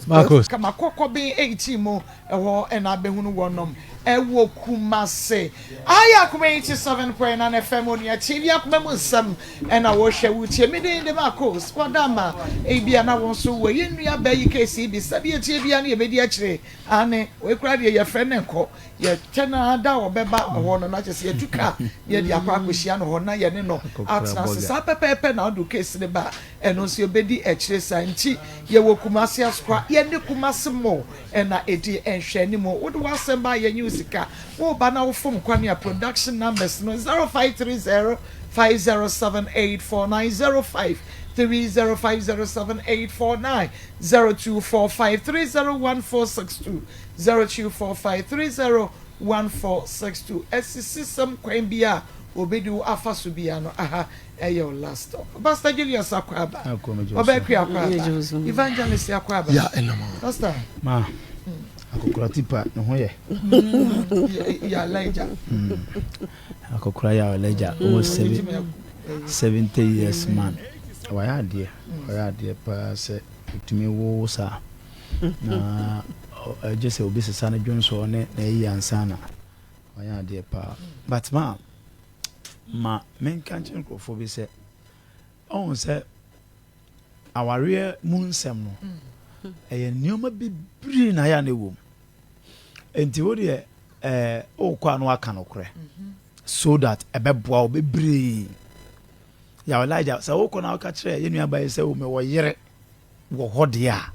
Marcus. Kama kɔkɔben 18 mu ɛhɔ ɛna abɛhunu wɔnom ɛwɔ Kumase. Ayɛ akoma 87.9 FM onua TV akoma mu nsɛm ɛna wɔhwɛ wotie me din de Marcus Wadama ebia na wo nso wɔ yɛ nua bɛ yi kesi bi sɛbi etie bia ne yɛbɛdi akyire ane wei koraa deɛ yɛfrɛ ne nkɔ Yɛkyɛ no ara da a ɔbɛba hɔ no, na kyerɛ sɛ yɛatu kaa na yɛde akɔ akɔhyia no hɔ na yɛne no atena ase. Saa pɛpɛɛpɛ na wode wo case no ba a, ɛno nso yɛbɛdi akyire. Saa nti yɛwɔ Kumasi Asokwa, yɛne Kumasi Mall na ɛdi nhwɛanimu. Wode w'asɛm ba a, yɛnnye wo sika. Woreba na wofom kwan a, production numbers no, 0530 507 849, 0530 507 849, 0245 301 462. 0245301462 Asisisɛm kwan bi a wɔbɛdi wo afa so biara no aha ɛyɛ wo last stop. Pastor Julius Akwaaba, Ɔbɛkua Akwaaba, Evangelist Akwaaba. Ya ɛnam a. Pastor. Ma akokora tipa ne ho yɛ. Ya Elijah. Akokora ya Elijah ɔwɔ 70 years man. Wayɛ adeɛ, wayɛ adeɛ paa sɛ ɔtumi wo saa. Na gye sɛ obi sesa ne dwonsɔ ne n'ayi ansa na wayɛ adeɛ paa. But ma ma menka nkyerɛ nkurɔfoɔ bi sɛ ɔhu sɛ awareɛ mu nsɛm no ɛyɛ nneɛma bebree na ayɛ a na ɛwɔ mu. Nti wo deɛ ɛɛ wokɔ a na waka nokorɛ so that ɛbɛboa wo bebree. Yaw Elijah sɛ wokɔ na woka kyerɛ yɛn nuabaa yi sɛ o mewɔ yere wɔ hɔ deɛ a,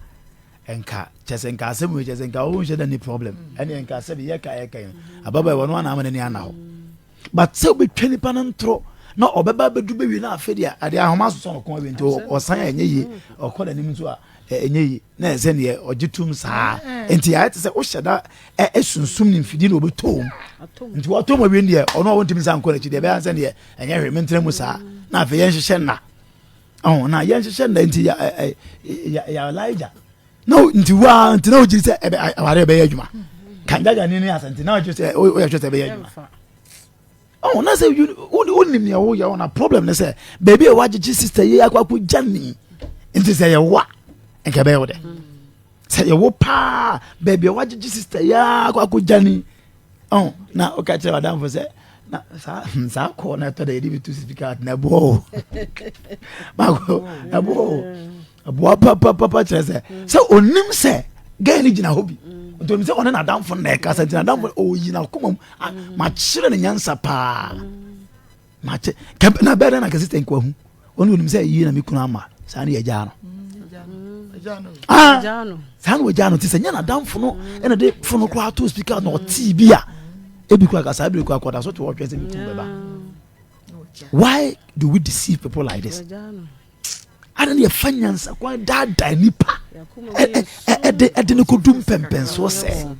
Nka kyɛ sɛ nka asɛm wei kyɛ sɛ nka wonhyɛ da ni problem ɛne nka sɛ bi yɛka yɛka yi ababaawa ɔno ana ama n'ani ana hɔ but sɛ wobɛtwa nipa no ntorɔ na ɔbɛba bɛdu bɛwie na afei deɛ adeɛ ahoma asosɔ no kɔn awie nti ɔsan a ɛnyɛ yie ɔkɔ n'anim nso a ɛnyɛ yie na ɛsɛ neɛ ɔgye tom saa nti ayɛ te sɛ wohyɛ da ɛsunsum ne mfidie na ɔbɛtɔ mu nti wɔtɔ mu awie deɛ ɔno a wɔntumi nsa nkɔ n'akyi deɛ ɛbɛyɛ sɛ neɛ ɛnyɛ hwee mentena mu saa na afei yɛnhyehyɛ nna ɔho na yɛnhyehyɛ nna nti ya ɛ ya ya Elijah na nti waa nti na ogye sɛ ɛbɛ aware ɛbɛyɛ adwuma kanjaja ni ne asa nti na ogye sɛ oyɛ hwɛ sɛ ɛbɛyɛ adwuma ɔho na sɛ wonim nea woyɛ ɔho na problem ne sɛ baabi a wagyegye sister yi akɔ akɔ gya ni nti sɛ yɛwa nka ɛbɛyɛ wo dɛ sɛ yɛwo paa baabi a wagyegye sister yi akɔ akɔ gya ni ɔn na ɔka kyerɛ wadamfo sɛ na saa hmm, saa kɔɔ na ɛtɔ da yɛde bi to sifika na ɛboɔ o baako ɛboɔ o ɛboɔ papapapa kyerɛ sɛ sɛ onim sɛ gɛn no gyina hɔ bi nti onim sɛ ɔne n'adamfo na ɛkasa nti n'adamfo ɔyi n'akoma mu makyerɛ ne nyansa paa. Mate. Kɛ na bɛyɛ dɛ na kɛse tɛnk wahu. Ɔno onim sɛ yie na me kunu ama. Saa ne yɛgyaa no. Ah, saa na wɔgyaa no. Te sɛ nyɛ n'adamfo no ɛna de fo no koraa to speaker na ɔtee bi a. Ebi koraa ka saa bere koraa kɔda so te hɔ twɛn sɛ me kunu bɛba. Why do we deceive people like this? Ada ne yɛfa nyansa kwan daadaa nipa ɛde ɛde ne kɔdu mpɛmpɛnsoɔ sɛ.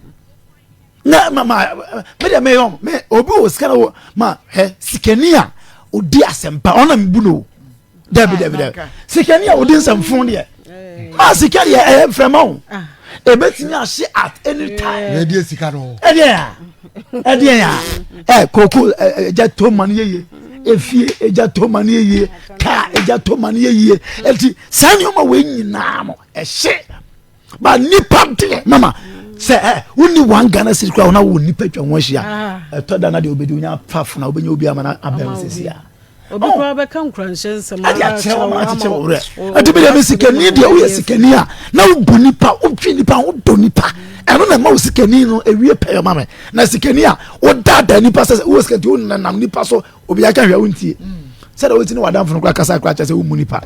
Na ma ma me deɛ meyɔ me obi wɔ sika na wɔ ma hɛ sikani a odi asɛmpa ɔna mi bu no dɛbi dɛbi dɛbi sikani a odi nsɛmfo deɛ ma sika deɛ ɛyɛ nfrɛma o ah. ebetumi ahye at any time. Na ɛdeɛ sika no. Ɛdeɛ ya ɛdeɛ ya ɛ koko ɛgya to ma no yɛ yie efie ɛgya to ma no yɛ yie kaa ɛgya to ma no yɛ yie eti saa nneɛma wɔ nyinaa no ɛhye. Ba nipa deɛ mama sɛ ɛ wonni one Ghana cedi koraa na wo nipa atwa ho ahyia ah. ɛtɔ da na deɛ obɛdi wonya fa fona wobɛnya obi ama no abɛn sɛsi a obi koraa bɛka nkuranhyɛ nsɛm ɛde akyerɛ wɔn akyekyɛ wɔ werɛ ɛde bi deɛ mi sikani deɛ woyɛ sikani a na wobu nipa wotwi nipa wodɔ nipa ɛno na ɛma wo sikani no ewie pɛyɛ ma me na sikani a wodaadaa nipa sɛ wowɔ sikani ti wonenam nipa so obi aka hwɛ wontie sɛdeɛ wosi ne wadamfo no koraa kasa koraa kyerɛ sɛ wommu nipa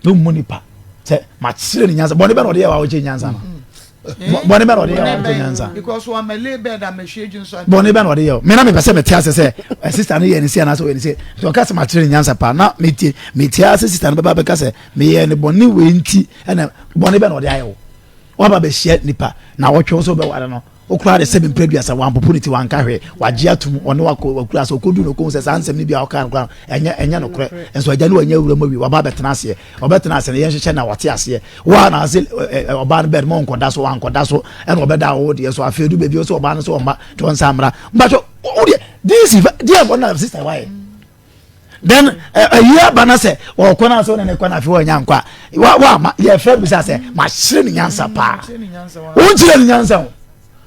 wommu nipa sɛ makyerɛ ne nyansa bɔne bɛ na ɔde yɛ wa ɔkyɛ nyansa no bɔne bɛ na ɔde yɛ wa ɔkyɛ nyansa bɔne bɛ na ɔde yɛ o mena mepɛ sɛ mete ase sɛ eh, sista no yɛ ne si anaasɛ ɔyɛ ne si nti ɔka sɛ makyerɛ ne nyansa paa na metie metie ase sista no bɛba bɛka sɛ meyɛ ne bɔne wei nti ɛna bɔne bɛ na ɔde ayɛ wo waba bɛhyia nipa na wɔtwe wo sɛ wobɛware no Wokura de sɛbi mpere aduasa, wampopo ne ti, wanka hwee, wagye atum, ɔne wakɔ wakura ase, ɔkɔdu no ɔkɔhu sɛ saa nsɛm no bi a ɔkaa no koraa ɛnyɛ ɛnyɛ nokorɛ. Nso agya no wanya awura mu awie, waba abɛtena aseɛ. Ɔbɛtena ase no yɛnhyehyɛ na wate aseɛ. Wo a na ase ɔbaa no bɛd ma ɔnkɔda so, wankɔda so, ɛna ɔbɛda wo deɛ so. Afei du baabi ɔsɛ ɔbaa no sɛ ɔmma, nti ɔnsa mmra. Mpakyɛ wo deɛ, this deɛ bɔ na sister wayɛ. Then ɛyi aba na sɛ ɔkɔ na sɛ ɔne ne kɔ na afei ɔnya nkɔ a wa wa ma yɛfrɛ bisa sɛ makyerɛ ne nyansa paa wonkyerɛ ne nyansa o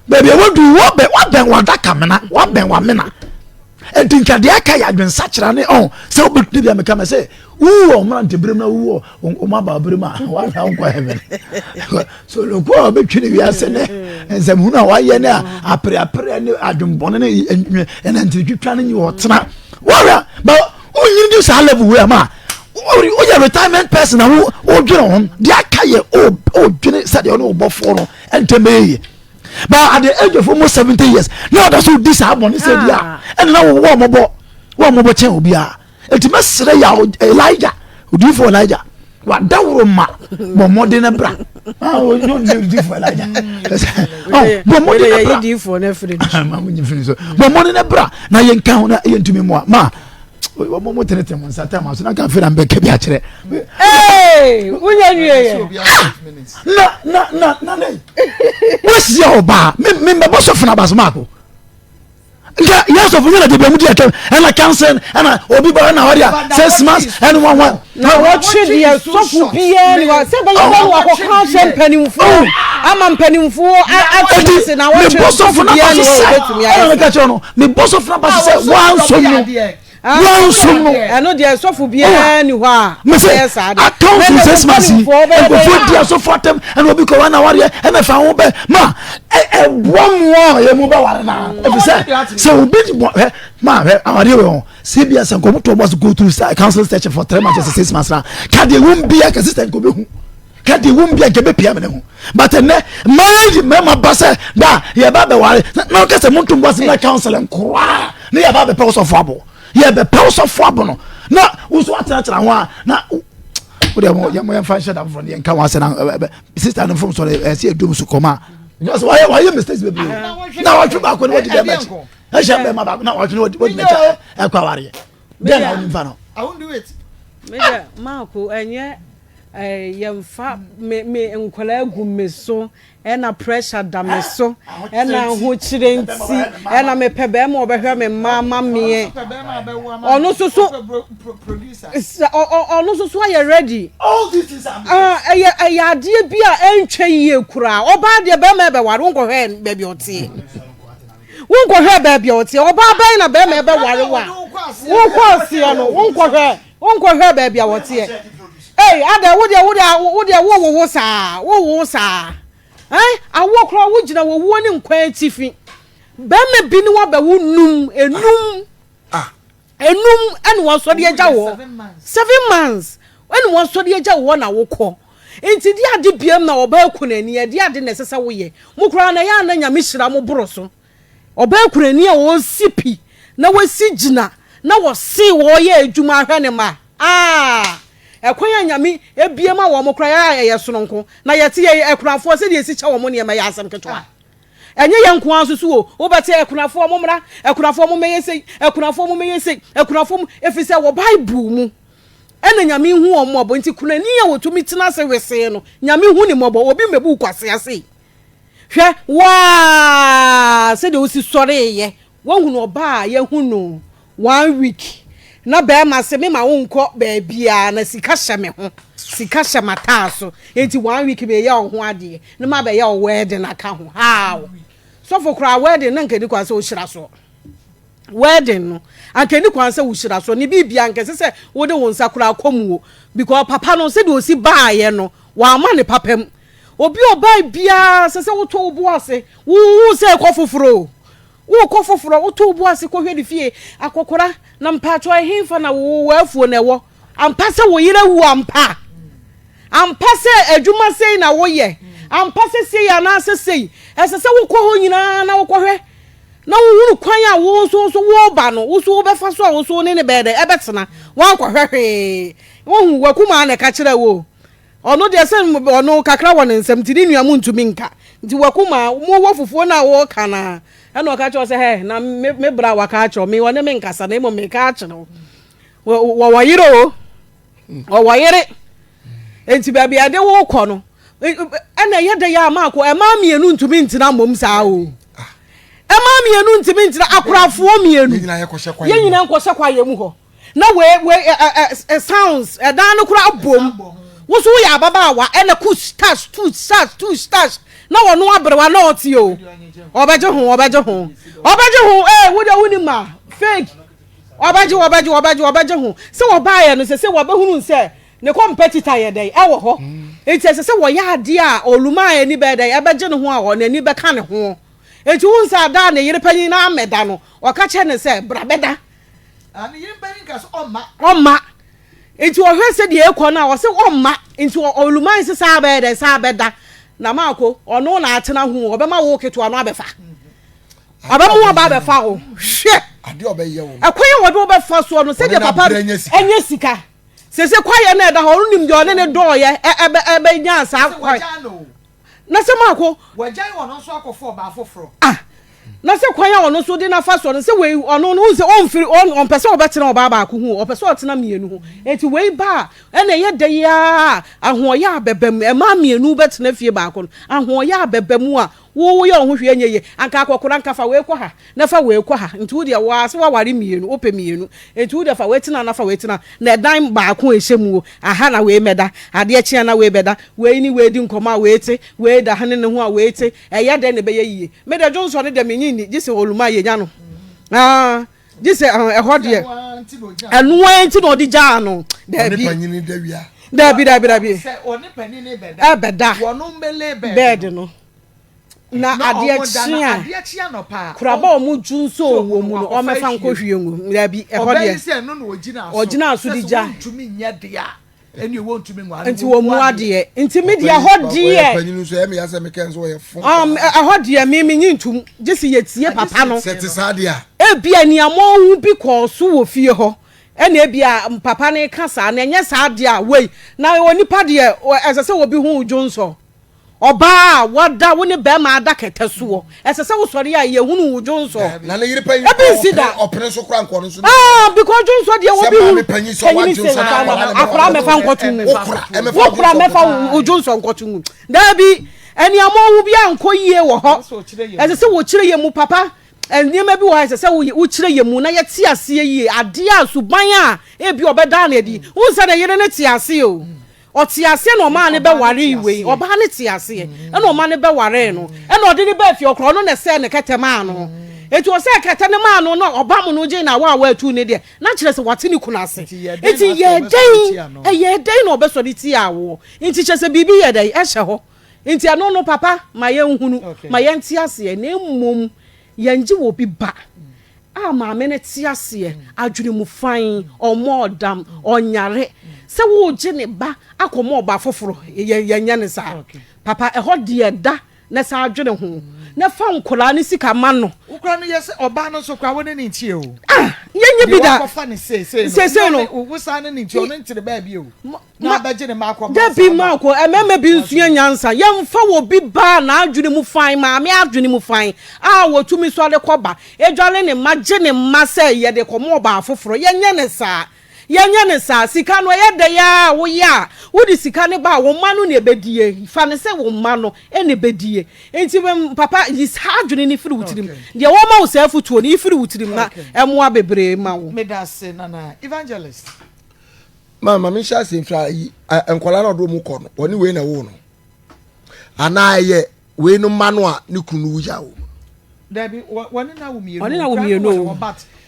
baabi a wadu wabɛn wabɛn wadaka mena wabɛn wamena nti nka deɛ aka yɛ adwensakyera ne ɔn sɛ wobɛtumi bi a meka mɛ sɛ wowu wɔ mmerante berem na wowu wɔ ɔma aba berem a woahwɛ wonkɔ heaven so loko a ɔbɛtwi ne wiase ne nsɛmhunu a wayɛ ne apereapereɛ ne adwembɔne ne ɛnantiritwitwa no nyi ɔtena wɔhwɛ ba wonyini du saa level wei ama woyɛ retirement person na wodwene ho deɛ aka yɛ wodwene sɛdeɛ ɔne wobɔfoɔ no ɛntɛm bɛyɛ yie but at the age of almost 70 years na ɔda so di saa bɔne sɛ bi a ɛne na wowɔ ɔmɔbɔ wɔ ɔmɔbɔ kyɛn obiara Enti mɛsrɛ yaw Elijah, odiyifo Elijah, wadaworo ma bɔ mmɔden na bra. Ah, odiyifo Elijah. Oh, bɔ mmɔden na bra. Ma mo nyifiri so. Bɔ mmɔden na bra na yɛn ka ho na yɛn ntumi mmoa. Ma wɔn mo tenetene mo nsa tam aso na nka afei na mbɛka bi akyerɛ. Ee, wonya nwie yɛ. Na na na na ne. Wɔahyia ɔbaa, me me mbɛbɔ sɔfo na abaso maako. Nka yɛ sɔfo nyɛ na de bɛmu di atwam ɛna kansen ɛna obi ba ɛna ɔde a six months ɛne wɔn wɔn. Na wɔtwe deɛ sɔfo biara ni hɔ sɛ bɛyɛ bɛ no wakɔka ahyɛ mpanimfoɔ ama mpanimfoɔ ate ase na wɔtwe sɔfo biara ni hɔ obetumi ayɛ. Ɛna meka kyerɛ no mebɔ sɔfo na ba so sɛ wɔansom no. Wɔansom no. Ɛno deɛ sɔfo biara ni hɔ a ɔbɛyɛ saa de. Accounts six months yi nkurɔfoɔ di asɔfo atɛm ɛna obi kɔ wɔn awareɛ ɛna fa ho bɛ ma ɛboa mu a yɛ mu bɛware na efisɛ sɛ obi di bɔ hɛ ma hɛ awareɛ wɔ ho sɛ ebi asɛ nkɔmɔ tó ɔbɔ so go through council session for three months six months na kadeɛ wɔn bi a kɛse sɛ nkɔmɔ ehu. Ka deɛ ɛwɔ mu bi a nka ɛbɛpia me ne ho. But ɛnɛ mmaa yi mmarima ba sɛ da yɛba abɛware na ɔka sɛ monto mbo ase na council nkoraa ne yɛba abɛpɛ wo sɔfo abo. Yɛbɛpɛ wo sɔfo abo no na wo nso atenatena ho a na wode mo yɛmfa nhyɛ da foforɔ no yɛnka ho asɛ na sister no mfom so no ɛsɛ yɛdum so kɔma a wayɛ wayɛ mistakes bebree na watwe baako ne wadi bɛrima akyi ɛhyɛ bɛrima baako na watwe ne wadi n'akyi ɛkɔ awareɛ dɛn na wonim fa no. I won't do it. Me deɛ maako ɛnyɛ yɛmfa me me nkwadaa gu me so ɛna pressure da me so ɛna ahokyerɛ nti ɛna mepɛ bɛrima ɔbɛhwɛ me mma ama meɛ ɔno nso so ɔno nso so ayɛ ready ɛyɛ ɛyɛ adeɛ bi a ɛntwa yie koraa ɔbaa deɛ bɛrima ɛbɛware wonkɔhwɛ baabi ɔteɛ wonkɔhwɛ baabi ɔteɛ ɔbaa bɛn na bɛrima ɛbɛware wa wonkɔ aseɛ no wonkɔhwɛ Wonkɔhwɛ baabi a wɔteɛ. Ei, adɛn, wo deɛ, wo deɛ, wo deɛ, wowowo saa, wowowo saa. Ɛn, awoɔ koraa wogyina wɔ wuo ne nkwa atifi. Bɛrima bi ne wabɛwo num, enum, ah. enum ɛna wɔasɔre agya wɔ. Seven months ɛna wɔasɔre agya wɔ na wokɔ. Nti di ade biam na ɔbaa kunani, ɛde ade na ɛsɛ sɛ woyɛ. Mo koraa na ɛyɛ a na nyame hyira mo boro so. Ɔbaa kunani a ɔresi pi na wasi gyina na wɔse wɔreyɛ adwuma ahwɛ ne mma aah ɛkwan a Nyame abue ma wɔn koraa a ɛyɛ sononko na yɛte yɛn akunafoɔ sɛdeɛ yɛsi kyɛ wɔn nneɛma ɛyɛ asɛm ketewa ɛnyɛ yɛn nko ara nso so o wobɛte akunafoɔ mommra akunafoɔ mommɛyɛ sei akunafoɔ mommɛyɛ sei akunafoɔ mo ɛfiri sɛ wɔ Bible mu ɛna Nyame hu wɔn mmɔbɔ nti kunani a wɔtumi tena ase wesee no Nyame hu ne mmɔbɔ obi mmɛbu wo kwasea sei Hwɛ, wo ara sɛdeɛ wosi sɔreeɛ, woahunu ɔbaa a yɛahu no one week na bɛrima se mema wo nkɔ baabiara na sika hyɛ me ho, sika hyɛ m'ataa so, enti one week meyɛ wo ho adeɛ na mabɛyɛ wo wedding aka ho, how? Sɔfo koraa wedding na nka ɛni kwan sɛ wohyira soɔ. Wedding no anka ɛni kwan sɛ wohyira so ne biribia anka ɛsɛ sɛ wode wo nsa koraa kɔ mu o because papa no sɛdeɛ ɔsi baayɛ no wamma ne papa mu obi a ɔbae biara sɛ sɛ wotɔ wo bo ase wohu sɛ ɛkɔ foforɔ o wokɔ foforɔ wotɔ wo bo ase kɔhwɛ ne fie akɔkora na mpaatwɔ ɛhefa na wo w'afuo na ɛwɔ ampa sɛ wo yere awu ampa ampa sɛ adwuma sei na woyɛ ampa sɛ sei anaasɛ sei ɛsɛ sɛ wokɔ hɔ nyinaa na wokɔhwɛ na wohunu kwan a wo nso nso woreba no, wo nso wobɛfa so a wo nso wo ne no bɛyɛ dɛ ɛbɛtena. Woankɔhwɛ hwee. Wohu, w'akumaa na ɛka kyerɛ wo. Ɔno deɛ sɛ ɔno kakra wɔ ne nsam nti ne nua mu ntumi nka. Nti w'akumaa, mowɔ fufuo no a woreka no a, ɛna ɔka kyerɛ wo sɛ, hɛ, na me, me bra a waka akyerɛ wo, me ɔne me nkasa na mmom meka akyerɛ wo. Wɔwɔ yere o. Ɔwɔ yere. Nti baabi a yɛde wo kɔ no, ɛna ɛyɛ dɛ yɛ ama akɔ ɛmaa mmienu ntumi ntena mmom saa o. Ɛmaa mmienu ntumi ntena akorafoɔ mmienu. Yɛn nyinaa nkɔhyɛ kwaeɛ mu hɔ. Na wei wei ɛ ɛ ɛ sounds ɛdan no koraa bom. Woso woyɛ ababaawa ɛna kush tash tush tash tush tash na wɔn aberewa na ɔte o. Ɔbɛgye ho ɔbɛgye ho ɔbɛgye ho ee wo deɛ wo ni ma fake. Ɔbɛgye, ɔbɛgye, ɔbɛgye, ɔbɛgye ho. Sɛ wɔbaeɛ no, sese wɔbɛhunu sɛ ne kɔmpɛtita yɛ dɛn? Ɛwɔ hɔ. Enti ɛsɛ sɛ wɔyɛ adeɛ a Olumaa ani bɛyɛ dɛn? Ɛbɛgye ne ho a n'ani bɛka ne ho. Enti wohu sɛ ada a ne yere panyin no ammɛda no, ɔka kyerɛ no sɛ, Bra bɛda. Ah, ne yere panyin ka sɛ ɔmma. Ɔmma. Enti ɔhwɛ sɛdeɛ ɛrekɔ no a, ɔse ɔmma. Enti Olumaa nso saa bɛyɛ dɛn? Saa bɛda. Na Maako, ɔno na atena ho, ɔbɛma wo ketewa no abɛfa. Ɔbɛma wo aba abɛfa wo. Hwɛ! Ɛkwan a wɔde wo bɛfa soɔ no, sɛdeɛ papa ɛnyɛ sika. Sese kwaeɛ no ɛda hɔ, ɔno nim deɛ ɔne ne dɔɔyɛ ɛbɛnya saa kwae. Na sɛ maako. Wagyae ɔno nso akɔfa ɔbaa foforɔ. Ah! Na sɛ kwan a ɔno nso de n'afa soɔ no, sɛ wei ɔno no, wohu sɛ ɔmfiri, ɔmpɛ sɛ ɔbɛtena ɔbaa baako ho, ɔpɛ sɛ ɔtena mmienu ho. Enti wei ba a, ɛna ɛyɛ dɛ yi ara a, ahoɔyɛ abɛba mu. Mmaa mmienu bɛtena fie baako no, ahoɔyɛ abɛba mu a, Wo wo yɛ wo ho hwee nyɛ yie anka akɔkora nka fa wei kɔ ha na fa wei kɔ ha nti wo deɛ wo ara sɛ woaware mmienu wopɛ mmienu nti wo deɛ fa wei tena na fa wei tena na ɛdan baako a ɛhyɛ mu o aha na wei mɛda adeɛ kye a na wei bɛda wei ne wei di nkɔmmɔ a wei te wei da ha ne ne ho a wei te ɛyɛ dɛn na ɛbɛyɛ yie me deɛ dwonsɔ no deɛ menye nni gye sɛ oluma yɛnya no ah gye sɛ ɛhɔ deɛ ɛno ara nti na ɔde gyaa no daabi daabi daabi daabi ɛbɛda bɛɛde no na adeɛ kye a kuraba a wɔn dwu nso wɔ mu no wɔmɛfa nkɔhwie ngu daabi ɛhɔ deɛ ɔgyina so de gya. Ɛne wɔntumi nware. Nti wɔn mu adeɛ. Nti me deɛ ɛhɔ deɛ. Ɔyɛ panyin nso ɛmi asɛ mi kɛn so ɔyɛ fo. Um, ɛhɔ deɛ mi mi nyi ntum gye si yɛ tie papa no. Sɛ te saa deɛ a. Ebia nea bi kɔɔ so wɔ fie hɔ ɛna ebia papa no ka saa na ɛnyɛ saa deɛ a wei na onipa deɛ ɛsɛ sɛ obi ho dwonsɔ. Ɔbaa a wada wo ne bɛrima ada kɛtɛ soɔ, ɛsɛ sɛ wosɔre a yɛhunu wo dwonsɔ. Na ne yere panyin Ebi nsi da. ɔpene so kora nkɔ no so. Ah, because dwonsɔ deɛ Sɛ obi hu. maame panyin sɛ Panyin wadwonsɔ se na akwadaa no akwadaa mɛfa mɛfa nkɔto mu. Wokora ɛmɛfa Wokora mɛfa wo dwonsɔ nkɔto mu. Daabi, aniammɔho bi ankɔ yie wɔ hɔ. Ɛsɛ sɛ wɔkyerɛ yɛ mu papa. Nneɛma bi wɔ hɔ a ɛsɛ sɛ wokyerɛ yɛ mu na yɛte aseɛ yie. Adeɛ a suban a ebi ɔbɛdaa no adi. Wohu sɛ ne yere no te aseɛ o. Ɔte aseɛ na ɔmaa no bɛwaree wei. Ɔbaa no te aseɛ ɛna ɔma no bɛwaree no. Ɛna ɔde no baa fie ɔkora ɔno na ɛsɛɛ ne kɛtɛ maa no. Enti ɔsɛɛ kɛtɛ no maa no na ɔbam no gyee no awɔ a wɔatu ne deɛ na kyerɛ sɛ wate ne kunu ase. Enti yɛɛ dɛn ɛyɛɛ dɛn na ɔbɛsɔre tiaa woɔ? Enti kyerɛ sɛ biribi yɛ dɛn ɛhyɛ hɔ. Enti ɛno no papa ma yɛnhunu, ma yɛnte aseɛ na mmom yɛngye obi ba a maame no te aseɛ, adwene mu fann, ɔmmɔɔ dam, ɔnyare, sɛ woregye ne ba akɔma ɔba foforɔ, yɛnyɛ no saa. Papa, ɛhɔ deɛ da na san dwene ho, na fa nkwadaa no sika ma no. Wo koraa no yɛ sɛ ɔbaa no nso koraa wo ne no ntie o. Ah, yɛnyɛ bi da. Deɛ wakɔfa no seesei no, Seesei no. wo san ne no ntie, ɔno ntere baabi o. Ma, dabi Marko, mmarima bi nsua nyansa. Yɛmfa obi ba a n'adwene mu fann, maame adwene mu fann, a otumi sɔre kɔba, dware ne mma, gye ne mma sɛ yɛde kɔma ɔbaa foforo. Yɛnyɛ no saa. Yɛnyɛ no saa. Sika no, ɛyɛ dɛn ara a woyɛ a, wode sika no ba a, wo mma no na ebedie. Fa no sɛ wo mma no na ebedie. Enti, papa, yi saa adwene no firi wo tirim. Deɛ wɔma wo saa afotuo no, yi firi wo tirim na ɛmmoa bebree mma wo. Meda ase, Nana Evangelist. Ma ma menhyɛ ase mfiri ayi nkwadaa na ɔde wɔn kɔ no wɔne wei na ɛwɔ no anaa ɛyɛ wei no mma no a ne kunu no wugya wɔ. Dabi wɔne na wo mmienu. Wɔne na wo mmienu o.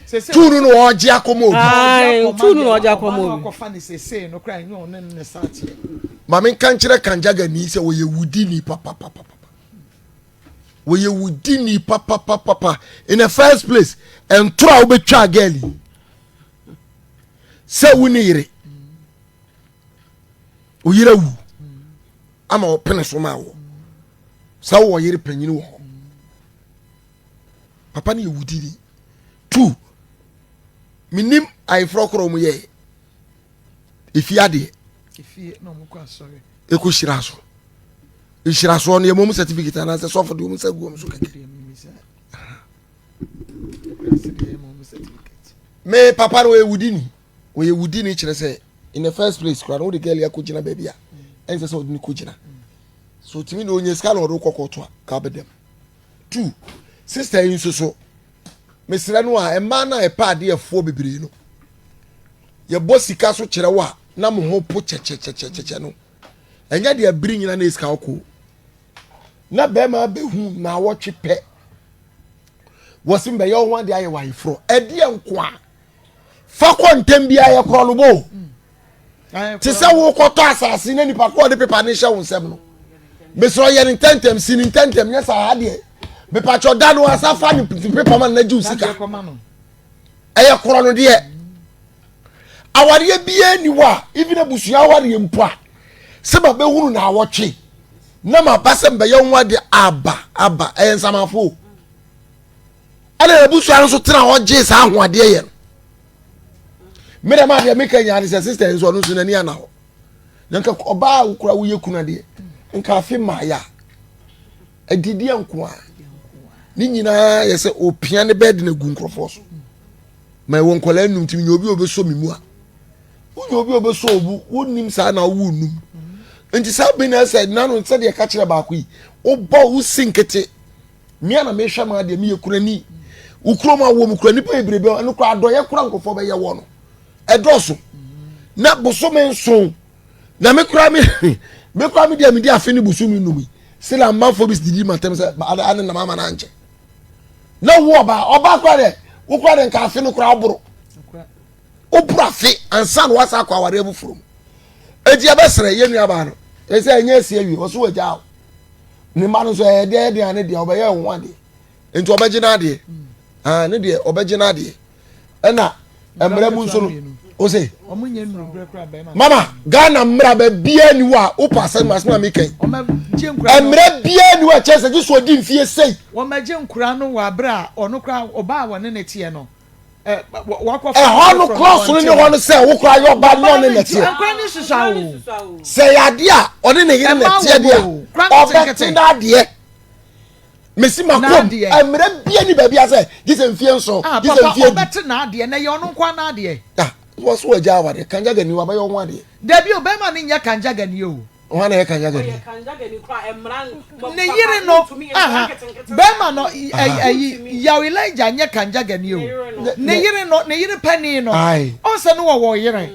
Tuu no na ɔgye akɔmɔ obi. Tuu no na ɔgye akɔmɔ obi. Akɔfa ne sese no kora nyɛ ɔne ne sa teɛ. Maame nka nkyerɛ kanjaga ni sɛ wɔyɛ wudini papapapa. Wɔyɛ wudini papapapa in the first place ntoro a wobɛtwa girl yi. sɛ wo ne yere wo yere awu ama ɔpene so ma wɔ sɛ wowɔ yere panyini wɔ hɔ papa no yɛ wudini tu menim ayeforɔ korɔ mu yɛ ɛfie adeɛ ɛkɔ hyira so nhyira soɔ no yɛmom certificate anaasɛ sɔfo de wɔm nsa guom so kɛkɛ Me papa no ɔyɛ wudini ɔyɛ wudini kyerɛ sɛ in the first place kora no wode girl akɔ gyina baabi a ɛnsɛ sɛ ɔde no kɔ gyina so tumi de onye sika na ɔde kɔ kɔɔto a ka bɛdɛm two sister yi nso so mesrɛ no a mmaa no a ɛpɛ adeɛ ɛfoɔ bebree no yɛbɔ sika so kyerɛ wo a na mo ho po kyɛkyɛkyɛkyɛkyɛ no ɛnyɛ deɛ bere nyina na esika ɔkɔ na bɛrima abɛhu na awɔtwe pɛ wɔsi mbɛyɛ wo ho adeɛ ayɛ wɔ ayeforɔ ɛdeɛ nko a fa kɔ ntɛm biara yɛ korɔ no bo te sɛ wokɔtɔ asase na nipa kɔ ɔde pepa ne hyɛ wo nsɛm no mesrɛ ɔyɛ ne ntɛntɛm si ne ntɛntɛm nyɛ saa adeɛ mepakyɛ da no asa fa ne pepa ma no na gye wo sika ɛyɛ korɔ no deɛ awareɛ biara ni hɔ a even abusua awareɛ mpo a sɛ ma bɛhunu na awɔtwe na ma ba sɛ mbɛyɛ ho adeɛ aba aba ɛyɛ nsamafo ɛna abusua no nso tena hɔ gye saa ho adeɛ yɛ no mmerɛ ma adeɛ meka nyinaa ne sɛ sister nso ɔno nso n'ani ana hɔ na nka ɔbaa a wokura woyɛ kunu adeɛ nka afe mmaayɛ a adidiɛ nko a ne nyinaa yɛ sɛ opia ne bɛɛde no agu nkurɔfoɔ so ma ɛwɔ nkwadaa num tumi nya obi a ɔbɛsɔ me mu a wonya obi a ɔbɛsɔ obu wonim saa na wowu num nti saa bi na ɛsɛ nano sɛdeɛ ɛka kyerɛ baako yi wobɔ wo si nkete mmea na mehwɛ ma adeɛ meyɛ kurani wo kurom a wɔ mu kura nipa bebrebe ɛno kora adɔyɛ kora nkurɔfoɔ bɛyɛ wɔ no ɛdɔɔso na bosome nson na me kora me me kora me deɛ medi afe ne bosome num yi sila amanfoɔ bi didi ma tɛm sɛ ade nam ama no ankyɛ na wo ɔbaa ɔbaa kora dɛ wo kora dɛ nka afe no kora woboro woboro afe ansa na wasa akɔ awareɛ foforɔ mu eti ɛbɛsrɛ yɛ nua baa no ɛsɛ ɛnyɛ asi awie ɔso wɔ gya o ne mma no nso ɛyɛ deɛ ɛdeɛ ne deɛ ɔbɛyɛ ho adeɛ nti ɔbɛgye n'adeɛ aa ne deɛ ɔbɛgye n'adeɛ ɛna mmerɛ mu nso no. O se. Mama Ghana mmara bɛ biara ni hɔ a wopɛ asɛm asɛm a meka yi. Mmara biara ni hɔ a kyerɛ sɛ gye so ɔdi mfie sei. Wɔmɛgye nkora no wɔ abere a ɔno kora ɔbaa a wɔne ne teɛ no. Ɛhɔ no klɔs no ne hɔ no sɛ wo kora yɛ ɔba ne ɔne nɛteɛ. Sɛ yɛ adeɛ a ɔne ne yere nɛteɛ deɛ ɔbɛte n'adeɛ. Mesi ma kom mmerɛ bia ni baabi asɛ gye sɛ mfie nson ah, gye sɛ mfie du. Ɔbɛte n'adeɛ na ɛyɛ ɔno nko n'adeɛ. Ah, wɔ so wɔ gya awadeɛ kanjaga ni wabɛyɛ ɔho adeɛ. Dabi o bɛrima no nyɛ kanjaga ni o. Hwan na ɛyɛ kanjagani? Ne yere no, aha, bɛrima no, ayi, Yaw Elijah nyɛ kanjagani o. Ne yere no, ne yere panin no, ɔnsɛ no wɔwɔ yere.